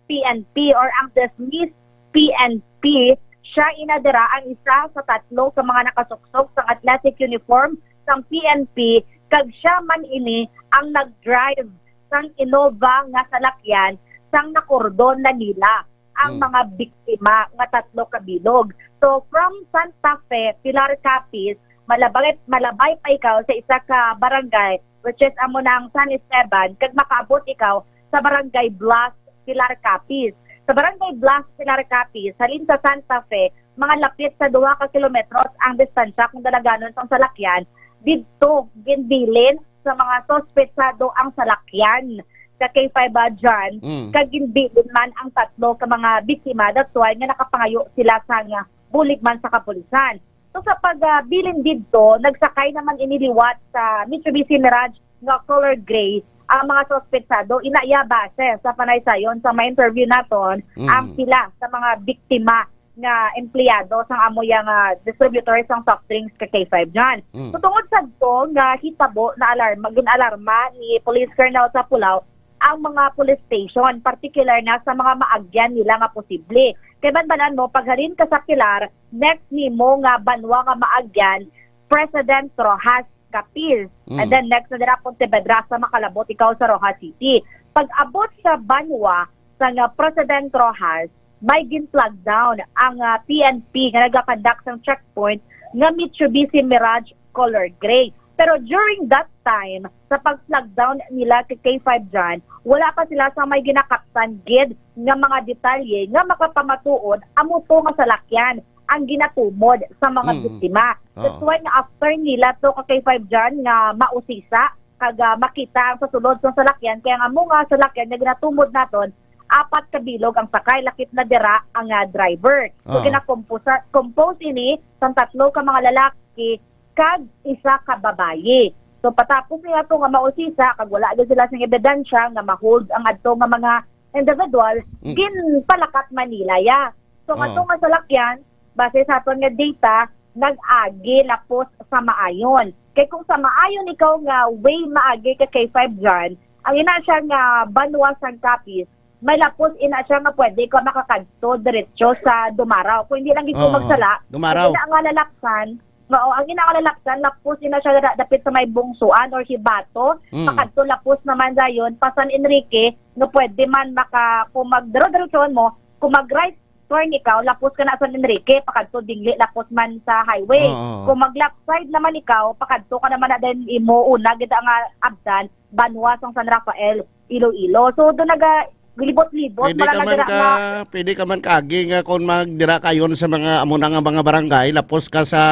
P N P or ang dismissed P N P. Siya ina dira ang isa sa tatlo ka mga nakasuksok sang athletic uniform sang P N P, kag siya man ini ang nag-drive sang Innova nga salakyan sang nakordon na nila ang hmm. mga biktima nga tatlo ka bilog. So, from Santa Fe, Pilar Capiz, malabay, malabay pa ikaw sa isa ka barangay, which is amo na ang San Esteban, kag makaabot ikaw sa barangay Blas, Pilar Capiz. Sa barangay Blas, Pilar Capiz, halin sa Santa Fe, mga lapit sa duha ka kilometros ang distansya kung dalaganon sang salakyan. Didto, ginbilin sa mga suspetsado ang salakyan sa K five John, mm. Kag ginbilin man ang tatlo ka mga biktima. That's why nga nakapangayo sila sang bulig man sa kapulisan. So sa pagbilin didto, nagsakay naman ini liwat sa Mitsubishi Mirage nga color gray ang mga suspetsado. Ina iya base sa panaysayon sa ma-interview naton mm. Ang pila sa mga biktima nga empleyado sang amo iya nga distributor sang soft drinks ka K five John. Mm. So tungod sa to nga hitabo na alarma, gin-alarma ni Police Colonel Sapulaw ang mga police station, partikular na sa mga maagyan nila nga posible. Kay banbanan mo, paghalin ka sa Pilar, next nimo nga banwa nga maagyan, President Roxas Capiz. And Mm. then next na dira Pontevedra sa makalabot ikaw sa Roxas City. Pag-abot sa banwa sa nga President Roxas, may gin-flag down ang, ah, P N P nga nagakandak sang checkpoint nga Mitsubishi Mirage color gray. Pero during that time, sa pag-flag down nila kay K five John, wala pa sila sa may ginakaptan gid nga mga detalye nga makapamatuod amo to nga salakyan ang ginatumod sa mga Mm. biktima. That's Oo. why nga after nila to ka K five John nga mausisa kag, ah, makita ang sa sulod sa salakyan, kaya nga amo nga salakyan nga ginatumod naton, apat ka bilog ang sakay, lakip na dira ang, ah, driver. So, Oo. ginakomposa-, compose ini sang tatlo ka mga lalaki kag isa ka babayi. So, patapos niya to nga mausisa, kag wala gyud sila sing ebidensya nga ma-hold ang adto nga mga individual, Mm. ginpalakat man nila ya. So, Oo. kato nga salakyan, base sa aton nga data, nag-agi lapos sa Maayon. Kay kung sa Maayon ikaw nga way maagi ka K five John, ang ina siya nga banwa sang Capiz, may lapos ina siya nga pwede ka makakadto diretso sa Dumaraw. Kung hindi lang ikaw Oo, magsala, Dumaraw. Ang ina nga lalaksan, oo, ang ina nga lalaksan, lapos ina siya da-, dapit sa may Bungsuan or Hibato, Mm. pakadto lapos naman dayon pa San Enrique, nga pwede man maka-, kung magdaro-diretsohon mo, kung mag-right turn ikaw, lapos ka na San Enrique, pakadto dingli, lapos man sa highway. Oo. Kung mag-left side naman ikaw, pakadto ka naman na din imo una, gid nga abtan, banwa sang San Rafael, Iloilo. So, doon naga, libot-libot, Pwede wala ka na man dira ka, nga pwede ka man kaagi nga kung magdira kayon sa mga amo na nga mga barangay, lapos ka sa,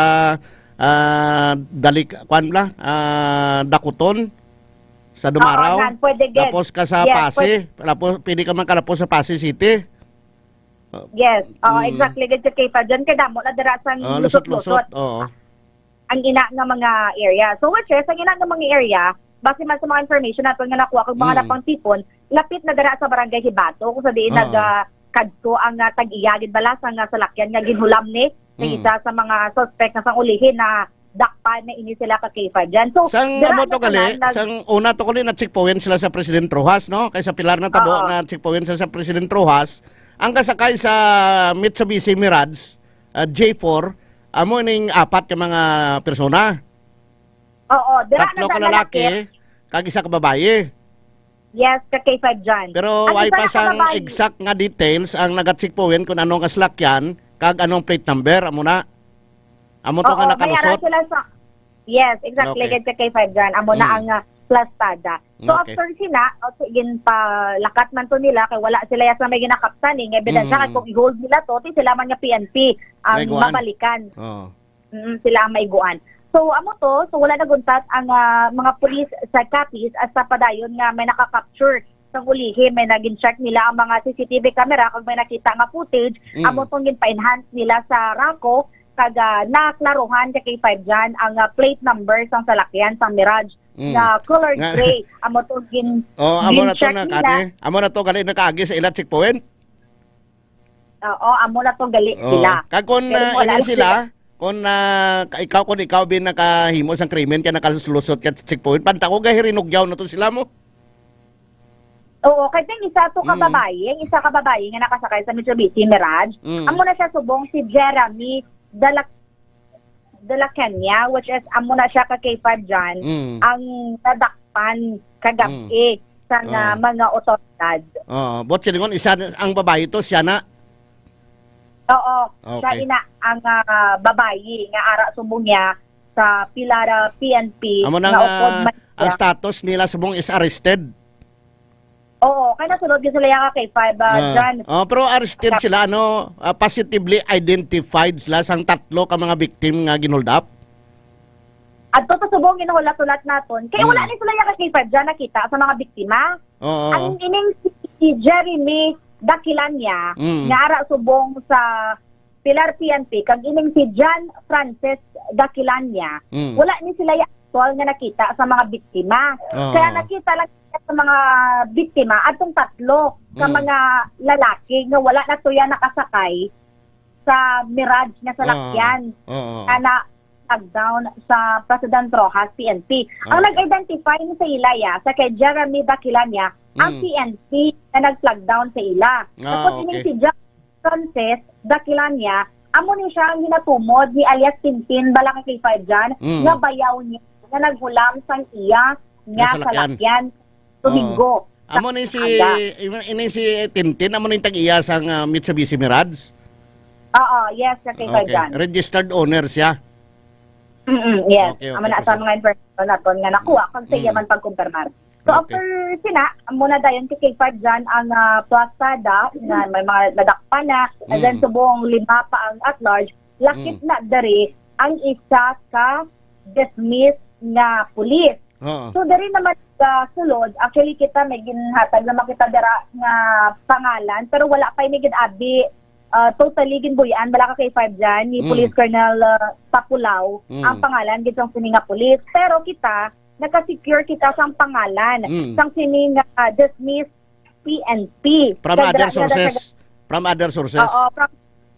ah, Dalik-, kwan bala, ah, Dakuton, sa Oo, Dumaraw. Nan, pwede gid. Lapos ka sa Yes, Pasi, pwede. Lapos, pwede ka man kalapos sa Pasi City. Oh. Yes, oo, Mm. exactly gid sa K five John, kay damo na dira sang Ah, lusot-lusot. lusot-lusot, oo. Ang ina nga mga area. So, which is, ang ina nga mga area, base man sa mga information naton nga nakuha kag mga Ah. napangtipon, lapit na dira sa Barangay Hibato, kung sa diin Ah. nag, ah, kadto ang, ah, tag-iya gid bala sa nga salakyan nga ginhulam ni, nga Mm. isa sa mga suspect nga sang ulihi na dakpan na ini sila ka K five John. So, Sang dira amo to na gali, tanan nag- sang una to gali na checkpoint sila sa President Roxas, no? Kay sa Pilar na tabo Oo. na checkpoint sa, sa President Roxas, ang kasakay sa Mitsubishi Mirage, ah, J four, amo ning apat ka mga persona. Oo, dira Tatlo na ka na lalaki, nalakip. Kag isa ka babayi. Yes, ka K five John. Pero Ang way isa pa na ka sang babayi. exact nga details ang naga-checkpoint kung ano nga salakyan kag anong plate number, amo na. Amo to Oo, nga may ara nakalusot. sila sa, yes, exactly, Okay. gid ka K five John. Amo na Mm. ang, ah, plastada. So, Okay. after sila, o, sige, palakat man to nila, kay wala sila ya sa may ginakaptan, eh. Nga ebidensya, Mm. kay kung i-hold nila to, ti sila man nga P N P ang May guan. babalikan. Oo. Mm, sila ang maiguan. So, amo to, so wala naguntat ang, ah, mga pulis sa Capiz hasta padayon nga may naka-capture sang ulihi, may nagin-check nila ang mga C C T V camera kag may nakita nga footage, Mm. amo tong ginpa-enhance nila sa RACU kag, ah, naklaruhan ka K five John ang, ah, plate number sang salakyan sang Mirage Mm. na color Nga gray. Amo tong gin-, Oh, amo na to gin-check na, nila. Kani? Amo na to gali nakaagi sa ila checkpoint? Oo, amo na to gali Oo. sila. Kag kung, Pero ah, wala ini lang sila, sila. kung, ah, ka-, ikaw, kung ikaw bin nakahimo sang krimen kay nakalusot ka checkpoint, panta ko gahirinugyaw na to sila mo. Oo, kay ang isa to ka Mm. babayi, ang isa ka babayi nga nakasakay sa Mitsubishi Mirage, Mm. amo na siya subong si Jeremy Dela-, Delacania, which is amo na siya ka K five John, Mm. ang nadakpan kagabi Mm. sa na Oo. mga otoridad. Oo, but silingon, isa na, ang babayi to, siya na. Oo, siya Okay. ina ang, ah, babayi nga ara subong niya sa Pilar, ah, P N P Amo na nga nga, upod man ang siya. status nila subong is arrested. Oo, kay nasulod gyud sila ya ka K five, ah, Ah. John. Oh, pero arrested Sa sila, ano, ah, positively identified sila sang tatlo ka mga victim nga ginhold up? Adto to subong ginhulat-hulat naton. Kay Mm. wala ni sila ya ka K five John nakita sa mga biktima. Oo. Ang ining si Jeremy Daquilania, Mm. nga ara subong sa Pilar P N P, kag ining si John Francis Daquilania, Mm. wala ni sila ya aktual nga nakita sa mga biktima. Oo. Kaya nakita lang sa mga biktima, atong tatlo ka Mm. mga lalaki nga wala na to ya nakasakay sa Mirage nga salakyan Oo. Oo. nga na-flag down sa President Roxas P N P. Ang Okay. nag-identify ni sa ila ya, sa kay Jeremy Daquilania, ang Mm. P N P na nag-flag down sa ila. Ah, Tapos ining okay. si John Frances Daquilania, amo ni siya ang ginatumod ni alias Tintin, bala ka K five dyan, Mm. nga bayaw niya, nga naghulam sang iya nga Nga salakyan. salakyan. Domingo, Oo. Amo sa ni si, aga. Imo, ini si Tintin, amo ni tag-iya sang, ah, Mitsubishi Mirage? Oo, yes, sa K five Okay. dyan. Registered owner siya? Mm-mm, yes. Okay, okay, Amo na sa sige. mga information naton nga nakuha, kag sa iya Mm. man pagkumpirmar. So, Okay. after sina, amo na dayon kay K five dyan ang, ah, plastada, nga may mga nadakpan na, and then Mm. subong lima pa ang at large, lakip Mm. na diri ang isa ka dismissed nga pulis. Oo. So, diri naman sa sulod, actually, kita may ginhatag naman kita dira nga pangalan, pero wala pa ini gid abi, ah, totally ginbuy-an, bala ka K five dyan, ni Mm. Police Colonel, ah, Tapulaw, Mm. ang pangalan gid sang sini nga pulis. Pero kita, naka-secure kita sang pangalan Mm. sang sini nga, ah, dismissed P N P. From Kag other dra-, dra-, sources? From other sources? Oo, from,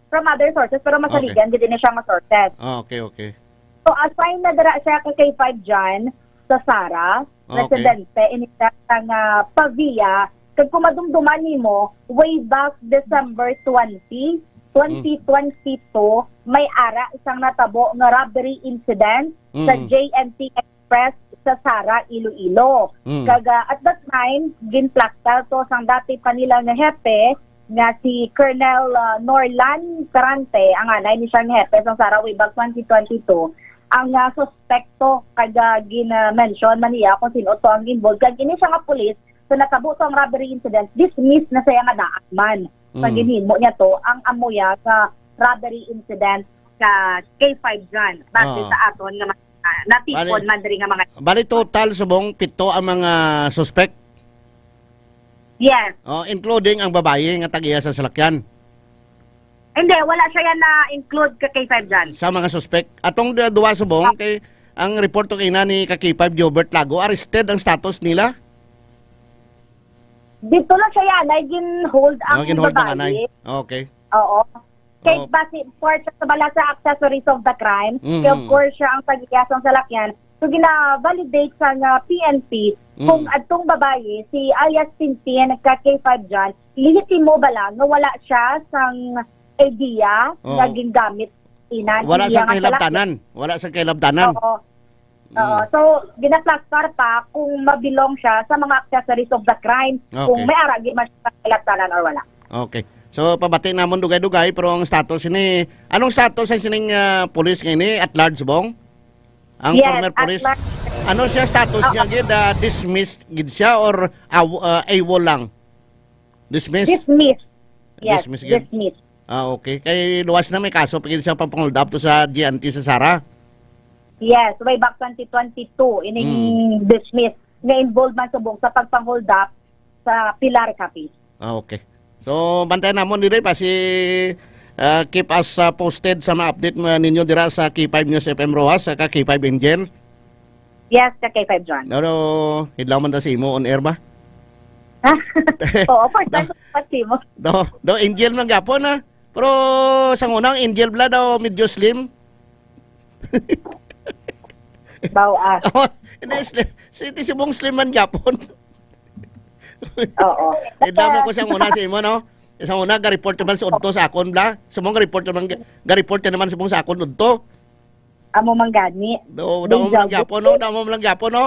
from other sources, pero Okay. masaligan gid ini siya nga sources. Ah, okay, okay. So, assign na dira siya kay K five dyan sa Sara, Okay. residente, ini siya nga Pavia. Kag kung madumduman nimo, way back December twenty, Mm. twenty twenty-two, may ara isang natabo nga robbery incident sa Mm. J N T Express sa Sara, Iloilo. Mm. Kag, ah, at that time, ginplakta to sang dati pa nila nga hepe nga si Colonel, ah, Norlan Perante, ang anay ni siyang hepe sang Sara way back twenty twenty-two. Ang, ah, suspekto kag, ah, gin-mention man niya kung sino to ang involved. Kag ini siya nga pulis, sa natabo to ang robbery incident, dismiss na siya nga daan man. Sa Mm. ginhimo niya to, ang amuya sa robbery incident sa K five dyan. Base Oo. sa aton nga mga, ah, natipon Bali, man diri nga mga bali total subong pito ang mga suspect? Yes. Oh, including ang babayi nga tag-iya sa salakyan? Hindi, wala siya yan na-include ka K five dyan. Sa mga suspect. Atong du-, duwa subong, Ah. kay ang report to kay na ni ka K five Gilbert Lago, arrested ang status nila? Dito lang siya yan, ay gin-hold ang Ah, gin-hold ang babayi. anay. Okay. Oo. Kay Oh. basi, part sa bala sa accessories of the crime, Mm. kay of course siya ang tag-iya sang salakyan. So, gina-validate sa nga P N P Mm. kung adtong babayi, si alias Tintin, ka K five dyan, lehitimo bala nga wala siya sang idea Oh. nga gingamit inan Wala iya sang nga salakyan. kahilabtanan. Wala sang kahilabtanan. Oo. Oo. Mm. So, ginaplastar pa kung mabilong siya sa mga accessories of the crime, Okay. kung may ara gyud man siya sa kahilabtanan or wala. Okay. So, pabati namon dugay-dugay, pero ang status ini, anong status ang sining, ah, pulis nga ini? At large, bong? Ang Yes, former at police? large. Ano siya status Oo. niya gid? Ah, dismissed gid siya or aw-, ah, AWOL lang? Dismissed? Dismissed. Yes, Dismissed gid? dismissed. Ah, okay. Kay luwas na may kaso pa gid sa pagpang-hold up to sa G N T sa Sara? Yes, way back twenty twenty-two, ining Mm. dismissed nga involved man subong sa pagpang-hold up sa Pilar Capiz. Ah, okay. So, bantayan namon diri pa si, ah, keep us, ah, posted sa mga update mo ninyo dira sa K five News F M Roxas, sa ka K five Angel. Yes, ka K five John. No, no, hidlaw man ta si imo on air ba? Oo, first time No. ko pa si mo. Do, do, Angel man gapon, ha? Pero sa una, ang Angel bala daw medyo slim. Baw, ah. Oh, hindi, slim. Si, si Bong slim man gapon. Oo. Idlaw mo ko sa una sa imo, no? Sa una, ga-report naman sa udto sa akon, bla. Sa mong ga-report naman, ga-report ka naman sa mong sa akon udto. Amo man gani. Do, Di daw mo lang job. gyapon, no? Daw mo lang gyapon, no?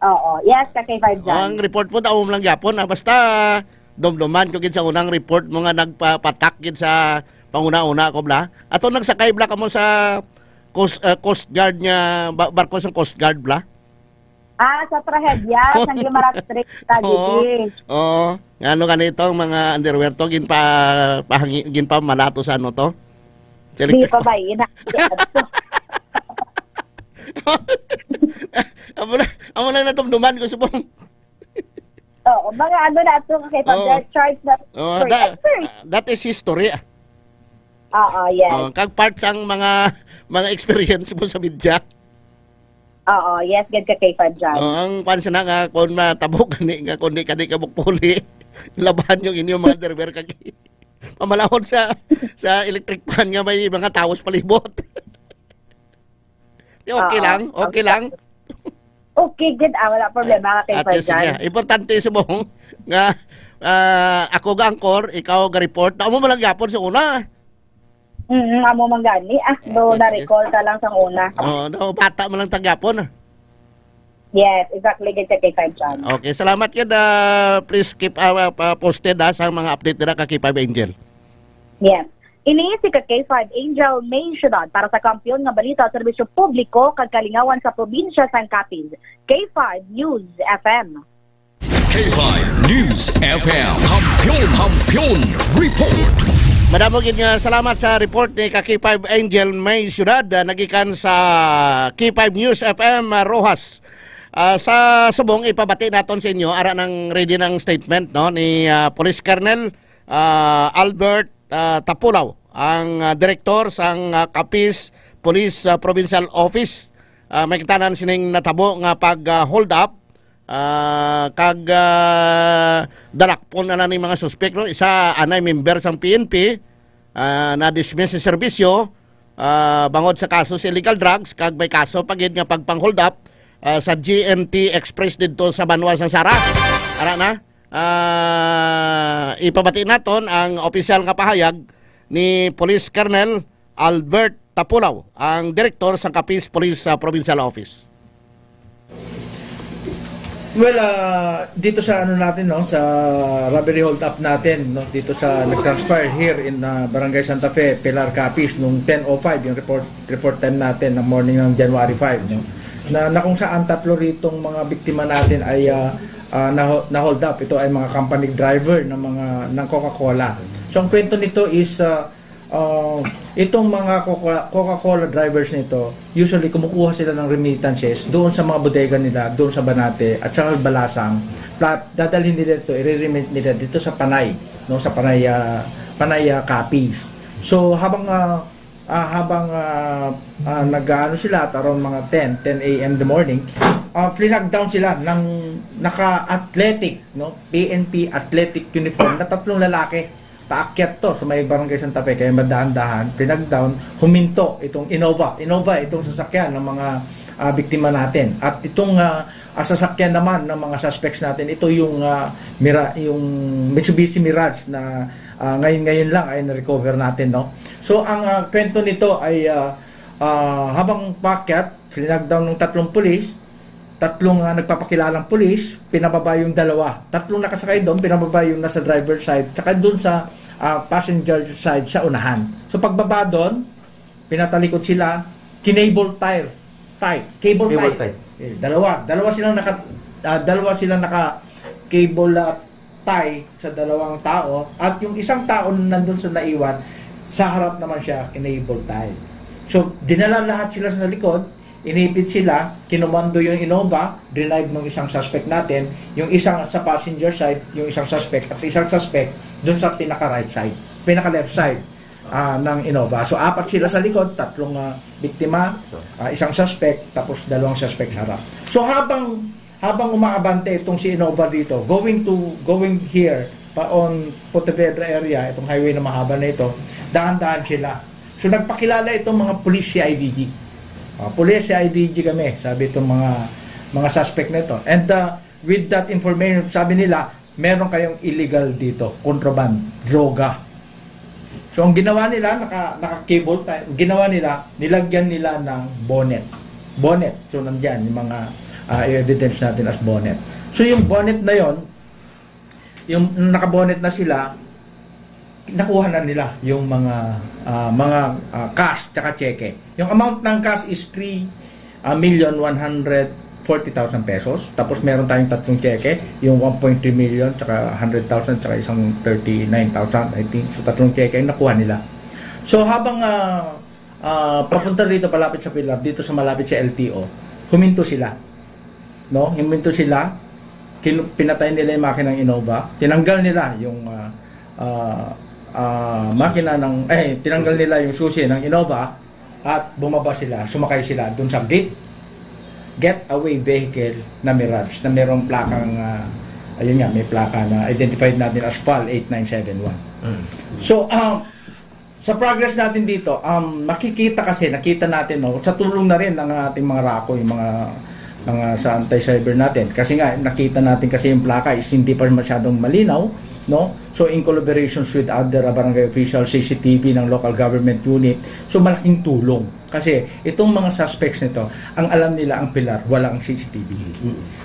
Oo. Yes, ka K five Oh, ang John. report mo, daw mo lang gyapon, ah. Basta, dumduman ko gid sa unang report mo nga nagpapatak gid sa panguna-una ako, bla. Ato nagsakay, bla, kamo sa Coast, ah, Coast Guard nga, ba-, barko sa Coast Guard, bla? Ah, sa trahedya, sa Guimaras Strait, Oo. tragedy. Oo. Nga ano ganito, ang mga underwear to, ginpa-, pahangi-, ginpamalato sa ano to? Sa Di electric pa fan. ba, ina-, Amo na, amo na natumduman ko, subong. Oo, mga ano na ito, kay Oo. pag-charge na Oh, for that, expert. that is history, ah. Oo, yes. Oh, kag part sang mga, mga experience mo sa media. Oo, yes, gid ka kay Fred John. Oh, ang kwan sana nga, kung matabo gani nga, kung di ka, di ka mukpuli, labahan yung inyong mga driver kag pamalahon sa, sa electric fan nga may mga tawos palibot. Di okay Oo, lang? Okay okay. lang? Okay, good. Ah, wala problema ka kay Ate, Fred sige. John. Importante subong nga, Ah, ako ga-anchor, ikaw ga-report. Amo man lang gyapon sa una. Mm, amo man gani. Ah, do na-recall ka lang sang una. Oh, no, bata man lang ta gyapon. Yes, exactly, gid sa K five John. Okay, salamat gid. Ah, please keep, ah, ah, posted, ah, sa mga update nila ka K five Angel. Yes. Ini si ka K five Angel May Syudad para sa Kampiyon nga Balita, Serbisyo Publiko kag Kalingawan sa Probinsya sang Capiz. K five News F M. K five News F M. Kampiyon, Kampiyon Report. Madamo gid nga salamat sa report ni ka K five Angel May Syudad, ah, nagikan sa K five News F M, ah, Roxas. Ah, sa subong, ipabati naton sa inyo, ara nang ready ng statement, no, ni, ah, Police Colonel, ah, Albert, ah, Tapulaw, ang, ah, direktor sang, ah, Capiz Police, ah, Provincial Office. Ah, may kitanan sining natabo nga pag, ah, hold up, ah, kag, ah, dalakpon na lang ning mga suspek, no? Isa anay member sang P N P, ah, na-dismiss sa serbisyo, ah, bangod sa kaso sa illegal drugs, kag may kaso pa gid nga pagpang-hold up, ah, sa G N T Express didto sa banwa sang Sara. Ara na, ah, ipabati naton ang opisyal nga pahayag ni Police Colonel Albert Tapulaw, ang direktor sa Capiz Police, ah, Provincial Office. Well, ah, dito sa ano natin, no, sa robbery hold up natin, no, dito sa nag-transpire here in, ah, Barangay Santa Fe, Pilar, Capiz, nung ten oh five, yung report report time natin ng morning ng January five, no, na, na kung saan tatlo ritong mga biktima natin ay, ah, ah, na, na-hold up. Ito ay mga company driver ng mga ng Coca-Cola. So ang kwento nito is, ah, ah, itong mga Coca- Coca-Cola drivers nito, usually kumukuha sila ng remittances doon sa mga bodega nila, doon sa Banate at sa Balasang. Pla- dadalhin nila ito, i-remit nila dito sa Panay, no, sa Panay, ah, Panay, ah, Capiz. So habang, ah, ah, habang, ah, ah, nag-aano sila at around mga ten, ten a m the morning, ah, flinag down sila ng naka-athletic, no, P N P athletic uniform na tatlong lalaki. Paakyat to sa may Barangay Santa Fe, kaya madahan-dahan, flinag down, huminto itong Innova. Innova itong sasakyan ng mga, ah, biktima natin. At itong, ah, ah, sasakyan naman ng mga suspects natin, ito yung, ah, Mira, yung Mitsubishi Mirage na, ah, ngayon-ngayon lang ay na-recover natin, no? So ang, ah, kwento nito ay, ah, ah, habang paakyat, flinag down ng tatlong pulis, tatlong, ah, nagpapakilalang pulis, pinababa yung dalawa. Tatlong nakasakay doon, pinababa yung nasa driver side, tsaka doon sa, ah, passenger side sa unahan. So pagbaba doon, pinatalikod sila, kinable tire, tie, cable, cable tie. Tie. Eh, dalawa, dalawa silang naka, ah, dalawa silang naka cable, ah, tie sa dalawang tao at yung isang tao na nandun sa naiwan, sa harap naman siya, kinable tie. So, dinala lahat sila sa likod, inipit sila, kinumando yung Innova, drive ng isang suspect natin, yung isang sa passenger side, yung isang suspect, at isang suspect dun sa pinaka-right side, pinaka-left side, ah, ng Innova. So, apat sila sa likod, tatlong, ah, biktima, ah, isang suspect, tapos dalawang suspect sa harap. So, habang habang umaabante itong si Innova dito, going to, going here, pa on Pontevedra area, itong highway na mahaba na ito, dahan-dahan sila. So nagpakilala itong mga police C I D G. Ah, police C I D G kami, sabi itong mga mga suspect na ito. And, uh, with that information, sabi nila, meron kayong illegal dito, contraband, droga. So ang ginawa nila, naka, naka cable tie, ang ginawa nila, nilagyan nila ng bonnet. Bonnet. So nandiyan yung mga, ah, evidence natin as bonnet. So yung bonnet na yon, yung naka-bonnet na sila, nakuha na nila yung mga, ah, mga, ah, cash tsaka cheque. Yung amount ng cash is three, ah, million one hundred forty thousand pesos. Tapos meron tayong tatlong cheque, yung one point three million, tsaka hundred thousand, tsaka isang thirty-nine thousand, I think. So tatlong cheque yung nakuha nila. So habang, ah, ah, papunta rito, palapit sa Pilar, dito sa malapit sa L T O, huminto sila. No? Huminto sila, kin- pinatay nila yung makina ng Innova, tinanggal nila yung, ah, ah, ah, makina ng, eh, tinanggal nila yung susi ng Innova at bumaba sila, sumakay sila dun sa gate, getaway vehicle na Mirage na merong plakang, ah, ayun nga, may plaka na identified natin as PAL eight nine seven one. Mm. So, um, sa progress natin dito, um, makikita kasi, nakita natin, no, sa tulong na rin ng ating mga RACU, yung mga, mga sa anti-cyber natin. Kasi nga, nakita natin kasi yung plaka is hindi pa masyadong malinaw, no? So, in collaborations with other, ah, barangay officials, C C T V ng local government unit, so malaking tulong. Kasi itong mga suspects nito, ang alam nila ang pilar, wala ang C C T V.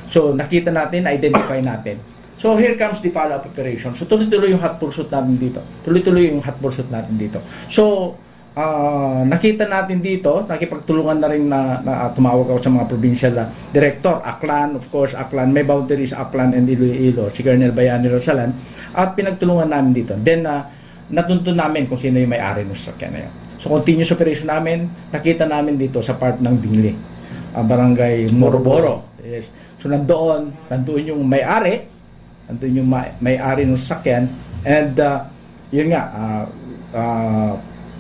So, nakita natin, identify natin. So, here comes the follow-up operation. So, tuloy-tuloy yung hot pursuit natin dito. Tuloy-tuloy yung hot pursuit natin dito. So, ah, nakita natin dito, nakipagtulungan na rin na, na, ah, tumawag ako sa mga provincial, ah, director, Aklan, of course, Aklan, may boundaries, Aklan and Iloilo, si Colonel Bayani Rasalan, at pinagtulungan namin dito. Then, ah, natunto namin kung sino yung may-ari ng sasakyan na yun. So, continuous operation namin, nakita namin dito sa part ng Bingley, ah, barangay Moroboro. Yes. So, nandoon, nandoon yung may-ari, nandoon yung ma-, may-ari ng sasakyan, and, ah, yun nga, ah, ah,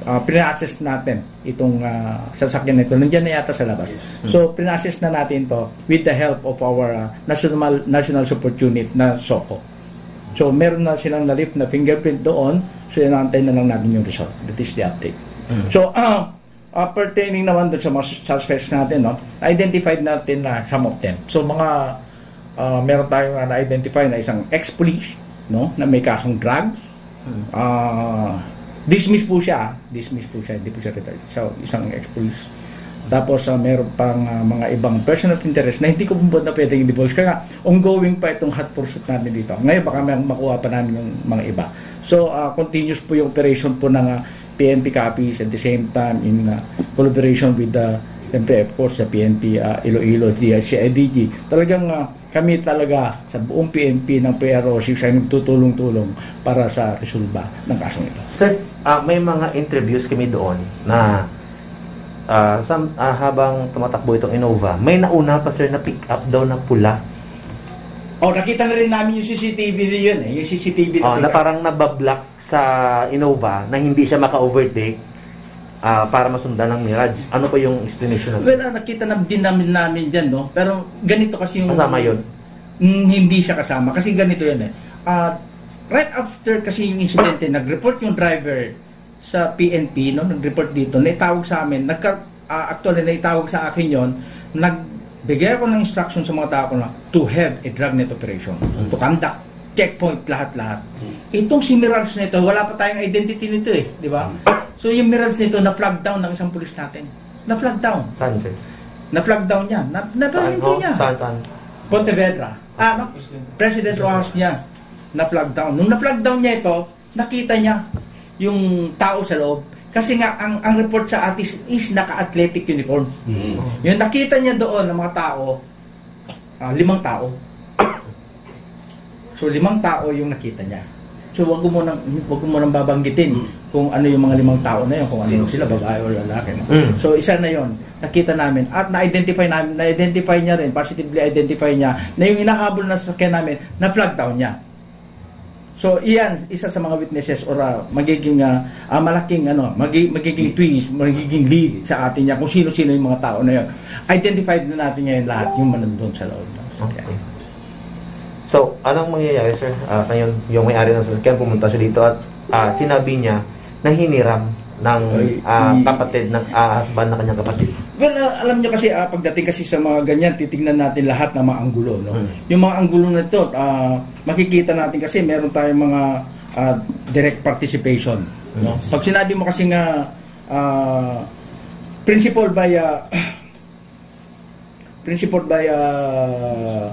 ah, pina-assess natin itong, ah, sasakyan na ito. Nandiyan na yata sa labas. Yes. So, pina-assess na natin to with the help of our, ah, national, national support unit na SOCO. So, meron na silang na-lift na fingerprint doon. So, inaantay na lang natin yung result. That is the update. Mm. So, ah, ah, pertaining naman doon sa mga sus-, suspects natin, no? Identified natin na some of them. So, mga, ah, meron tayong, ah, na-identify na isang ex-police, no? Na may kasong drugs. Hmm. Ah, dismiss po siya. Dismiss po siya. Hindi po siya retired. So, isang ex-police. Tapos, ah, meron pang, ah, mga ibang person of interest na hindi ko po na pwedeng i-divulge. Kaya nga, ongoing pa itong hot pursuit namin dito. Ngayon, baka may makuha pa namin yung mga iba. So, ah, continuous po yung operation po ng, ah, P N P Capiz at the same time in, ah, collaboration with the, siyempre, of course, sa P N P, ah, Iloilo, D I C I D G. Talagang, ah, kami talaga sa buong P N P ng P R O six ay nagtutulong-tulong para sa resolba ng kasong ito. Sir, ah, may mga interviews kami doon na, ah, sam-, ah, habang tumatakbo itong Innova, may nauna pa, sir, na pick up daw na pula. Oh, nakita na rin namin yung C C T V na yun eh. Yung C C T V na Oh, na pick up. Parang nabablock sa Innova na hindi siya maka-overtake, ah, para masundan ng Mirage. Ano pa yung explanation natin? Well, ah, nakita na din namin, namin dyan, no? Pero ganito kasi yung Kasama yun? Mm, hindi siya kasama. Kasi ganito yan eh. Ah, right after kasi yung insidente, nag-report yung driver sa P N P, no? Nag-report dito. Naitawag sa amin. Nagka-, ah, actually, naitawag sa akin yon. Nagbigay ako ng instruction sa mga tao ko na to have a dragnet operation, to conduct checkpoint, lahat-lahat. Itong si Mirage nito, wala pa tayong identity nito eh, di ba? So yung Mirage nito, na-flag down ng isang pulis natin. Na-flag down. Saan, sir? Na-flag down niya. Na, na Saan, oh? Niya. Saan, saan? Pontevedra. Ah, no? President Roxas niya. Na-flag down. Nung na-flag down niya ito, nakita niya yung tao sa loob. Kasi nga, ang, ang report sa atis is naka-athletic uniform. Mm. Yung nakita niya doon ng mga tao, ah, limang tao. So, limang tao yung nakita niya. So, wag mo nang, wag mo nang babanggitin Mm. kung ano yung mga limang tao na yun, kung ano Sino sila, sila? Babae o lalaki. No? Mm. So, isa na yon, nakita namin. At na-identify namin, na-identify niya rin, positively identify niya, na yung hinahabol na sasakyan namin, na-flag down niya. So, iyan, isa sa mga witnesses or, ah, magiging, ah, ah, malaking, ano, magi-, magiging twist, magiging lead sa atin niya kung sino-sino yung mga tao na yun. Identified na natin ngayon lahat yung manandun sa loob ng sasakyan. Okay. So, anong mangyayari, sir? Ah, ngayon, yung may-ari ng sasakyan, pumunta siya dito at, ah, sinabi niya na hiniram ng, Ay, ah, i- kapatid, ng, ah, husband ng kanyang kapatid. Well, ah, alam niyo kasi, ah, pagdating kasi sa mga ganyan, titingnan natin lahat ng mga anggulo, no? Hmm. Yung mga anggulo na ito, ah, makikita natin kasi meron tayong mga, ah, direct participation, no? Yes. Pag sinabi mo kasi nga, ah, principle by, ah, principle by, ah,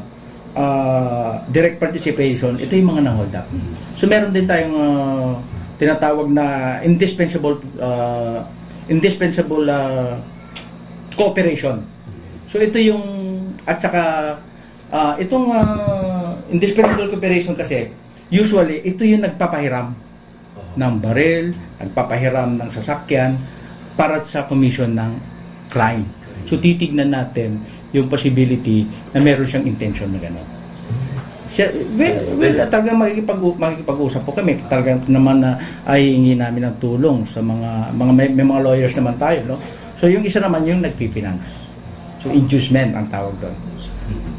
ah, direct participation, ito yung mga na-hold up. So, meron din tayong, ah, tinatawag na indispensable, ah, indispensable, ah, cooperation. So, ito yung, at saka, ah, itong, ah, indispensable cooperation kasi, usually, ito yung nagpapahiram ng baril, nagpapahiram ng sasakyan para sa commission ng crime. So, titignan natin yung possibility na meron siyang intention na gano'n. Siya, well, well, talagang makikipag-, makikipag-usap po kami. Talagang naman na ay hingi namin ng tulong sa mga, mga may, may mga lawyers naman tayo, no? So, yung isa naman yung nagpi-finance. So, inducement ang tawag doon.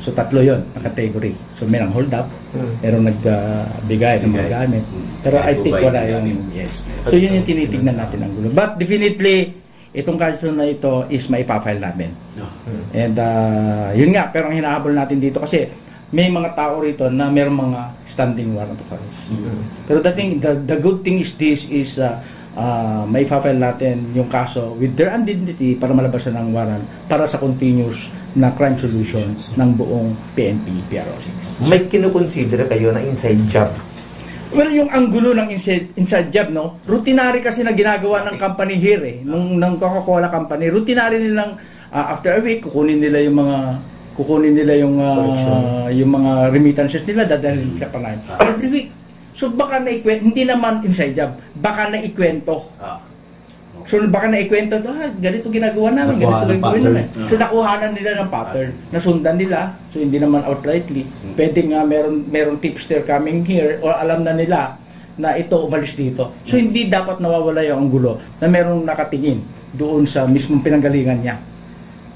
So, tatlo yon na category. So, may nang hold up, Hmm. merong nagbigay ng mga Bigay. Gamit. Hmm. Pero I think wala yung, yes. So, yun yung tinitignan natin ang gulo. But definitely, Itong kaso na ito is maipafile namin. No. And, ah, yun nga, pero ang hinahabol natin dito kasi may mga tao rito na merong mga standing warrant of arrest. Mm. Pero the thing, the, the good thing is this is, ah, ah, maipafile natin yung kaso with their identity para malabasan ang warrant para sa continuous na crime solution ng buong P N P P R O six. May kinukonsidera kayo na inside job? Well, yung anggulo ng inside, inside job, no? Routinary kasi na ginagawa ng company here, eh. Nung, ng Coca-Cola Company, routinary nilang, ah, after a week, kukunin nila yung mga, kukunin nila yung, ah, Collection. yung mga remittances nila, dadalhin sa Panay. Ah. Every week. So, baka na hindi naman inside job, baka na ikwento. Ah. So, baka na ikwento to, "Ah, ganito ginagawa namin, Nakuha ganito ng gagawin pattern. namin." So, Ah. nakuhanan nila ng pattern. Pattern. Nasundan nila. So, hindi naman outrightly. Hmm. Pwede nga meron, meron tipster coming here or alam na nila na ito umalis dito. So, Hmm. hindi dapat nawawala yung anggulo na merong nakatingin doon sa mismong pinanggalingan niya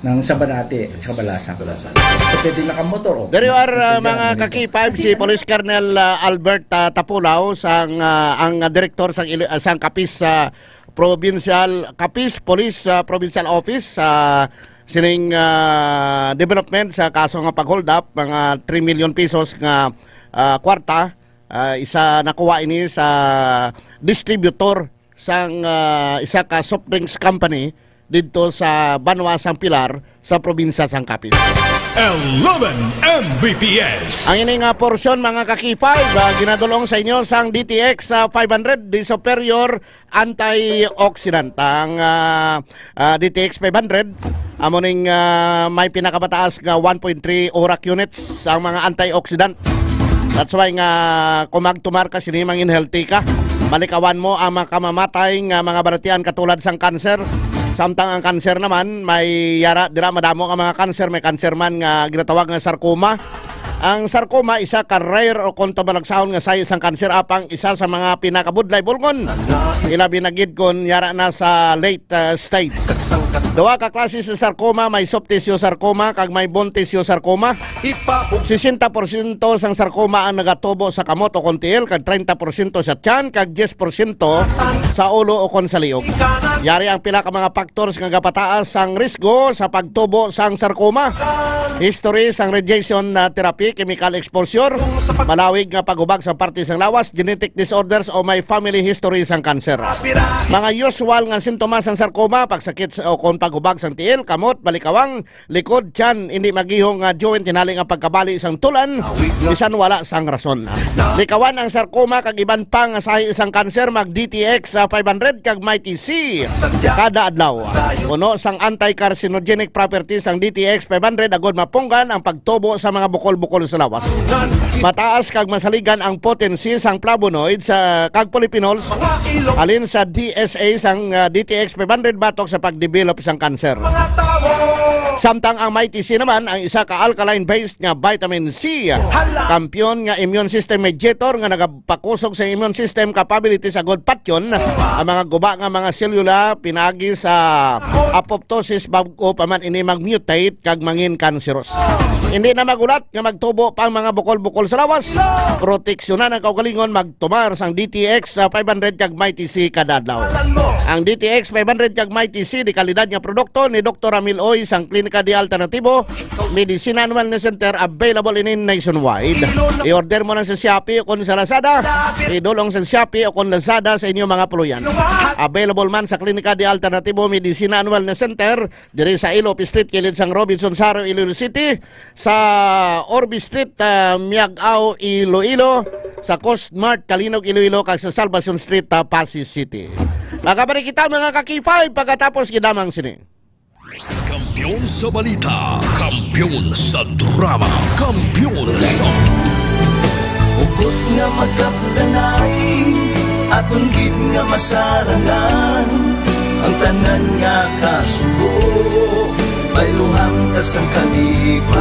ng Sabanate at Yes. Kabalasan. Kabalasan. So, pwede nakamotor, oh. There you are, uh, Pwede mga nakamotor. Kaki Five, si Police Colonel, uh, Albert, uh, Tapulaw, sang, uh, ang, uh, direktor sang Ili-, uh, sang Capiz, uh, Provincial, Capiz Police, uh, Provincial Office, uh, sining, uh, development sa kaso nga pag-hold up, mga three million pesos nga, uh, kwarta, uh, isa nakuha ini sa distributor sang, ah, isa ka soft drinks company didto sa banwa sang Pilar sa probinsya sang Capiz. Eleven M B P S. Ang ini nga porsyon, mga ka-K five, ah, ginadulong sa inyo sang D T X, ah, five hundred, the superior antioxidant. Ang, ah, ah, D T X five hundred, amo ning, ah, may pinakamataas nga one point three ORAC units ang mga antioxidant. That's why nga kung magtumar ka sini, mangin healthy ka. Malikawan mo ang mga kamamatay nga mga balatian katulad sang cancer. Samtang ang cancer naman, may yara, dira madamo nga mga cancer, may cancer man nga ginatawag nga sarcoma. Ang sarcoma, isa ka rare o kung tumalagsahon nga sahi sang cancer, apang isa sa mga pinakabudlay bulngon. Ilabi na gid kon yara na sa late, uh, stage. Duha ka klase sa sarcoma, may soft tissue sarcoma kag may bone tissue sarcoma. Sesenta porsyento sang sarcoma ang nagatubo sa kamot o kon tiil, kag treinta porsyento sa tiyan, kag diyes porsyento sa ulo o kon sa liog. Yari ang pila ka mga factors nga gapataas sang risgo sa pagtubo sang sarcoma. History sang radiation na therapy, chemical exposure, malawig nga paghubag sa parte sang lawas, genetic disorders, o may family history sang cancer. Mga usual nga sintomas sang sarcoma, pagsakit sa, o kon paghubag sang tiil, kamot, balikawang, likod, tiyan, hindi magihong nga joint, tinali nga pagkabali sang tulan, bisan wala sang rason. Likawan ang sarcoma kag iban pa nga sahi sang cancer, mag D T X sa five hundred kag Mighty C kada adlaw. Puno sang anti-carcinogenic properties ang D T X five hundred agod mapunggan ang pagtubo sa mga bukol-bukol sa lawas. Mataas kag masaligan ang potency sang flavonoids, ah, kag polyphenols halin sa D S A sang, ah, D T X five hundred batok sa pagdevelop sang cancer. Samtang ang Mighty C naman, ang isa ka alkaline-based nga vitamin C, kampiyon nga immune system mediator nga nagapakusog sa immune system capabilities agod patyon ang mga guba nga mga selula pinaagi sa apoptosis bag-o pa man ini mag-mutate kag mangin cancerous. Hindi na magulat nga magtubo pa ang mga bukol-bukol sa lawas. Proteksyonan ang kaugalingon, magtumar sang D T X sa five hundred kag Mighty C kada adlaw. Ang D T X five hundred kag Mighty C, de kalidad nga produkto ni Doktor Ramil Oy sang Klinika de Alternatibo Medicina and Wellness Center, available ini nationwide. I-order mo lang sa Shopee o kon sa Lazada. Idulong sa Shopee o kon Lazada sa inyo mga puluyan. Available man sa Klinika de Alternatibo Medicina and Wellness Center, diri sa Ilop Street, kilid sang Robinson Saro, Iloilo City, sa Orbi Street, ah, Miag-ao, Iloilo, sa Coast Mart, Calinog, Iloilo, kag sa Salvacion Street, ah, Passi City. Makabalik kita, mga ka-K five, pagkatapos gid lamang sini. Kampiyon sa balita, kampiyon sa drama, kampiyon sa Hugot nga magkapdanay, aton gid nga masarangan, ang tanan nga kasubo, bayluhan ta sang kalipay.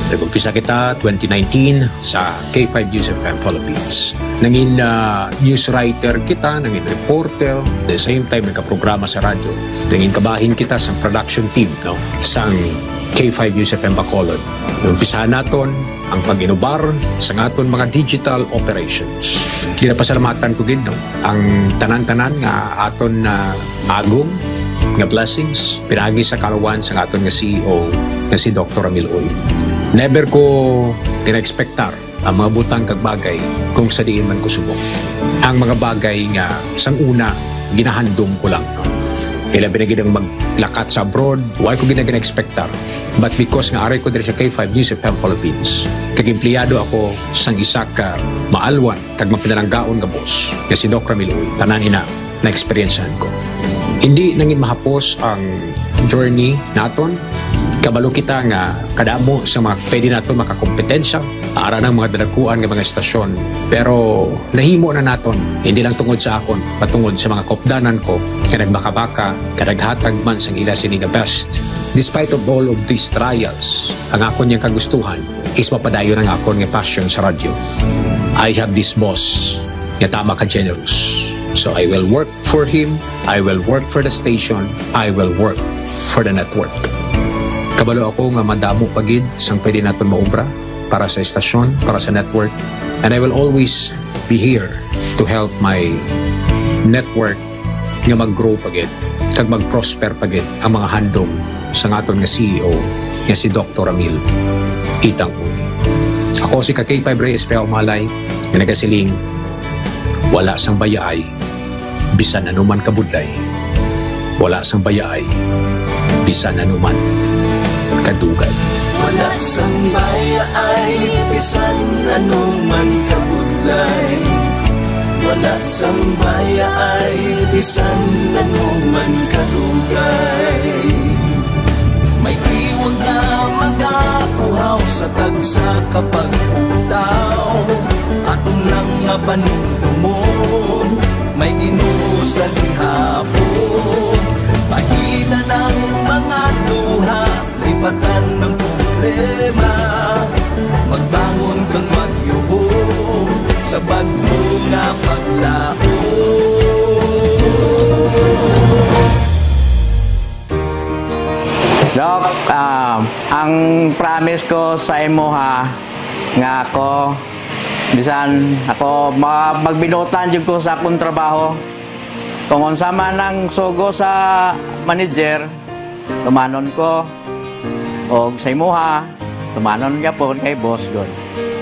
Nag-umpisa kita twenty nineteen sa K five News F M Philippines. Nangin, ah, news writer kita, nangin reporter, the same time nagkaprograma sa radyo. Nangin kabahin kita sa production team, no, sang K five News F M Bacolod. Umpisahan naton ang pag-inubar sa aton mga digital operations. Ginapasalamatan ko gid, no, ang tanan-tanan nga aton na agom nga blessings pinaagi sa kalawan sa aton nga C E O nga si Doktor Ramil Uy. Never ko gina-expectar ang mga butang kag bagay kung sa diin man ko subong. Ang mga bagay nga sang una ginahandom ko lang. Ilabi na gid ang maglakat sa abroad, wala ko gina-expectar. But because nga ari ko diri sa K five News F M Philippines, kag empleyado ako sang isa ka maalwan kag mapinalanggaon nga boss nga si Doc Ramil Uy, tanan ina na-eksperyensyahan ko. Hindi nangin mahapos ang journey naton. Kabalo kita nga kadamo sa mga pwede naton makakompetensya ara ng mga dalakuan nga mga estasyon. Pero nahimo na naton, hindi lang tungod sa akon, patungod sa mga kopdanan ko nga nagbakabaka, kadaghatag man sang ila sini nga best. Despite of all of these trials, ang akon yang kagustuhan is mapadayon ang akon nga passion sa radyo. I have this boss nga tama ka generous. So I will work for him, I will work for the station, I will work for the network. Kabalo ako nga madamo pa gid sang pwede naton maubra para sa estasyon, para sa network. And I will always be here to help my network nga mag-grow pa gid kag mag-prosper pa gid ang mga handom sa aton nga C E O nga si Doktor Ramil Itang Uy. Ako si ka K five Reyes Peao Malay nga nagasiling, wala sang bayaay bisan anuman kabudlay, wala sang bayaay bisan anuman kadugay. Wala sang bayaay bisan anuman kabudlay, wala sang bayaay bisan anuman kadugay. May tiwag nga magapuhaw sa tagsa ka pag-ugtaw. Aton lang nga panumdumon, may Ginoo sa gihapon. Pahitan ang mga luha, lipatan ang problema. Magbangon kang magyubo sa bag-o nga paglaom. Doc, ah, ang promise ko sa imo ha, nga ako, bisan ako ma-, magbinuotan jud ko sa akong trabaho. Kung unsa man ang sugo sa manager, tumanon ko. Og sa imuha, tumanon gyapon kay boss gud.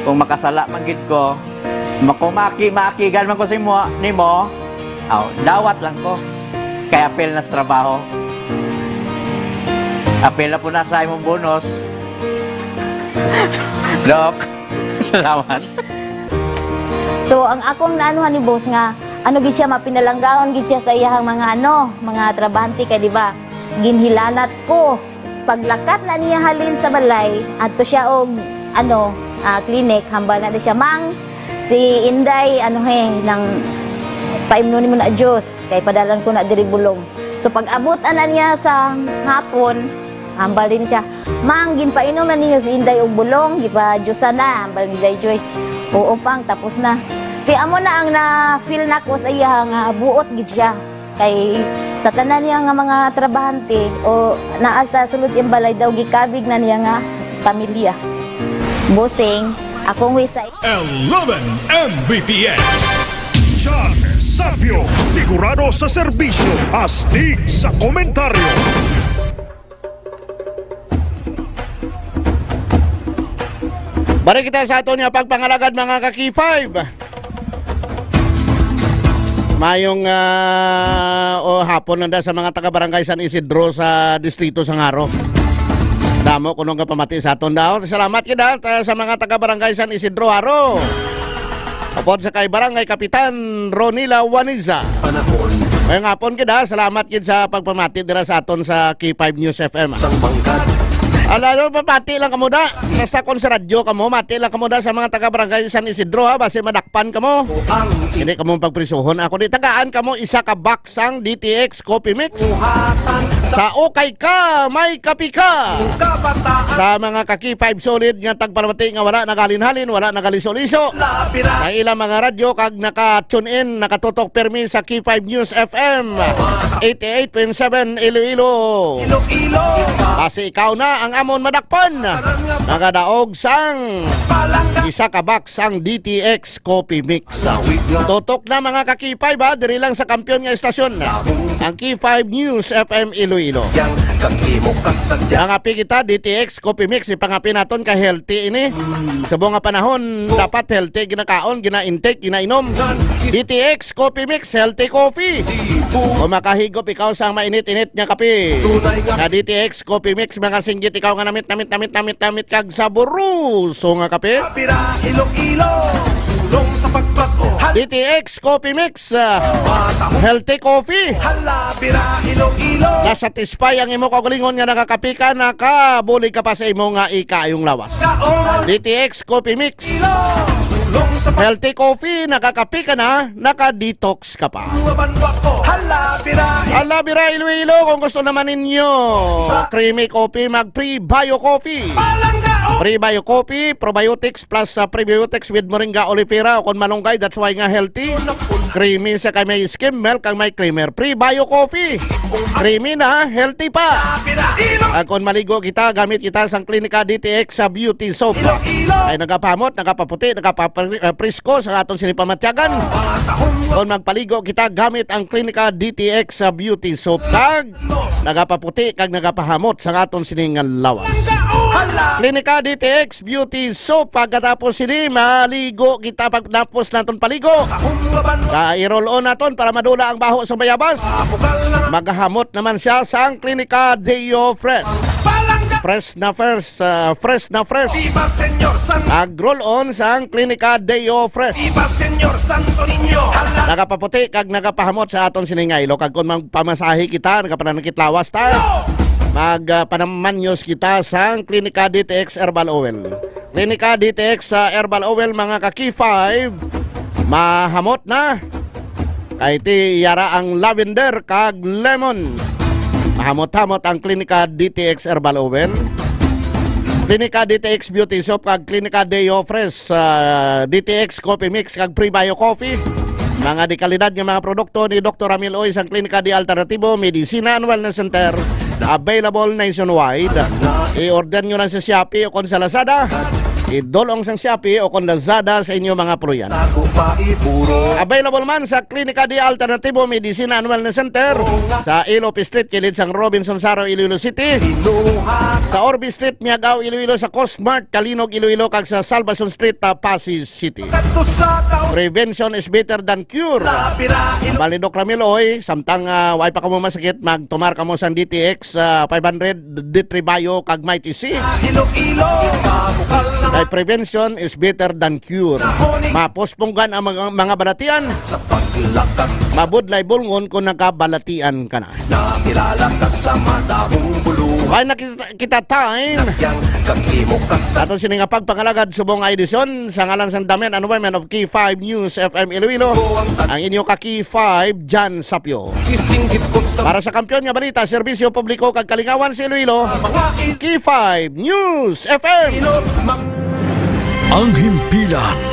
Kung makasala man gid ko, makumaki-makigan man ko sa imo, nimo, aw, dawat lang ko. Kay apil na sa trabaho. Apil na po na sa imong bonus. Doc, salamat. So, ang akong naanuhan ni boss nga, ano gid siya, mapinalanggaon gid siya sa iyahang mga, ano, mga trabahante kay, di ba, ginhilanat ko. Paglakat na niya halin sa balay, adto siya og, ano, ah, clinic, hambal na siya, "Mang, si Inday, ano he, nang paimnon nimo na juice, kay padalan ko na diri bulong." So, pag-abot ana niya sa hapon, hambal din siya, "Mang, ginpainom na ninyo si Inday og bulong, gipa-juice na," hambal ni Day Joy. "Oo, Pang, tapos na." Kay amo na ang na-feel nako sa iya nga buot gid siya. Kay sa tanan niya nga mga trabahante o naa sa sulod sa iyang balay daw, gikabig na niya nga pamilya. Bossing, akong wish sa eleven M B P S. John Sapio, sigurado sa serbisyo, astig sa komentaryo. Balik kita sa aton nga pagpangalagad, mga ka-K five. Mayong, ah, o hapon nanda sa mga taga Barangay San Isidro sa Distrito sang Jaro. Damo kuno nga pamati sa aton daw. Salamat gid, ah, ta-, sa mga taga Barangay San Isidro, Jaro. Upod sa kay Barangay Kapitan Ronila Waniza. Panahon. Mayong hapon gid, ah. Salamat gid sa pagpamati dira sa aton sa K five News F M. Sang bangkad. Ala, ano, papati lang kamo da. Basta kung sa radyo kamo, mati lang kamo da sa mga taga-barangay San Isidro, ha, basi madakpan kamo. Hindi kamo pagprisuhon. Ako di tagaan kamo isa ka box sang D T X Coffee Mix. Sa ukay ka, may kapi ka. Sa mga ka K five solid nga tagpalamati nga wala nagalinhalin, wala nagaliso-liso. Sa ilang mga radyo kag naka-tune in, nakatutok permi sa K five News F M eighty-eight point seven Iloilo. Basi ikaw na ang amon madakpan. Nagadaog sang isa ka box sang D T X Coffee Mix. Tutok na, mga ka K five, ha, diri lang sa kampiyon nga istasyon, ang K five News F M Iloilo. Mangapi kita, D T X Coffee Mix, ipangapi naton kay healthy ini. Subong nga panahon, dapat healthy ginakaon, gina-intake, ginainom. D T X Coffee Mix, healthy coffee. Kung makahigop ikaw sa mainit-init nga kape, na D T X Coffee Mix, mga singgit, ikaw nga namit, namit, namit, namit, namit kag saboroso nga kape. Pira Iloilo, sulong sa pagbago. D T X Coffee Mix, ah, healthy coffee. Hala, pira Iloilo. Nasatisfy ang imo kaugalingon nga nakakapi ka, nakabulig ka pa sa imo nga ikaayong lawas. Kaon. D T X Coffee Mix. Ilo, sulong sa pag- Healthy coffee, nakakapi ka na, naka-detox ka pa. Mga banwa ko. Hala, pira Hala, bira, Iloilo, kung gusto naman ninyo creamy coffee, mag Prebio Coffee. Palangga, oh. Prebio Coffee, probiotics plus, ah, prebiotics with moringa oleifera o kon malunggay, that's why nga healthy. Creamy sa kay may skim milk ang may creamer. Prebio Coffee. Creamy na, healthy pa. Pira Ilo. Ah, kung maligo kita, gamit kita sang Klinika D T X sa beauty soap. Ilo, Ilo. Ay nagapahamot, nagapaputi, nagapapresko sa aton sini pamatyagan. Kung magpaligo kita gamit ang Klinika D T X sa beauty soap, kag nagapaputi kag nagapahamot sa aton sini nga lawas. Hala. Klinika D T X Beauty Soap. Pagkatapos sini, maligo kita. Pagkatapos naton paligo, sa i-roll on naton para madula ang baho sa bayabas. Magahamot naman siya sang Klinika Deo Fresh. Palangga. Fresh na fresh, ah, fresh na fresh. Viva Señor San. Ag-roll on sang Klinika Deo Fresh. Viva Señor Santo Niño. Hala. Nagapaputi kag nagapahamot sa aton sini nga ilok. Kag kung magpamasahe kita, nagapananakit lawas ta. Mag, ah, panamanyos kita sang Klinika D T X Herbal Oil. Klinika D T X sa Herbal Oil, mga ka K five. Mahamot na. Kay ti yara ang lavender kag lemon. Mahamot-hamot ang Klinika D T X Herbal Oil. Klinika D T X Beauty Soap kag Klinika Deo Fresh, ah, D T X Coffee Mix kag Prebio Coffee. Mga dekalidad nga mga produkto ni Doktor Ramil Uy sang Klinika de Alternativo, Medicina and Wellness Center. Available nationwide. I-order nyo lang sa Shopee o kon sa Lazada. Idulong sang Shopee o kon Lazada sa inyo mga puloyan. Available man sa Klinika de Alternativo Medicina and Wellness Center sa Ilope Street, kilid sang Robinson Saro, Iloilo City. Sa Orbe Street, Miagao, Iloilo, sa Cosmart, Calinog, Iloilo, kag sa Salvacion Street, ah, Passi City. Prevention is better than cure. Bali, Doc Ramil Uy, samtang, ah, way pa kamo masakit, magtumar kamo sang D T X, ah, five hundred, D three Bio, kag Mighty C. Kay prevention is better than cure. Mapuspunggan ang mga, mga balatian. Mabudlay bulngon kung nakabalatian ka na. Ay, nakita kita time. Ato sini nga pagpangalagad subong nga edisyon sa ngalan sang The Men and Women of K five News F M Iloilo. Ang inyo ka K five, Jan Sapyo. Para sa kampiyon nga balita, serbisyo publiko kag kalingawan sa Iloilo, K five News F M. Ang himpilan